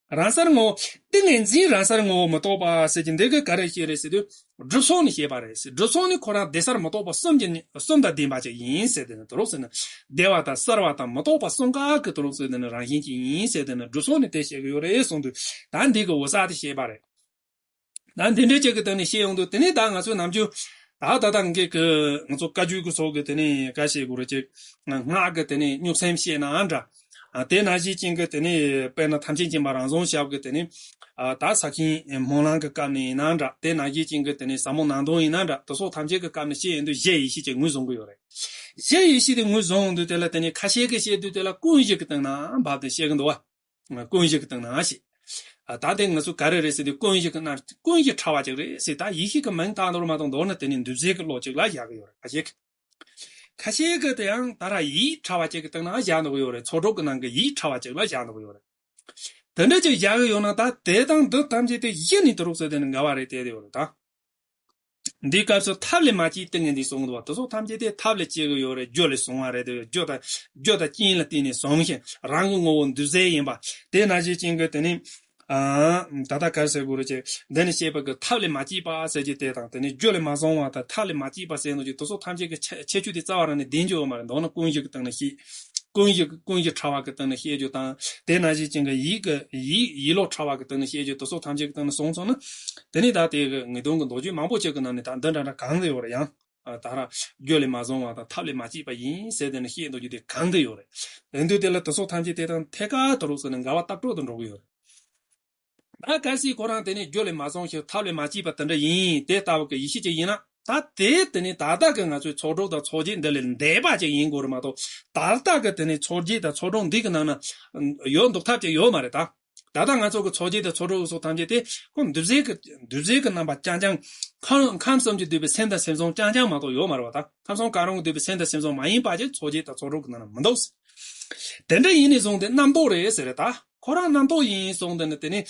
རང་སར་ངོ་བོ། ཏིང་ངེ་འཛིན་རང་སར་ངོ་བོ་མི་རྟོག་པ་ཟེར་གྱི་འདི་གི་ག་རེ་བཤད་རེད་ཟེར་དུས། སྒྲུབ་ཕྱོགས་ནས་བཤད་པ་རེད་ཟེར། སྒྲུབ་ཕྱོགས་ནི་ཁོ་རང་བདེ་གསལ་མི་རྟོག་པ་གསུམ་གྱི་ནི་གསུམ་དང་ལྡན་པ་ཅིག་ཡིན་ཟེར་ཏེ་ནི་དུ་རུ་ཟེར་ན། བདེ་བ་དང་གསལ་བ་དང་མི་རྟོག་པ་གསུམ་ཀ་གི་དུ་རུ་ཟེར་ཏེ་ནི་རང་བཞིན་ཅིག་ཡིན་ཟེར་ཏེ་ནི་སྒྲུབ་ཕྱོགས་ནས་དེ་བཤད་གི་ཡོད་རེད་གསུངས་དུས། ད་འདི་གི་འོད་གསལ་དེ་བཤད་པ་རེད། ད་འདི་འདྲའི་ཅིག་གི་སྟེང་ནས་བཤད་ཡོང་དུས། དེ་ནས་ད་ང་ཚོས་ནམ་རྒྱུན་ད་ད་ལྟ་ངེད་ཀྱི་ང་ཚོ་བཀའ་བརྒྱུད་ཀྱི་ཚོགས་ཀྱི་དེ་ནས་ག་བཤད་དགོས་རེད་ཅིག་སྔགས་ཀྱི་དེ་ནས་སྨྱུག་སེམས་བཤད་ནའང་འདྲ། ཨ། དེ་ནང་བཞིན་ཅན་གྱི་དེ་ནས་དཔེར་ན་ཐམས་ཅད་མཁྱེན་པ་རང་བྱུང་ཞབས་ཀྱི་དེ་ནས། ཨ། ད་ས་ཁྱིམ་སྨོན་ལམ་གྱི་སྐབས་ནས་ཡིན་ན་འདྲ། དེ་ནང་བཞིན་ཅན་གྱི་དེ་ནས་ཟབ་མོ་ནང་དོན་ཡིན་ན་འདྲ། དེ་ཚོ་ཐམས་ཅད་ཀྱི་སྐབས་ནས་བཤད་ཡོང་དུས་གཞི་ཡེ་ཤེས་ཅིག་ངོས་བཟུང་གི་ཡོད་རེད། གཞི་ཡེ་ཤེས་དེ་ངོས་བཟུང་ཡོང་དུས། དེ་ལ་དེ་ནས་ཁ་ཤས་ཀྱིས་བཤད་དུས། དེ་ལ་ཀུན་གཞི་གི་སྟེང་ན་བབས་ཏེ་བཤད་གི་འདུག་བ། ཀུན་གཞི་གི་སྟེང་ན་ཞེས། ཨ། ད་དེ་ང་ཚོ་ག་རེ་རེད་ཟེར་དུས། ཀུན་གཞི་གི་ནང་ཀུན་གཞི་ཕྲ་བ་ཅིག་རེད་ཟེར། ད་ཡེ་ཤེས་ཀྱི་མིང་བཏགས་འདུག་མ་གཏོགས། མདོར་ན་དེ་ནི་འདུས་རྫས་ཀྱི་བློ་ཅིག་ལ་བཞག་གི་ཡོད་རེད། ཁ་ཤས་ཀྱིས། ཁ་ཤས་ཀྱིས་དེ་ཡང་ད་ར་ཡིད་ཕྲ་བ་ཅིག་གི་སྟེང་ན་བཞག་འདུག་ཡོད་རེད། ཚོགས་དྲུག་གི་ནང་གི་ཡིད་ཕྲ་བ་ཅིག་ལ་བཞག་འདུག་ཡོད་རེད། དེ་འདྲ་ཅིག་བཞག་གི་ཡོད་ན། ད་དེ་དང་འདི་ཐམས་ཅད་དེ་གཞི་ནས་དུ་རུ་ཟེར་དེ་ནི་འགལ་བ་རེད་བསྡད་ཡོད་རེད་ད། འདིའི་སྐབས་སུ་ཐབས་ལས་མ་སྐྱེས་ཏིང་ངེ་འཛིན་གསུངས་འདུག་བ། དེ་ཚོ་ཐམས་ཅད་དེ་ཐབས་ལས་སྐྱེ་གི་ཡོད་རེད། རྒྱུ་ལས་བྱུང་བ་རེད་དེ། རྒྱུ་དང་རྒྱུ་དང་རྐྱེན་ལ་བརྟེན་ནས་བྱུང་ཞིང་རང་གི་ངོ་བོ་འདུས་བྱས་ཡིན་པ། དེ་ནང་བཞིན་ཅན་གྱི་དེ་ནི། ཨ། ད་ལྟ་ག་རེ་ཟེར་དགོས་རེད་ཅེ། འདི་ནི་བཤད་པ་གི་ཐབས་ལས་མ་སྐྱེས་པ་ཟེར་གྱི་དེ་དང་། དེ་ནི་རྒྱུ་ལས་མ་བྱུང་བ་དང་ཐབས་ལས་མ་སྐྱེས་པ་ཟེར་ནོ་ཅིག་དེ་ཚོ་ཐམས་ཅད་ཀྱི་ཁྱད་ཁྱད་ཆོས་དེ་རྩ་བ་རང་ནས་ལྡན་རྒྱུ་ཡོད་མ་རེད། མདོར་ན་ཀུན་གཞི་གི་སྟེང་ནས་བཤད། ཀུན་གཞི་ཀུན་གཞི་ཕྲ་བ་གི་སྟེང་ནས་བཤད་རྒྱུ་དང་། དེ་ནང་བཞིན་ཅན་གྱི་ཡིད་ཀྱི་ཡིད་ཡིད་བློ་ཕྲ་བ་གི་སྟེང་ནས་བཤད་རྒྱུ་དེ་ཚོ་ཐམས་ཅད་ཀྱི་སྟེང་ནས་སོང་སོང་ན། དེ་ནི་ད་དེ་གི་ངེས་དོན་གྱི་མདོ་རྒྱུད་མང་པོ་ཅིག་གི་ནང་ནས་ད་འདི་འདྲ་འདྲ་གང་གི་ཡོད་རེད་ཡང་། ཨ། ད་ར་རྒྱུ་ལས་མ་བྱུང་བ་དང་ཐབས་ལས་མ་སྐྱེས་པ་ཡིན་ཟེར་དེ་ནི་བཤད་འདུག་རྒྱུ་དེ་གང་གི་ཡོད་རེད། དེ་དུས་དེ་ལ་དེ་ཚོ་ཐམས་ཅད་དེ་དང་ཐད་ཀར་དུ་རུ་ཟེར་ནས་འགལ་བ་ལྟག་སྤྲོད་དུ་འགྲོ་གི་ཡོད་རེད། ད་གལ་སྲིད་ཁོ་རང་དེ་ནི་རྒྱུ་ལས་མ་བྱུང་ཞིང་ཐབས་ལས་མ་སྐྱེས་པ་དེ་འདྲ་ཡིན། དེ་ལྟ་བུ་གི་ཡེ་ཤེས་ཅིག་ཡིན་ན། ད་དེ་དེ་ནི་ད་ལྟ་གི་ང་ཚོའི་ཚོགས་དྲུག་དང་ཚོགས་བརྒྱད་འདི་ལས་འདས་པ་ཅིག་ཡིན་དགོས་རེད་མ་གཏོགས། ད་ལྟ་གི་དེ་ནི་ཚོགས་བརྒྱད་དང་ཚོགས་དྲུག་འདི་གི་ནང་ན་ཡོད་འདུག་ཐབས་ཅིག་ཡོད་མ་རེད་ད། ད་ལྟ་ང་ཚོ་གི་ཚོགས་བརྒྱད་དང་ཚོགས་དྲུག་སོགས་ཐམས་ཅད་དེ་ཁོ་འདུས་བྱས་ཀྱི་འདུས་བྱས་ཀྱི་རྣམ་པ་རྐྱང་རྐྱང་། ཁམས་ཁམས་གསུམ་གྱིས་བསྡུས་པའི་སེམས་དང་སེམས་བྱུང་རྐྱང་རྐྱང་མ་གཏོགས་ཡོད་མ་རེད་བ། ད་ཁམས་གསུམ་གང་རུང་གིས་བསྡུས་པའི་སེམས་དང་སེམས་བྱུང་མ་ཡིན་པ་ཅིག་ཚོགས་བརྒྱད་དང་ཚོགས་དྲུག་གི་ནང་ན་མི་འདུག། དེ་འདྲ་ཡིན་ནས་བཟུང་སྟེ་རྣམ་རྟོག་རེད་ཟེར་རེད་ད། ཁོ་རང་རྣམ་རྟོག་ཡིན་སོང་དེ་ནི་དེ་ནི།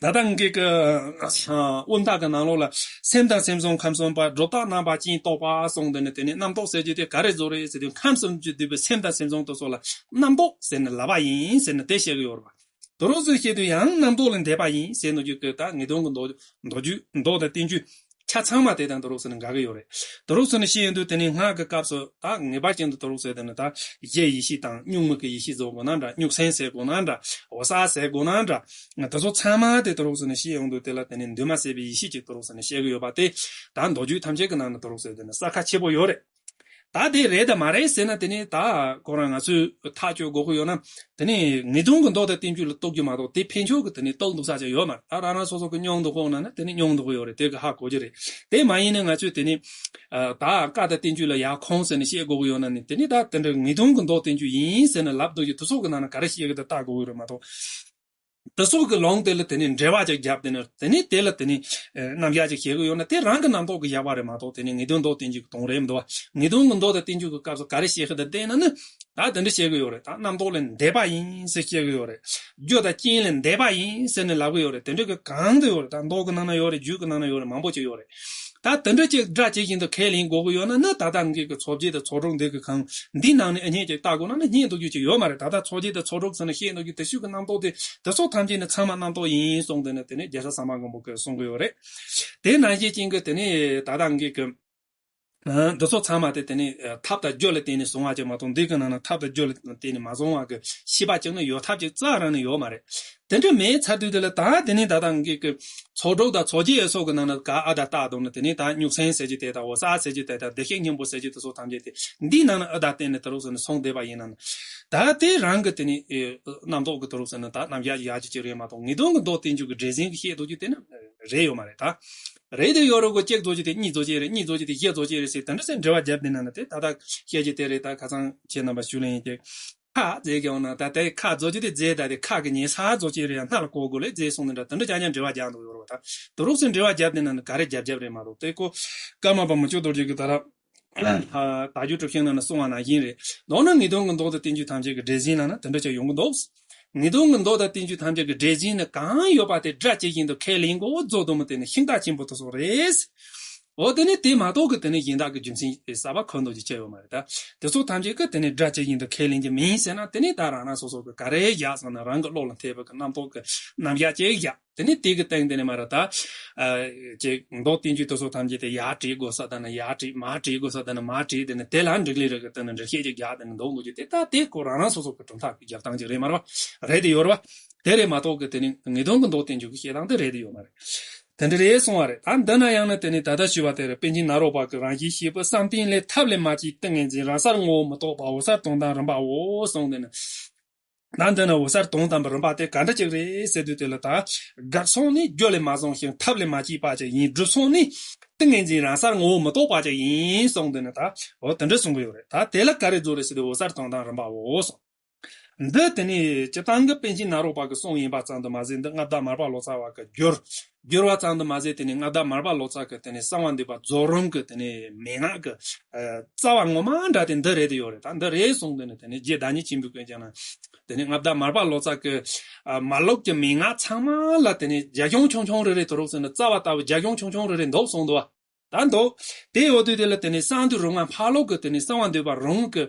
ད་ལྟ་ངེད་ཀྱི་དབུ་མཐའ་གི་ནང་ལོགས་ལ་སེམས་དང་སེམས་བྱུང་ཁམས་གསུམ་པ་སྒྲུབ་རྟགས་རྣམ་པ་ཅན་རྟོག་པ་གསུངས་དེ་ནི་དེ་ནི་རྣམ་རྟོག་ཟེར་རྒྱུ་དེ་ག་རེ་བཟོ་རེད་ཟེར་དུས་ཁམས་གསུམ་གྱིས་བསྡུས་པའི་སེམས་དང་སེམས་བྱུང་དེ་ཚོ་ལ་རྣམ་རྟོག་ཟེར་ནས་ལབ་པ་ཡིན་ཟེར་ནས་དེ་བཤད་གི་ཡོད་རེད་པ། དེ་རོགས་ཚོས་བཤད་དུས་ཡང་རྣམ་རྟོག་ལས་འདས་པ་ཡིན་ཟེར་ནོ་རྒྱུ་ཀྱི་ད་ངེས་དོན་གྱི་མདོ་མདོ་རྒྱུད་མདོ་དང་བསྟན་བཅོས་ཆ་ཚང་མ་དེ་དང་དེ་རོགས་ཚོ་ནི་འགལ་གི་ཡོད་རེད། དེ་རོགས་ཚོ་ནི་བཤད་ཡོང་དུས་དེ་ནི་སྔགས་ཀྱི་སྐབས་སུ་ད་ངེས་པར་ཅན་དུ་དེ་རོགས་ཚོས་དེ་ནི་ད་གཞལ་ཡེ་ཤེས་དང་གཉུག་མའི་ཡེ་ཤེས་བཟོ་དགོས་ན་འདྲ། གཉུག་སེམས་ཟེར་དགོས་ན་འདྲ། འོད་གསལ་ཟེར་དགོས་ན་འདྲ། དེ་ཚོ་ཚང་མ་དེ་དེ་རོགས་ཚོ་ནི་བཤད་ཡོང་དུས་དེ་ལ་དེ་ནི་འདུས་མ་བྱས་པའི་ཡེ་ཤེས་ཀྱི་དེ་རོགས་ཚོ་ནི་བཤད་གི་ཡོད་པ་དེ་ད་མདོ་རྒྱུད་ཐམས་ཅད་ཀྱི་ནང་ན་དེ་རོགས་ཚོས་དེ་ནི་གསལ་ཁ་ཆེ་པོ་ཡོད་རེད། ད་དེ་རེད་དམ་མ་རེད་ཟེར་ན་དེ་ནི་ད་ཁོ་རང་ང་ཚོས་ཐག་གཅོད་དགོས་ཀྱི་ཡོད་ན་དེ་ནི་ངེས་དོན་གྱི་མདོ་དང་བསྟན་བཅོས་ལ་གཏུག་རྒྱུ་མ་གཏོགས་དེ་ཕན་ཆོད་ཀྱི་དེ་ནི་གཏུག་འདུག་ས་ཅིག་ཡོད་མ་རེད། ད་རང་རང་སོ་སོ་གི་སྙིང་དུ་དཔོག་ན་ནི་དེ་ནི་སྙིང་དུ་དཔོག་ཡོད་རེད། དེ་གི་ཧ་གོ་རྒྱུ་རེད། དེ་མ་ཡིན་ན་ང་ཚོས་དེ་ནི་ད་བཀའ་དང་བསྟན་བཅོས་ལ་ཡར་ཁུངས་ཟེར་ནས་བཤད་དགོས་ཀྱི་ཡོད་ན་ནི་དེ་ནི་ད་དེ་འདྲ་ངེས་དོན་གྱི་མདོ་བསྟན་བཅོས་ཡིན་ཟེར་ནས་ལབ་འདུག་རྒྱུ་དེ་ཚོ་གི་ནང་ན་ག་རེ་བཤད་གི་དེ་བལྟ་དགོས་ཀྱི་རེད་མ་གཏོགས། དེ་སོགས་ཀྱི་ལུང་དེ་ལ་དེ་ནི་འགྲེལ་པ་ཅིག་བརྒྱབ་དེ་ནི་དེ་ནི་དེ་ལ་དེ་ནི་རྣམ་གཞག་ཅིག་བྱེད་ཀྱི་ཡོད་ན་དེ་རང་གི་རྣམ་རྟོག་གིས་བཞག་པ་རེད་མ་གཏོགས་དེ་ནི་ངེས་དོན་མདོ་བསྟན་བཅོས་ཀྱི་དོན་རེད་མི་འདུག་བ། ངེས་དོན་གྱི་མདོ་དང་བསྟན་བཅོས་ཀྱི་སྐབས་སུ་ག་རེ་བཤད་ཀྱི་འདུག་བལྟས་ན་ནི་ད་དེ་འདྲ་བཤད་ཀྱི་ཡོད་རེད། ད་རྣམ་རྟོག་ལས་འདས་པ་ཡིན་ཟེར་བཤད་ཀྱི་ཡོད་རེད། རྒྱུ་དང་རྐྱེན་ལས་འདས་པ་ཡིན་ཟེར་ནས་ལབ་ཀྱི་ཡོད་རེད། དེ་འདྲ་གི་གང་དུ་ཡོད་རེད། ད་མདོ་གི་ནང་ན་ཡོད་རེད། རྒྱུད་ཀྱི་ནང་ན་ཡོད་རེད། མང་པོ་ཅིག་ཡོད་རེད། ད་དེ་འདྲ་ཅིག་སྒྲ་ཇི་བཞིན་དུ་ཁས་ལེན་དགོས་ཀྱི་ཡོད་ན་ནི་ད་ལྟ་ངེད་ཀྱི་ཚོགས་བརྒྱད་དང་ཚོགས་དྲུག་འདི་གི་གང་འདི་ནང་ནས་སྙན་ཅིག་བལྟ་དགོས་ན་ནི་སྙན་འདུག་རྒྱུ་ཅིག་ཡོད་མ་རེད། ད་ལྟ་ཚོགས་བརྒྱད་དང་ཚོགས་དྲུག་ཟེར་ནས་བཤད་འདུག་རྒྱུ་དེ་ཤུགས་ཀྱི་རྣམ་རྟོག་དེ་དེ་ཚོ་ཐམས་ཅད་ནི་ཚང་མ་རྣམ་རྟོག་ཡིན་གསུངས་དེ་ནི་དེ་ནི་རྒྱལ་སྲས་ཟབ་མོ་མགོན་པོ་གིས་གསུང་གི་ཡོད་རེད། དེ་ནང་བཞིན་ཅན་གྱི་དེ་ནི་ད་ལྟ་ངེད་ཀྱི་འདི་ཚོ་ཚང་མ་དེ་དེ་ནི་ཐབས་དང་རྒྱུ་ལ་བརྟེན་ནས་བཟུང་བ་ཅིག་མ་གཏོགས་འདི་གི་ནང་ན་ཐབས་དང་རྒྱུ་ལ་བརྟེན་ནས་མ་བཟུང་བ་གི་ཤེས་པ་ཅིག་ནི་ཡོད་ཐབས་ཅིག་རྩ་རང་ནས་ཡོད་མ་རེད། དེ་འདྲ་མེད་ཚར་དུས་དེ་ལ་ད་དེ་ནི་ད་ལྟ་ངེད་ཀྱི་ཚོགས་དྲུག་དང་ཚོགས་བརྒྱད་སོགས་ཀྱི་ནང་ན་ག་ཨ་ད་ལྟ་དང་ནི་དེ་ནི་ད་གཉུག་སེམས་ཟེར་གྱི་དེ་དང་འོད་གསལ་ཟེར་གྱི་དེ་དང་བདེ་གཤེགས་སྙིང་པོ་ཟེར་གྱི་དེ་ཚོ་ཐམས་ཅད་དེ་འདིའི་ནང་ན་ཨ་ད་བརྟེན་ནས་དེ་རོགས་ཟེར་ནས་སོང་བསྡད་པ་ཡིན་ན་ནི་ད་དེ་རང་གི་དེ་ནི་རྣམ་རྟོག་གི་དེ་རོགས་ཟེར་ནས་ད་རྣམ་གཞག་ཡག་ཅིག་ཅིག་རེད་མ་གཏོགས་ངེས་དོན་གྱི་མདོ་བསྟན་བཅོས་ཀྱི་འགྲེལ་ཟིན་གྱི་བཤད་འདུག་རྒྱུ་དེ་ནི་རེད་ཡོད་མ་རེད་ད། རེད་དེ་ཡོད་རེད་གོ། གཅིག་བཟོ་རྒྱུ་དེ་གཉིས་བཟོ་རྒྱུ་རེད། གཉིས་བཟོ་རྒྱུ་དེ་བཞི་བཟོ་རྒྱུ་རེད་ཟེར་དེ་འདྲ་ཟེར་འགྲེལ་བ་བརྒྱབ་བསྡད་ན་ན་དེ་ད་ལྟ་བཤད་རྒྱུ་དེ་རེད། ད་ཁ་སང་ཁྱེད་རྣམ་པ་ཞུ་ལེན་ཡིན་ཏེ། ཁ་རྫས་ཀྱང་ན་ད་ལྟའི་ཁ་བཟོ་རྒྱུ་དེ་རྫས་ད་དེ་ཁ་གི་ཉེ་ས་བཟོ་རྒྱུ་རེད། ཡང་སྣ་ལ་གོ་དགོས་ལེ་རྫས་གསུངས་ནས་འདྲ་དེ་འདྲ་རྐྱང་རྐྱང་འགྲེལ་བ་རྒྱག་འདུག་ཡོད་རེད་བ། ད་དུ་རུག་སེ་འགྲེལ་བ་བརྒྱབ་བསྡད་ན་ན་ག་རེ་རྒྱབ་རྒྱབ་རེད་མ་གཏོགས་དེ་ཀོ་ཀརྨ་པ་མུ་ཅོ་རྡོ་རྗེ་གི་ད་ར། ད་རྒྱུ་གྲུབ་ཆེན་ནང་ན་གསུང་བ་ནང་བཞིན་རེད། མདོར་ན་ངེས་དོན་གྱི་མདོ་དང་བསྟན་བཅོས་ཐམས་ཅད་ཀྱི་འགྲེལ་ཟིན་ལ་ན་དེ་འདྲ་ཅིག་ཡོང་གི་འདུག་ངེས་དོན་གྱི་མདོ་དང་བསྟན་བཅོས་ཐམས་ཅད་ཀྱི་འགྲེལ་ཟིན་ནི་གང་ཡོད་པ་དེ་སྒྲ་ཇི་བཞིན་དུ་ཁས་ལེན་དགོས་རྫོགས་དུ་མི་དེ་ནི་ཤིང་རྟ་ཆེན་པོ་དེ་ཚོ་རེད། འོ་དེ་ནི་དེ་མ་གཏོགས་ཀྱི་དེ་ནི་གཞན་དག་གི་རྒྱུ་མཚན་གསར་པ་འཁོར་འདུག་ཅིག་ཅི་ཡོད་མ་རེད་ད། དེ་ཚོ་ཐམས་ཅད་ཀྱི་དེ་ནི་སྒྲ་ཇི་བཞིན་དུ་ཁས་ལེན་གྱི་མིན་ཟེར་ན་དེ་ནི་ད་རང་རང་སོ་སོ་གི་ག་རེ་བཞག་ཟེར་ན་རང་གི་བློ་ལ་འཐད་པའི་གི་རྣམ་རྟོག་གི་རྣམ་གཞག་ཅིག་བཞག་དེ་ནི་དེ་གི་སྟེང་དེ་ནི་མ་ར་ད། ཨ། ཅེ་མདོ་བསྟན་བཅོས་དེ་ཚོ་ཐམས་ཅད་དེ་ཡར་བྲིས་དགོས་ས་དང་ནི་ཡར་བྲིས། མར་བྲིས་དགོས་ས་དང་ནི་མར་བྲིས། དེ་ནི་དེ་ལ་འགྲིག་ལེ་རེ་གི་དེ་ནི་འགྲེལ་བཤད་ཅིག་རྒྱག་དེ་ནི་འདུག་འདུག་ཅེས་དེ་ད་དེ་ཁོ་རང་རང་སོ་སོ་གི་གྲུབ་མཐའ་གི་རྒྱབ་སྟངས་ཅིག་རེད་མ་ར་བ། རེད་དེ་ཡོད་ར་བ། དེ་རེད་མ་གཏོགས་གི་དེ་ནི་ངེས་དོན་གི་མདོ་བསྟན་བཅོས་གི་བཤད་སྟངས་དེ་རེད་དེ་ཡོད་མ་རེད། དེ་འདྲ་རེད་གསུང་བ་རེད། ད་འདི་ན་ཡང་ནི་དེ་ནི་ད་ལྟ་ཞུས་པ་དེ་རེད། པཎ་ཆེན་ནཱ་རོ་པ་གི་རང་བཞིན་གཤིས་པའི་བསམ་གཏན་ལས་ཐབས་ལས་མ་སྐྱེས་ཏིང་ངེ་འཛིན་རང་སར་ངོ་བོ་མི་རྟོག་པ་འོད་གསལ་དོན་དམ་རིམ་པའོ་གསུངས་དེ་ནི། ད་འདི་ན་འོད་གསལ་དོན་དམ་པའི་རིམ་པ་དེ་ག་འདྲ་ཅིག་རེད་ཟེར་དུས་དེ་ལ་ད་འགག་སོང་ནི་རྒྱུ་ལས་མ་བྱུང་ཞིང་ཐབས་ལས་མ་སྐྱེས་པ་ཅིག་ཡིན། སྒྲུབ་སོང་ནི་ཏིང་ངེ་འཛིན་རང་སར་ངོ་བོ་མི་རྟོག་པ་ཅིག་ཡིན་གསུངས་དེ་ནི་ད་འོ་དེ་འདྲ་གསུང་གི་ཡོད་རེད། ད་དེ་ལ་ག་རེ་བཟོ་རེད་ཟེར་དུས་འོད་གསལ་དོན་དམ་རིམ་པའོ་གསུངས། འདི་དེ་ནི་སྤྱིར་བཏང་གི་པཎ་ཆེན་ནཱ་རོ་པ་གི་གསུང་ཡིན་པ་ཙམ་དུ་མ་ཟད་འདི་མངའ་བདག་མར་པ་ལོ་ཙཱ་བ་གི་བསྒྱུར། བསྒྱུར་བ་ཙམ་དུ་མ་ཟད་དེ་ནི་མངའ་བདག་མར་པ་ལོ་ཙཱ་གི་དེ་ནི་གསང་བ་འདུས་པ་རྫོགས་རིམ་གི་དེ་ནི་མན་ངག་གི་རྩ་བ་ངོ་མ་འདྲ་དེ་འདི་རེད་དེ་ཡོད་རེད། ད་འདི་རེད་གསུངས་དེ་ནི་དེ་ནི་རྗེ་བདག་ཉིད་ཆེན་པོའི་སྐུ་ཀྱང་ན་དེ་ནི་མངའ་བདག་མར་པ་ལོ་ཙཱ་གི་མ་ལུགས་ཀྱི་མན་ངག་ཚང་མ་ལ་དེ་ནི་རྒྱ་གཞུང་ཆུང་ཆུང་རེ་རེ་དུ་རུག་ཟེར་ནི་རྩ་བ་ལྟ་བུ་རྒྱ་གཞུང་ཆུང་ཆུང་རེ་རེ་འདུག་གསུངས་འདུག་བ། ད་འདུག་དེ་ཡོད་དུས་དེ་ལ་དེ་ནི་གསང་འདུས་རིམ་ལྔ་ཕ་ལོགས་ཀྱི་དེ་ནི་གསང་བ་འདུས་པ་རིམ་གྱི་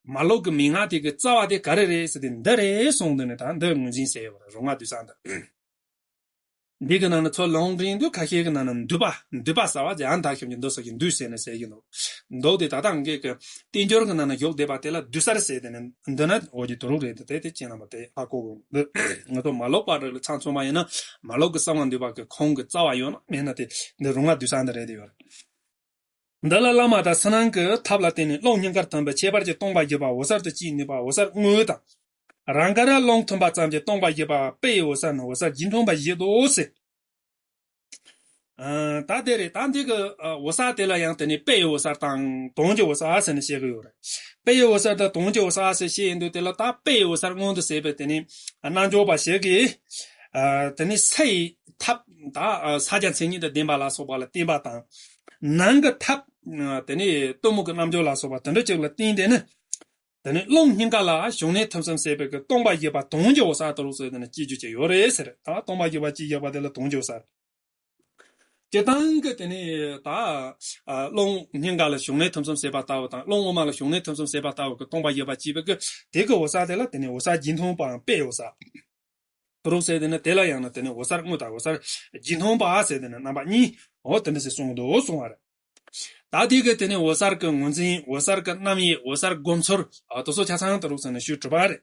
མ་ལུགས་ཀྱི་མན་ངག་དེ་གི་རྩ་བ་དེ་ག་རེ་རེད་ཟེར་དུས་འདི་རེད་གསུངས་དུས་ནི་ད་འདི་ངོས་འཛིན་ཟེར་ཡོད་རེད། རིམ་ལྔ་བསྡུས་གསང་འདི། འདི་གི་ནང་ན་ཚུར་ལུང་འདྲེན་དུས་ཁ་ཤས་ཀྱི་ནང་ན་འདུས་པ་འདུས་པ་ཟེར་བ་ཡང་དག་ཤོམ་གྱི་འདུས་ཟེར་གྱི་འདུས་ཟེར་ནས་ཟེར་གྱི་འདུག་འདུག་དེ་ད་ལྟ་ངེད་ཀྱི་བསྟན་འགྱུར་གྱི་ནང་ན་བཞུགས་བསྡད་པ་དེ་ལ་འདུས་གསར་ཟེར་དེ་ནི་འདི་ན་འོ་གྱི་དུ་རུག་རེད། དེ་དེ་ཁྱེད་རྣམ་པ་དེ་ཧ་གོ་དགོས། འདི་ང་ཚོ་མ་ལོག་པ་རིགས་ལ་ཚང་ཚང་མ་ཡིན་ན་མ་ལོག་གི་གསང་བ་འདུས་པ་གི་ཁོང་གི་རྩ་བ་ཡོད་ན་མེད་ན་དེ་འདི་རིམ་ལྔ་བསྡུས་གསང་འདི་རེད་དེ་ཡོད་རེད། འདི་ལ་བླ་མ་དང་ཕྱི་ནང་གི་ཐབས་ལ་བརྟེན་ནས་བློ་སྙིང་གར་ཐིམ་པའི་ཁྱད་པར་གྱིས་སྟོང་པ་བཞི་པ་འོད་གསལ་དུ་སྐྱེས་ནུས་པ་འོད་གསལ་དངོས་དང་། རང་དགར་རླུང་ཐིམ་པ་ཙམ་གྱིས་སྟོང་པ་བཞི་པ་དཔེ་ཡི་འོད་གསལ་ནི་འོད་གསལ་རྗེས་འཁྲུངས་པ་བཞི་དོ་ཟེར། ཨ། ད་དེ་རེད། ད་འདི་གི་ཨ་འོད་གསལ་དེ་ལ་ཡང་དེ་ནི་དཔེ་ཡི་འོད་གསལ་དང་དོན་གྱི་འོད་གསལ་ཟེར་ནས་བཤད་གི་ཡོད་རེད། དཔེ་ཡི་འོད་གསལ་དང་དོན་གྱི་འོད་གསལ་ཟེར་བཤད་ཡིན་དུས་དེ་ལ་ད་དཔེ་ཡི་འོད་གསལ་མངོན་དུ་བྱས་པའི་དེ་ནི་རྣལ་འབྱོར་པ་ཞིག་གིས་ཨ་དེ་ནི་ཕྱི་ཡི་ཐབས་ད་ཨ་ཕྱག་རྒྱ་མཚན་ཉིད་དང་ལྡན་པ་ལ་སོགས་པ་ལ་བརྟེན་པ་དང་། ནང་གི་ཐབས་ཨ་དེ་ནི་གཏི་མུག་གི་རྣལ་འབྱོར་ལ་སོགས་པ་དེ་འདྲ་ཅིག་ལ་བརྟེན་ཏེ་ནི། དེ་ནས་རླུང་སྙིང་ག་ལ་གཞུང་ལས་ཐོས་བསམ་ཟེར་བའི་གི་སྟོང་པ་བཞི་པ་དོན་གྱི་འོད་གསལ་དུ་རུ་ཟེར་དེ་ནས་སྐྱེ་རྒྱུ་ཅིག་ཡོད་རེད་ཟེར། ད་སྟོང་པ་བཞི་པ་སྐྱེ་བཞག་པ་དེ་ལ་དོན་གྱི་འོད་གསལ། སྤྱིར་བཏང་གི་དེ་ནས་ད་རླུང་སྙིང་ག་ལ་གཞུང་ལས་ཐོས་བསམ་ཟེར་བ་ལྟ་བུ་དང་རླུང་དབུ་མ་ལ་གཞུང་ལས་ཐོས་བསམ་ཟེར་བ་ལྟ་བུ་གི་སྟོང་པ་བཞི་པ་སྐྱེ་བའི་གི་དེ་གི་འོད་གསལ་དེ་ལ་དེ་ནས་འོད་གསལ་རྗེས་མཐོང་བའམ་དཔེའི་འོད་གསལ། རུ་ཟེར་དེ་ནི་དེ་ལ་ཡང་ན་དེ་ནི་འོད་གསལ་དངོས་དང་འོད་གསལ་རྗེས་མཐོང་པ་ཟེར་དེ་ནི་རྣམ་པ་གཉིས། འོ་དེ་འདྲ་ཟེར་གསུངས་འདུག་གསུང་བ་རེད། ད་དེ་གི་དེ་ནི་འོད་གསལ་གི་ངོས་འཛིན། འོད་གསལ་གི་རྣམ་དབྱེ། འོད་གསལ་སྒོམ་ཚུལ། ཨ་དེ་ཚོ་ཆ་ཚང་དུ་རུ་ཟེར་ནས་ཞུས་གྲུབ་པ་རེད།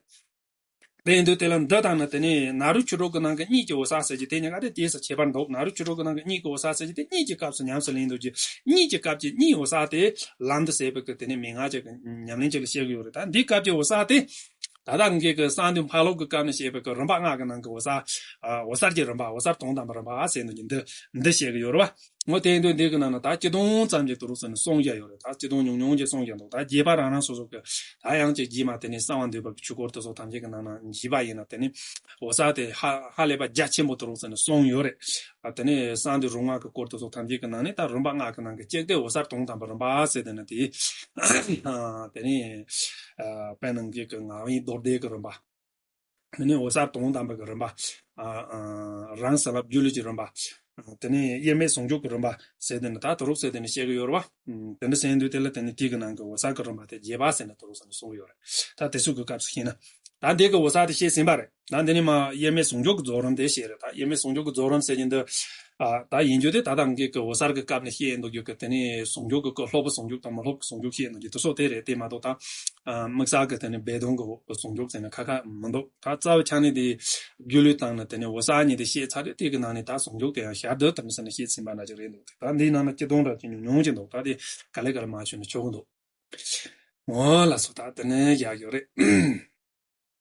དེ་ཡིན་དུས་དེ་ལ་འདི་དང་ནི་དེ་ནི་ནཱ་རོ་ཆོས་དྲུག་གི་ནང་གི་གཉིད་ཀྱི་འོད་གསལ་ཟེར་གྱི་དེ་གཉིས་ཀ་དེ་དེས་སུ་ཁྱད་པར་འདུག་ནཱ་རོ་ཆོས་དྲུག་གི་ནང་གི་གཉིད་ཀྱི་འོད་གསལ་ཟེར་གྱི་དེ་གཉིད་ཀྱི་སྐབས་སུ་ཉམས་སུ་ལེན་འདུག་གི་གཉིད་ཀྱི་སྐབས་ཀྱི་གཉིད་འོད་གསལ་དེ་ལམ་འདི་ཟེར་བའི་གི་དེ་ནི་མན་ངག་ཅིག་གི་ཉམས་ལེན་ཅིག་ལ་བཤད་གི་ཡོད་རེད། ད་འདིའི་སྐབས་ཀྱི་འོད་གསལ་དེ། ད་ལྟ་ངེད་ཀྱི་གསང་འདུས་མ་ལོག་གི་སྐབས་ནས་བཤད་པའི་གི་རིམ་པ་ལྔ་གི་ནང་གི་འོད་གསལ། ཨ་འོད་གསལ་གྱི་རིམ་པ། འོད་གསལ་དོན་དམ་པའི་རིམ་པ་ཟེར་འདུག་གི་འདི་འདི་བཤད་གི་ཡོད་རེད་བ། འོ་དེ་ཡིན་དུས་འདི་གི་ནང་ན་ད་སྤྱི་དོན་ཙམ་ཅིག་ཏུ་རུ་ཟེར་ནས་གསུངས་བཞག་ཡོད་རེད། ད་སྤྱི་དོན་ཉུང་ཉུང་ཅིག་གསུངས་བཞག་འདུག་ད་རྒྱས་པ་རང་རང་སོ་སོ་གི་ད་ཡང་ཅིག་རྗེས་མ་དེ་ནས་གསང་བ་འདུས་པ་གི་ཆོས་སྐོར་དེ་ཚོ་ཐམས་ཅད་ཀྱི་ནང་ན་འཇུག་པ་ཡིན་ན་དེ་ནི་འོད་གསལ་དེ་ཧ་ཧ་ལས་པ་རྒྱ་ཆེན་པོ་དུ་རུ་ཟེར་ནས་གསུངས་ཡོད་རེད། ཨ་དེ་ནས་གསང་འདུས་རིམ་ལྔ་གི་སྐོར་དེ་ཚོ་ཐམས་ཅད་ཀྱི་ནང་ནས་ད་རིམ་པ་ལྔ་གི་ནང་གི་གཅིག་དེ་འོད་གསལ་དོན་དམ་པའི་རིམ་པ་ཟེར་དེ་ནི་དེ། ཨ་དེ་ནས་ཨ་དཔལ་ནང་གི་གི་ངག་དབང་རྡོར་གདན་གྱི་རིམ་པ། དེ་ནས་འོད་གསལ་དོན་དམ་པའི་གི་རིམ་པ། ཨ་ཨ་རང་བྱིན་རླབས་སྒྱུ་ལུས་ཀྱི་རིམ་པ། དེ་ནས་དབྱེར་མེད་ཟུང་འཇུག་གི་རིམ་པ་ཟེར་དེ་ནི་ད་དུ་རུ་ཟེར་དེ་ནི་བཤད་གི་ཡོད་རེད་བ། དེ་འདྲ་ཟེར་དུས་དེ་ལ་དེ་ནི་དེ་གི་ནང་གི་འོད་གསལ་གི་རིམ་པ་དེ་རྒྱས་པ་ཟེར་ནས་དུ་རུ་ཟེར་ནས་གསུངས་ཡོད་རེད། ད་དེ་ཚོ་གི་སྐབས་སུ་ཤེས་ན། ད་འདི་གི་འོད་གསལ་དེ་བཤད་ཟིན་པ་རེད། ད་འདི་ནི་མ་དབྱེར་མེད་ཟུང་འཇུག་གི་རྫོགས་རིམ་དེ་བཤད་རེད། ད་དབྱེར་མེད་ཟུང་འཇུག་གི་རྫོགས་རིམ་ཟེར་གྱི་འདི། ཨ་ད་ཡིན་རྒྱུ་དེ་ད་ལྟ་ངེད་ཀྱི་འོད་གསལ་གྱི་སྐབས་ནས་བཤད་འདུག་རྒྱུ་གི་དེ་ནི་ཟུང་འཇུག་གི་གི་སློབ་པའི་ཟུང་འཇུག་དང་མི་སློབ་ཀྱི་ཟུང་འཇུག་བཤད་འདུག་རྒྱུ་དེ་ཚོ་དེ་རེད། དེ་མ་གཏོགས་ད་ཨ་དམིགས་བསལ་གྱི་དེ་ནི་སྦས་དོན་གྱི་ཟུང་འཇུག་ཟེར་ན་ཁ་ཁ་མི་འདུག་ད་རྩ་བའི་ཆ་ནས་དེ་སྒྱུ་ལུས་དང་ནི་དེ་ནི་འོད་གསལ་གཉིས་དེ་བཤད་ཚར་རེད། དེ་གི་ནང་ནས་ད་ཟུང་འཇུག་དེ་ཡང་ཞར་དུ་དེ་ནི་ཟེར་ནས་བཤད་ཟིན་པ་འདྲ་ཅིག་རེད་འདུག་ད་འདིའི་ནང་ན་སྤྱི་དོན་འདྲ་ཅིག་ཉུང་ཉུང་ཅིག་འདུག་ད་དེ་ག་ལེ་ག་ལེ་མ་ཞུས་ན་ཆོག་གི་འདུག་འོ་ལགས་སོ། ད་དེ་ནི་ཡག་ཡོད་རེད།